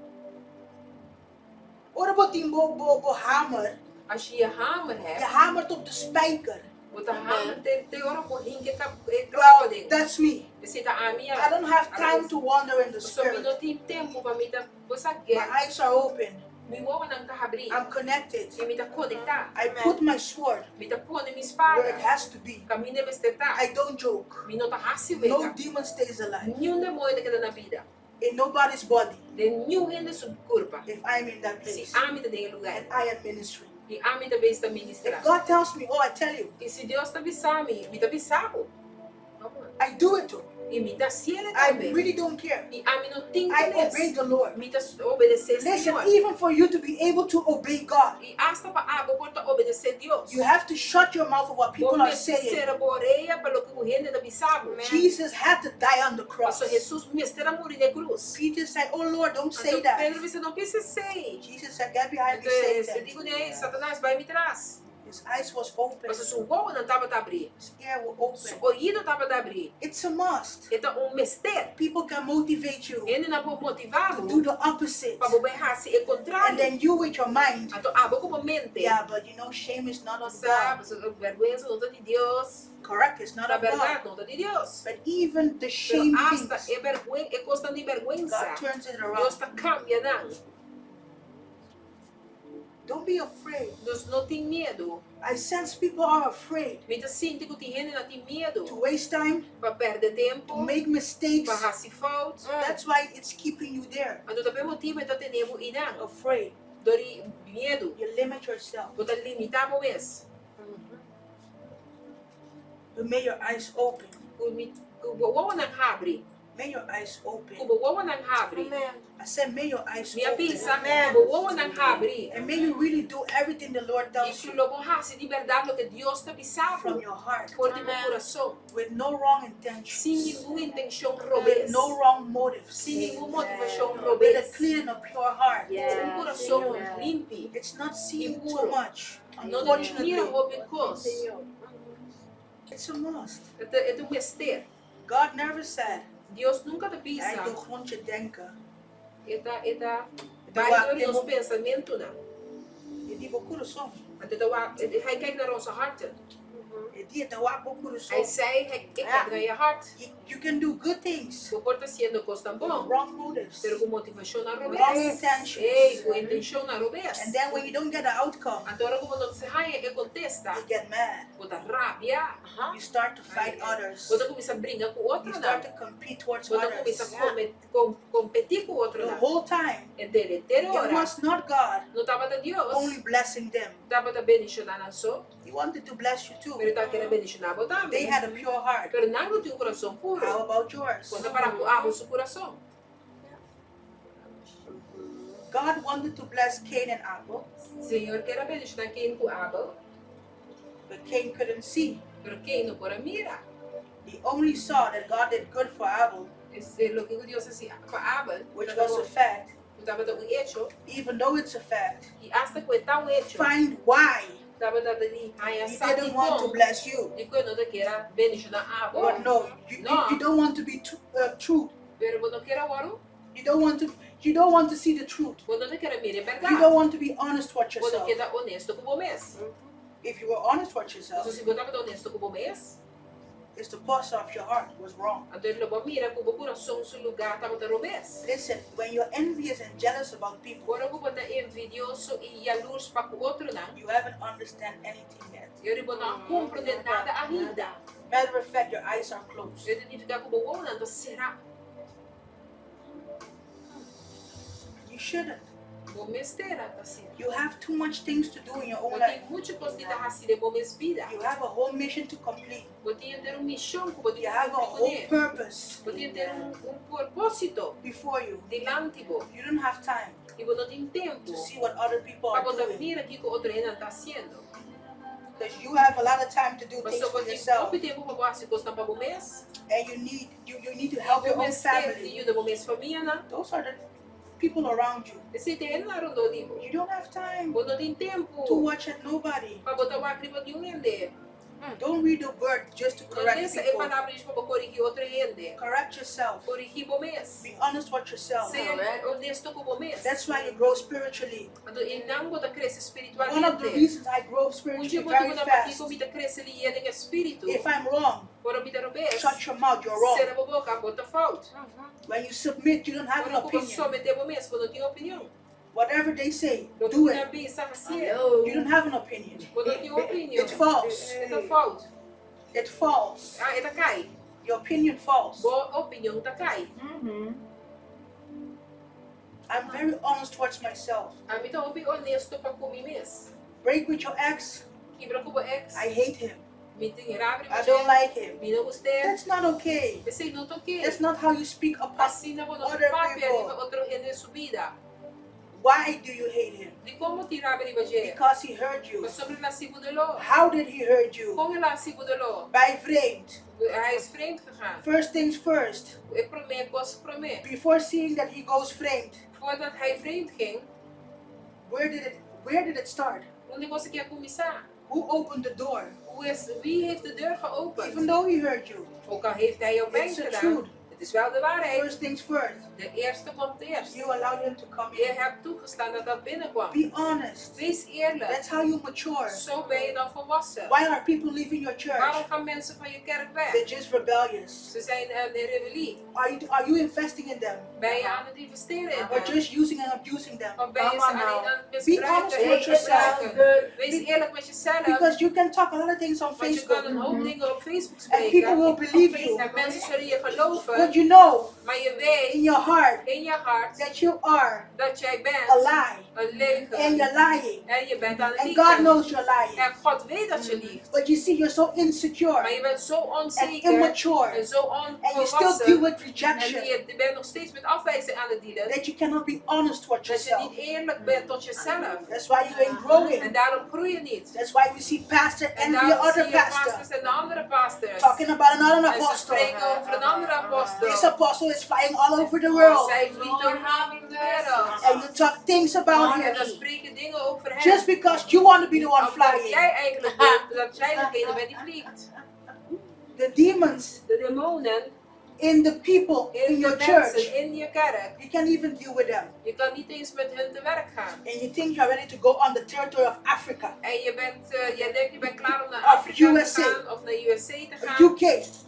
ora bo tin bo, bo, bo hamer. Als je je hamer Je hebt, hamert op de spijker. bo ta hamer te te ora bo hinka e kap e Well, klapa den. that's me. Esei ta ami I don't have time to wander in the So mi spirit. no tin tempu pa mi ta bo sa My gek. eyes are open. Mi wowonan ta habrí. I'm connected. I mi ta konektá. I put my sword Mi ta pone mi where spada it has to be. kaminda e mester ta. I don't joke. Mi no ta hasi No wega. demon stays alive Niun demoño ta keda na bida. in nobody's body Den niun hende su kurpa. if I'm in that Si place ami ta den e lugá and I am ministering. I ami ta bezig ta ministrá. If God tells me, oh, I tell you, I si Dios ta bisa mi, mi ta bisa bo. I do it too. I mi ta hasié I tambe. really don't care. I ami no tin I obey interes. the Lord. Mi ta obedesé Listen, Señor. even for you to be able to obey God, I asta pa abo por ta obedesé Dios. you have to shut your mouth of what Bo people are mester saying. sera bo orea pa loke ku hende ta bisa bo. Jesus had to die on the cross. Paso Hesus mester a muri den krus. Peter said, Oh Lord, don't say Anto that. Pedro bisa, no bisa esei. Jesus said, Get behind me, Anto e Satan. di kuné, Satanas, bai mi tras. His eyes was open. Paso su wowonan tabata abrí. His ear were open. Su oido tabata abrí. It's a must. E ta un mester. People can motivate you Hendenan por motivá to bo do the opposite. pa bo bai hasi e And kontrario. then you with your mind, Anto abo ku bo mente. yeah, but you know, shame is not of Sa, God. pasobra bèrgwensa no ta di Dios. Correct, it's not Ta of God. bèrdat, no ta di Dios. But even the Pero shame asta things, e bèrgwen, e kosnan di bèrgwensa, God turns it around. Dios ta kambia nan. Don't be afraid. Dus no tin miedu. I sense people are afraid Mi ta sinti ku tin hende nan tin miedu to waste time, pa pèrdè to tempu, make mistakes. pa hasi fout. That's why it's keeping you there. Anto ta p'e motibu e ta tene bo einan. Afraid. Dor di miedu. You limit yourself. Bo ta limitá bo mes. But may your eyes open. Ku mi, ku bo wowonan habri. May your eyes open. Ku bo wowonan habri. Amen. I said, may your eyes Mi a open. bisa, ku bo wowonan habri. And may you really do everything the Lord I tells ku you lo bo hasi di bèrdat loke Dios ta bisa from bo your heart for di bo Amen. kurason. with no wrong Sin intentions, ningun intenshon with robes. no wrong motives, Sin ningun motivashon with a robes. clean and a pure heart. Ku un kurason limpi. It's not seeing too puro. much, No ta mira unfortunately. hopi kos. It's a must. E ta e ta un mester. God never said, Dios nunka ta Hij bisa. doorgrond je denken. E ta e ta E ta bai wak dor den nos bo pensamentunan. E di bo kurason. Anto e ta wak, hij kijkt naar onze harten. E E di e ta wak bo kurason. Hij zei, ik kijk naar je hart. You can do good things. Bo por ta hasiendo kosnan With bon. wrong motives. Pero ku motivashonnan Wrong robes. intentions. Ey, ku intenshonnan robes. And then when you don't get the outcome. Anto ora ku bo no ta haña e kontesta. You get mad. Bo ta rabia. You start to fight others. Bo ta kuminsá bringa ku You start otronan. to compete towards Bo ta others. kuminsá kompetí ku The otronan. whole time. Henter henter It ora. was not God. No tabata Dios. Only blessing them. Tabata bendishoná nan so. He wanted to bless you too. Pero e ta kere bendishoná bo tambe. They had a pure heart. Pero nan no tin un kurason puro. How about yours? Kon ta para ku abo su kurason? God wanted to bless Cain and Abel. Señor ker a bendishoná Cain ku Abel. But Cain couldn't see. Pero Cain no por a mira. He only saw that God did good for Abel. Este loke ku Dios a hasi pa Abel. Which was a fact. Ku tabata un hecho. Even though it's a fact. I asta ku e ta un hecho. Find why. Tabata di haña He sa didn't want to dikon. bless you. Dikon e no ta kier a bendishoná abo. But no, you, No. you, you don't want to be true. Pero bo no kier a wòru. You don't want to you don't want to see the truth. Bo no ta kier a mira e You bèrdat. don't want to be honest with Bo no yourself. kier ta honesto ku bo mes. If you were honest with yourself, Pasobra si bo tabata honesto ku bo mes, it's the posture of your heart was wrong. anto lo bo mira ku bo kurason su lugá tabata robes. Listen, when you're envious and jealous about people, Ora ku bo ta envidioso i yalurs pa ku otronan, you haven't understand anything yet. e ora bo no a komprendé nada ainda. Matter of fact, your eyes are closed. E ta nifiká ku bo wowonan ta será. You shouldn't. Bo mester a ta asina. You have too much things to do in your Bo own tin life. muchu kos di ta hasi den bo mes bida. You have a whole mission to complete. Bo tin henter un mishon ku bo tin You ku have a kumpli whole kuné. purpose Bo tin henter un un propósito before you. dilanti bo. You don't have time I bo no tin tempu to see what other people pa are bo ta doing. mira kiko otro hendenan ta hasiendo. Because you have a lot of time to do things Pasobra for bo tin yourself. hopi tempu pa bo hasi kosnan pa bo mes. And you need you, you need to help Bo your own mester family. di yuda bo mes famianan. Those are the people around you. Esei ta e hendenan rondó di bo. You don't have time Bo no tin tempu to watch at nobody. pa bo ta wak riba di un hende. Don't read the word just to No correct lesa e people. palabra djis pa bo korigí otro hende. Correct yourself. Korigí bo mes. Be honest with yourself. Sea honesto ku bo mes. That's why you grow spiritually. Anto einan bo ta krese One of the spiritualmente. reasons I grow Un dje spiritually motibu very nan fast. pakiko mi ta krese lihé den e spiritu. If I'm wrong, Ora mi ta robes, shut your mouth, you're wrong. sera bo boka, bo ta fout. When you submit, you don't have an Ora ku bo opinion. someté bo mes, bo no tin opinion. Whatever they say, Loke do ku it. nan bisa, hasié. You don't have an opinion. Bo no tin opinion. It falls. E ta fout. It falls. Ah, e ta kai. Your opinion falls. Bo opinion ta kai. I'm very honest towards myself. Ami ta hopi honesto pa ku mi mes. Break with your ex. Kibra ku bo ex. I hate him. Mi tin rabia I don't like him. Mi no gust'é. That's not okay. Esei no ta okay. That's not how you speak upon Asina bo no ta other papia people. riba otro hende su bida. Why do you hate him? Dikon bo tin rabia riba dje? Because he hurt you. Pasobra el a hasi bo doló. How did he hurt you? Kon el a hasi bo doló? By vreemd. Hij is vreemd gegaan. First things first. E promé kos promé. Before seeing that he goes vreemd. Voordat hij vreemd ging. Where did it where did it start? Unda e kos aki a kuminsá? Who opened the door? Hoe is, wie heeft de deur geopend? Even though he hurt you. Ook al heeft hij jou pijn It's the gedaan. truth. Het is wel de waarheid. First things first. De eerste komt eerst. You allowed him to come Je in. hebt toegestaan dat dat binnenkwam. Be honest. Wees eerlijk. That's how you mature. Zo ben je dan volwassen. Why are people leaving your church? Waarom gaan mensen van je kerk weg? They're just rebellious. Ze zijn in rebellie. Are you are you investing in them? Ben je aan het investeren in Or hen? just using and abusing them? Of ben je ze alleen aan het Be honest misbruiken en with yourself. gebruiken? Wees eerlijk met jezelf. Because you can talk a lot of things on Want je kan Facebook een hoop dingen op Facebook and people spreken. will believe you. En mensen zullen je geloven. But you know Maar je weet in your heart in je hart that you are dat jij a bent lie een leugen. and you're lying. En je bent aan het And God liegen. knows you're lying. En God weet dat je liegt. But you see, you're so insecure Maar je bent zo and onzeker immature en zo and you still deal onvolwassen. with En rejection je bent nog steeds met afwijzing aan het dealen. that you cannot be honest towards Dat je yourself. niet eerlijk bent tot jezelf. That's why you ain't growing. En daarom groei je niet. That's why you see pastor En envy daarom other zie je pastor pastors en de andere pastors. talking about another En ze apostle. spreken over een andere apostel. This apostle is flying all over the world. Zij vliegt door de wereld. And you talk things about En him dan spreken dingen over hem. just because you want to be the one Omdat flying. jij eigenlijk wilt dat jij degene bent die vliegt. The demons De demonen in the people in in de your mensen church, in je kerk. you can't even deal with them. Je kan niet eens met hun te werk gaan. And And you think you are ready to go on the territory of Africa, En je bent, jij denkt je bent klaar om naar Of Afrika te USA. gaan, of naar USA te gaan, UK,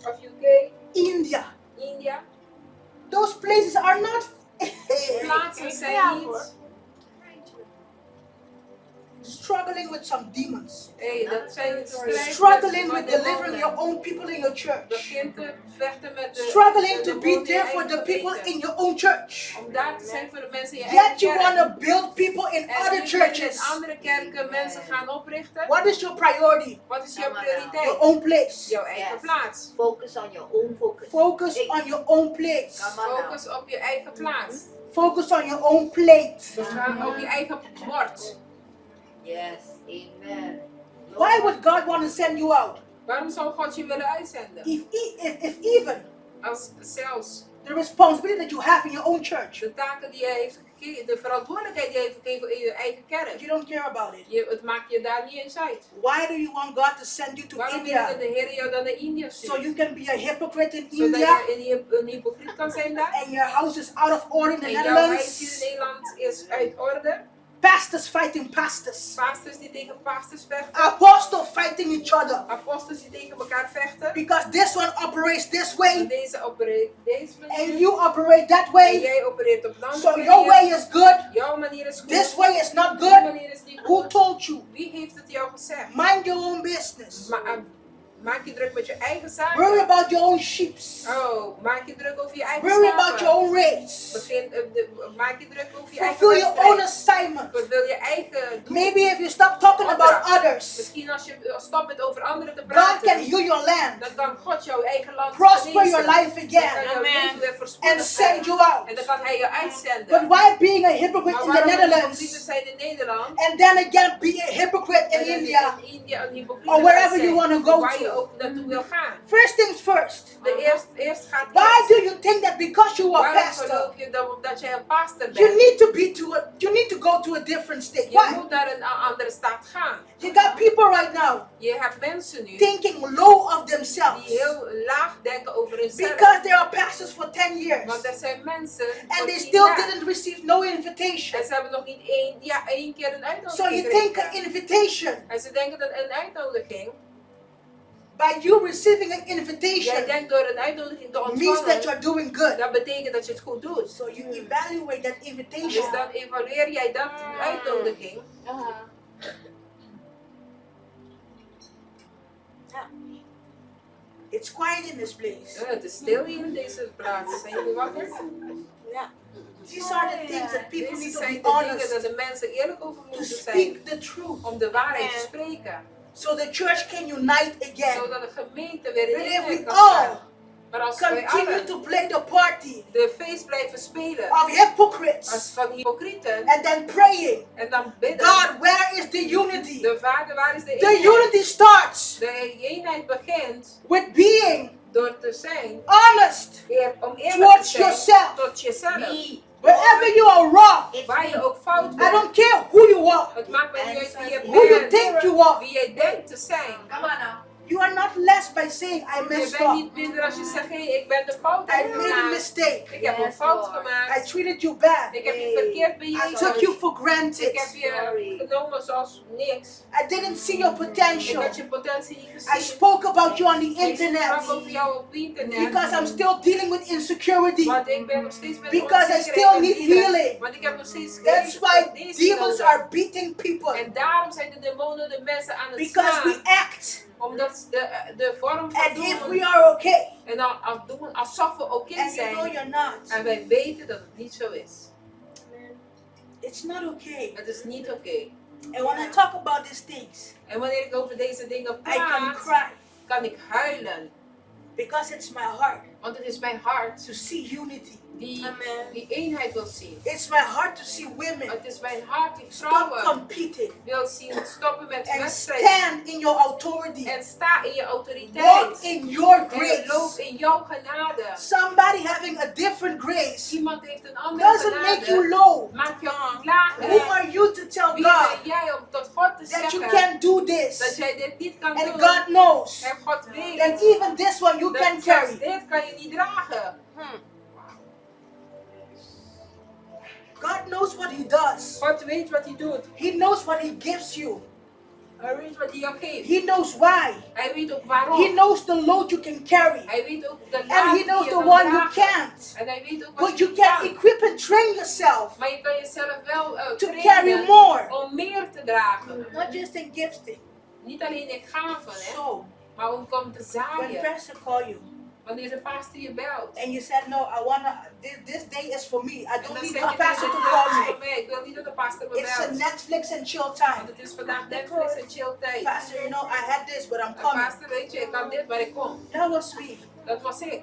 of UK, India. India. Those places are not Plaatsen zijn Ja, niet. hoor. struggling with some demons, Hey, dat zijn strijd struggling met with delivering demonen. your own people in your church, Begin te vechten met de struggling de to be demonen in je there for eigen the people gemeente. in your own church. Om daar te zijn voor de mensen in je Yet eigen you kerk. want to build people in En other nu wil je churches. in andere kerken mensen gaan oprichten. What is your priority? Wat is jouw Come on now. prioriteit? Your own place. Jouw eigen Yes. plaats. Focus on your own focus. Focus on your own place. Come on now. Focus op je eigen plaats. Focus on your own plate. Ga op je eigen bord. Yes, amen. Why would God want to send you out? Waarom zou God je willen uitzenden? If, e- if, if even Als zelfs the responsibility that you have in your own church, de taken die hij heeft gegeven, de verantwoordelijkheid die hij heeft gegeven in je eigen kerk. you don't care about it. Je, het maakt je daar niet eens uit. Why do you want God to send you to Waarom wil India de Heer jou dan naar India so sturen? you can be a hypocrite in Zodat India je een hypocriet kan zijn daar. and your house is out of order in the En jouw huis hier in Netherlands? Nederland is uit orde. Pastors fighting pastors, Pastors die tegen pastors vechten. apostles fighting each other Apostels die tegen elkaar vechten. because this one operates this En way deze opereert deze and manier. you operate that En way. jij opereert op een andere So your manier. way is good, Jouw manier is goed. this way is not Die good. manier is niet Who goed. told you? Wie heeft het jou gezegd? Mind your own business. Maak je druk met je eigen zaken. Worry about your own sheep. Oh, maak je druk over je eigen Worry zaken. about your own race. Maak je druk over je eigen Fulfill your own wedstrijd. assignment. Vervul je eigen doel. Maybe if you stop talking about others, Misschien als je stopt met over anderen te God praten, can heal your land, dan kan God jouw eigen land prosper genezen. your life Dan kan again, jouw Amen. leven weer voorspoedig and send zijn. you out. En dan kan hij je uitzenden. But why being a hypocrite Maar in the waarom een hypocriet Netherlands zijn in Nederland and then again be a hypocrite en in dan India? in India een hypocriet Or wherever zijn, you wanna go waar je to. ook naartoe wil gaan. First things first. De eerst gaat Why eerst. do you think that because you are Waarom pastor, geloof je dat omdat jij een pastor you bent, need to be to a, you need to go to a different state? je Why? moet naar een andere staat gaan. You got people right now Je hebt mensen nu thinking low of themselves die heel laag denken over hunzelf. because they are pastors for 10 years Want er zijn mensen and tot they 10 still jaar. didn't receive no invitation. En ze hebben nog niet één, ja, één keer een So uitnodiging you think an gekregen. invitation, En ze denken dat een uitnodiging, by you receiving an jij invitation, denkt door een uitnodiging te means that ontvangen, you're doing good. dat betekent dat je het goed doet. So you evaluate that Dus invitation. dan evalueer jij dat uitnodiging. It's quiet in this place. Het is stil hier in deze plaats. Zijn jullie wakker? Ja. These are the things that people Deze need to zijn be de dingen honest dat de mensen eerlijk over to moeten zijn. speak the truth Om de waarheid te Amen. spreken. so the church can unite again. Zodat de gemeente weer in But if eenheid we kan all staan. Maar als wij continue allen to play the party de feest blijven spelen of als hypocrites van hypocrieten and then praying, en dan bidden. God, where is the unity? De Vader, waar is de The eenheid? unity starts De eenheid begint with being door te zijn, honest om eerlijk te towards zijn yourself. tot jezelf. Me. Wherever you are wrong, It's Waar je me. ook fout I bent. don't care who you are, Het maakt mij niet uit wie je who you bent, think you are. wie jij denkt te zijn. Come on now. You are not less by saying, I Je messed bent up. niet minder als je zegt, hé, ik ben de fout I made a gemaakt. mistake. Ik heb een Yes, fout Lord. I gemaakt. treated you bad. Ik heb je verkeerd I bejegend. took you for Ik granted. heb je genomen zoals niks. I didn't see your Ik potential. had je potentie niet I gezien. spoke about you on the Ik sprak internet over jou op internet. because I'm still dealing with insecurity. Want ik ben nog steeds met Because I onzekerheid still en need liefde. healing. Want ik heb nog steeds That's why genezing demons nodig. are beating people En daarom zijn de demonen de mensen aan het because we slaan. act Omdat de vorm van and if doen we are okay. en dan als doen alsof we oké And you know zijn. you're not. En wij weten dat het niet zo is. It's not okay. Het is niet oké. And when I talk about these things, En wanneer ik over deze dingen I can praat, cry kan ik huilen. because it's my heart Want het is mijn hart to see unity. die Amen. die eenheid wil zien. It's my heart to see women Het is mijn hart die stop vrouwen competing wil zien stoppen met and wedstrijden. stand in your authority. En sta in je autoriteit. Walk in your En loop grace. in jouw genade. Somebody having a different grace Iemand heeft een andere doesn't make you genade. low. Maak jou niet lager. Who are you to tell Wie God ben jij om tot God te that you zeggen can't do dat this? jij dit niet kan And doen? God knows En God weet that even this one you dat can zelfs carry. dit kan je niet dragen. God God knows what He does. God weet wat hij doet. He knows what He gives you. Hij weet wat hij jou geeft. He knows why. Hij weet ook waarom. He knows the load you can carry. Hij weet ook de And laad He die knows je the kan one you dragen. can't. En hij weet ook wat But je you niet can kan. equip and train yourself Maar je kan jezelf wel to trainen carry more. om meer te dragen. Not just in gifting. Niet alleen in gaven, hè, So, maar ook om te when zaaien. pastor call you Wanneer de pastor je belt. and you said, no, I wanna, this day is for me. I En don't dan need zeg the je pastor to tegen call de pastor me. voor mij. Ik wil niet dat de pastor me It's a belt. Netflix and chill Want time. het is vandaag Netflix en chill tijd. Pastor, you know, I had this, but I'm En coming. pastor, weet je, ik kan dit, maar ik kom. That was me. Dat was ik.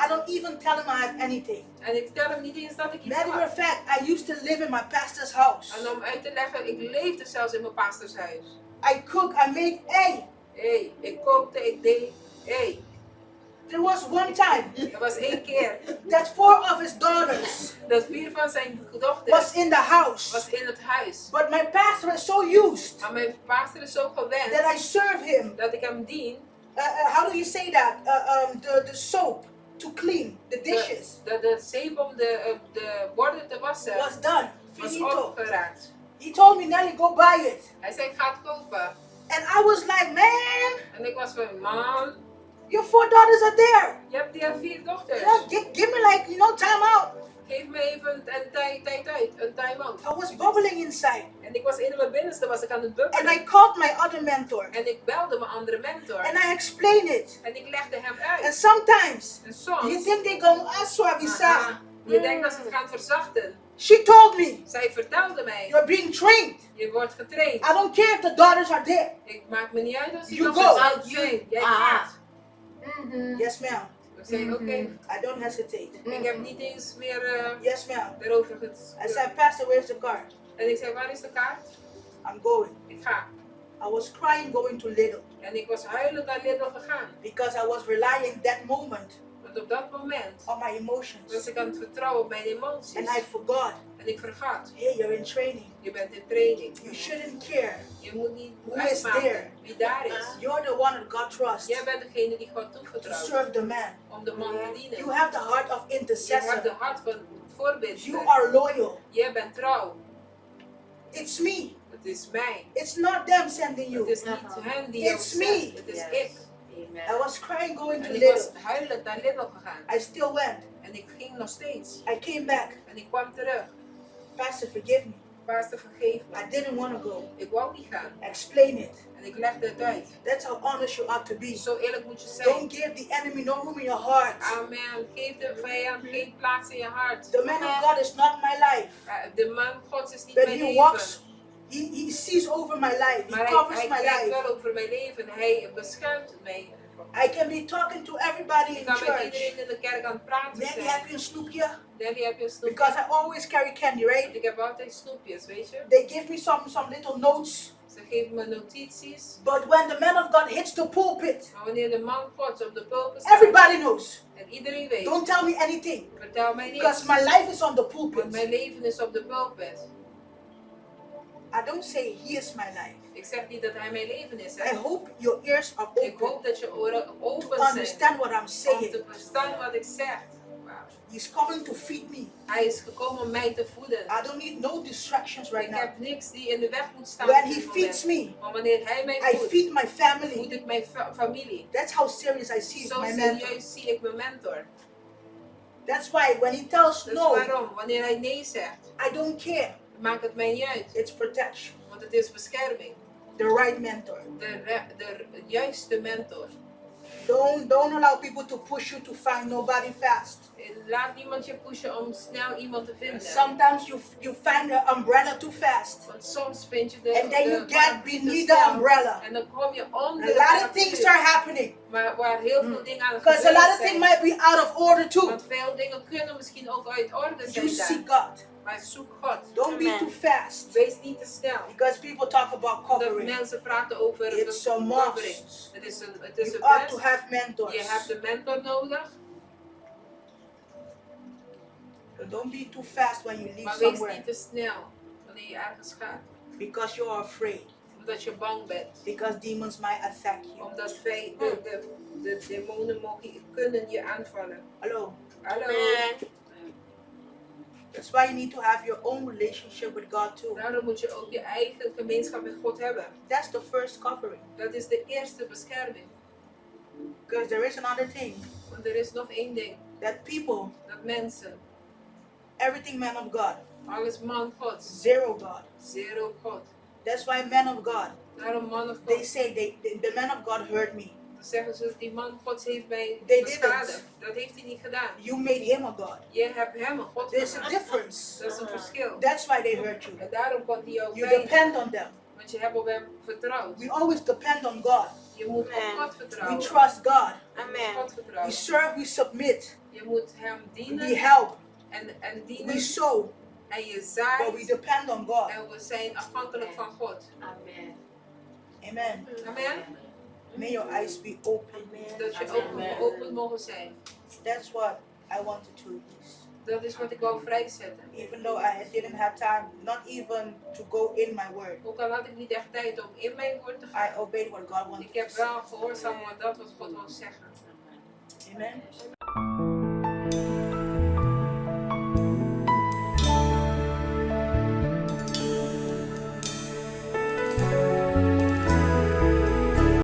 I don't even tell him I have anything. En ik vertel hem niet eens dat ik iets Matter had. of fact, I used to live in my pastor's house. En om uit te leggen, ik leefde zelfs in mijn pastorshuis. I cook, I made, hey, Hé, ik kookte, ik deed. Hé, there was one time er was één keer that four of his daughters dat vier van zijn dochters was in the house. was in het huis. But my pastor is so used Maar mijn pastor is zo gewend that I serve him. dat ik hem dien. How do you say that? The soap to clean the dishes De zeep om de borden te wassen was done. was Finito. opgeraakt. He told me, Nelly, go buy it. Hij zei, ik ga het kopen. And I was like, man, En ik was van, man, your four daughters are there. je hebt die vier dochters. Yeah, give me like, time out. Geef me even een tijd uit, een time-out. I was bubbling inside. En ik was in mijn binnenste, was ik aan het And bubbelen. I called my other mentor En ik belde mijn andere mentor. and I explained it. En ik legde hem And uit. sometimes En soms, you think they going to aha, je denkt dat ze het gaan verzachten. She told me, Zij vertelde mij, you're being trained. je wordt getraind. I don't care if the daughters are there. Ik maak me niet uit als die You dochters go. er zijn. Jij Ah. gaat. Yes, ma'am. Ik zei, oké, I don't hesitate. ik heb niet eens meer Yes, ma'am. erover I gesproken. said, Pastor, where's the card? En ik zei, waar is de kaart? I'm going. Ik ga. I was crying going to Lidl En ik was huilend naar Lidl gegaan. because I was relying that moment Want op dat moment on my was emotions. ik aan het vertrouwen op mijn emoties. And I forgot, En ik vergat, hey, you're in training. je bent in training. You shouldn't care. Je moet niet Who is uitmaken there? wie daar is. You're the one that God trusts Jij bent degene die God to toevertrouwt serve the man. om de man te dienen. You have the heart of Je hebt de intercessor. hart van voorbeeld. You are loyal. Jij bent trouw. It's me. Het is mij. It's not them sending Het you. is niet hen die jou It's zegt. me. Het is Yes. ik. Amen. I was crying going to En ik was Lidl. huilend naar Lidl gegaan. I still went. En ik ging nog steeds. I came back. En ik kwam terug. Pastor, forgive me. Pastor, vergeef me. I didn't want to go. Ik wou niet gaan. Explain it. En ik legde het uit. That's how honest you ought to be. Zo eerlijk moet je zijn. Don't give the enemy no room in your heart. Amen. Geef de vijand geen plaats in je hart. The man of God is not my life. De man Gods is niet But mijn he leven. walks, he sees over my life. He Maar hij, covers hij my kijkt life. wel over mijn leven. Hij beschermt mij. I can be talking to everybody Ik in kan met church. iedereen in de kerk aan het praten Nanny, zijn. heb je een snoepje? Nelly, heb je een snoepje? Because I always carry candy, Want right? ik heb altijd snoepjes, weet je. They give me some little notes. Ze geven me notities. But when the man of God hits the pulpit, Maar wanneer de man Gods op de pulpit staat everybody knows. en iedereen weet, Don't tell me anything. vertel mij niks. Because my life is on the Want pulpit. mijn leven is op de pulpit. I don't say he is my life. Ik zeg niet dat hij mijn leven is. I Hè? hope your ears are Ik open hoop dat je oren to open zijn understand what I'm om saying. te verstaan wat ik zeg. Wauw. He's coming to feed me. Hij is gekomen om mij te voeden. I don't need no distractions right Ik now. heb niks die in de weg moet staan. When op he dit feeds moment. me, Maar wanneer hij mij I voedt, feed my family. voed ik mijn familie. That's how serious I see Zo my mentor. serieus zie ik mijn mentor. That's why when he tells Dus no, waarom? Wanneer hij nee zegt, I don't care. maakt het mij niet uit. It's protection. Want het is bescherming. The right mentor. De juiste mentor. Don't allow people to push you to find nobody fast. Laat niemand je pushen om snel iemand te vinden. Sometimes you find the umbrella too fast. Want soms vind je de, And then de you get paraplu te beneath the snel. umbrella. En dan kom je onder A de lot of paraplu. things start happening. Maar waar heel veel dingen aan het Because a gebeuren lot of zijn. things might be out of order too. Want veel dingen kunnen misschien ook uit orde zijn You daar. seek God. Maar zoek God. Don't be Amen. too fast. Wees niet te snel. Because people talk about Omdat covering. mensen praten over It's a covering. must. Het is You een ought to must. have mentors. Je hebt een mentor nodig. But don't be too fast when you leave Maar wees somewhere niet te snel wanneer je ergens gaat. because you are afraid. Omdat je bang bent. Because demons might attack you. Omdat de demonen kunnen je aanvallen. Hello. Hallo. Amen. That's why you need to have your own relationship with God too. Daarom moet je ook je eigen gemeenschap met God hebben. That's the first covering. Dat is de eerste bescherming. Because there is another thing Want er is nog één ding. that people, Dat mensen, everything man of God, alles man Gods, zero God. zero God. That's why men of God, Daarom man of they God. say the man of God hurt me. Dan zeggen ze, die man Gods heeft mij They beschadigd. Dat heeft hij niet gedaan. You made him a God. Je hebt hem een God There's a gemaakt. difference. Dat is een verschil. That's why they hurt you. En daarom kon hij jou You pijn depend on them. Want je hebt op hem vertrouwd. We always depend on God. Je moet op Amen. God We vertrouwen. trust God. Je moet God We vertrouwen. serve, we submit, Je moet hem we dienen help, en we dienen. sow, En je but we zaait. depend on God. En we zijn afhankelijk van God. Amen. Amen. Amen. May your eyes be open. Dat je ogen geopend mogen zijn. That's what I wanted to release. Dat is wat ik wou vrijzetten. Even though I didn't have time, not even to go in my word, Ook al had ik niet echt tijd om in mijn woord te gaan. I obeyed what God wanted Ik to heb say. wel gehoorzaam aan dat wat God wil zeggen. Amen.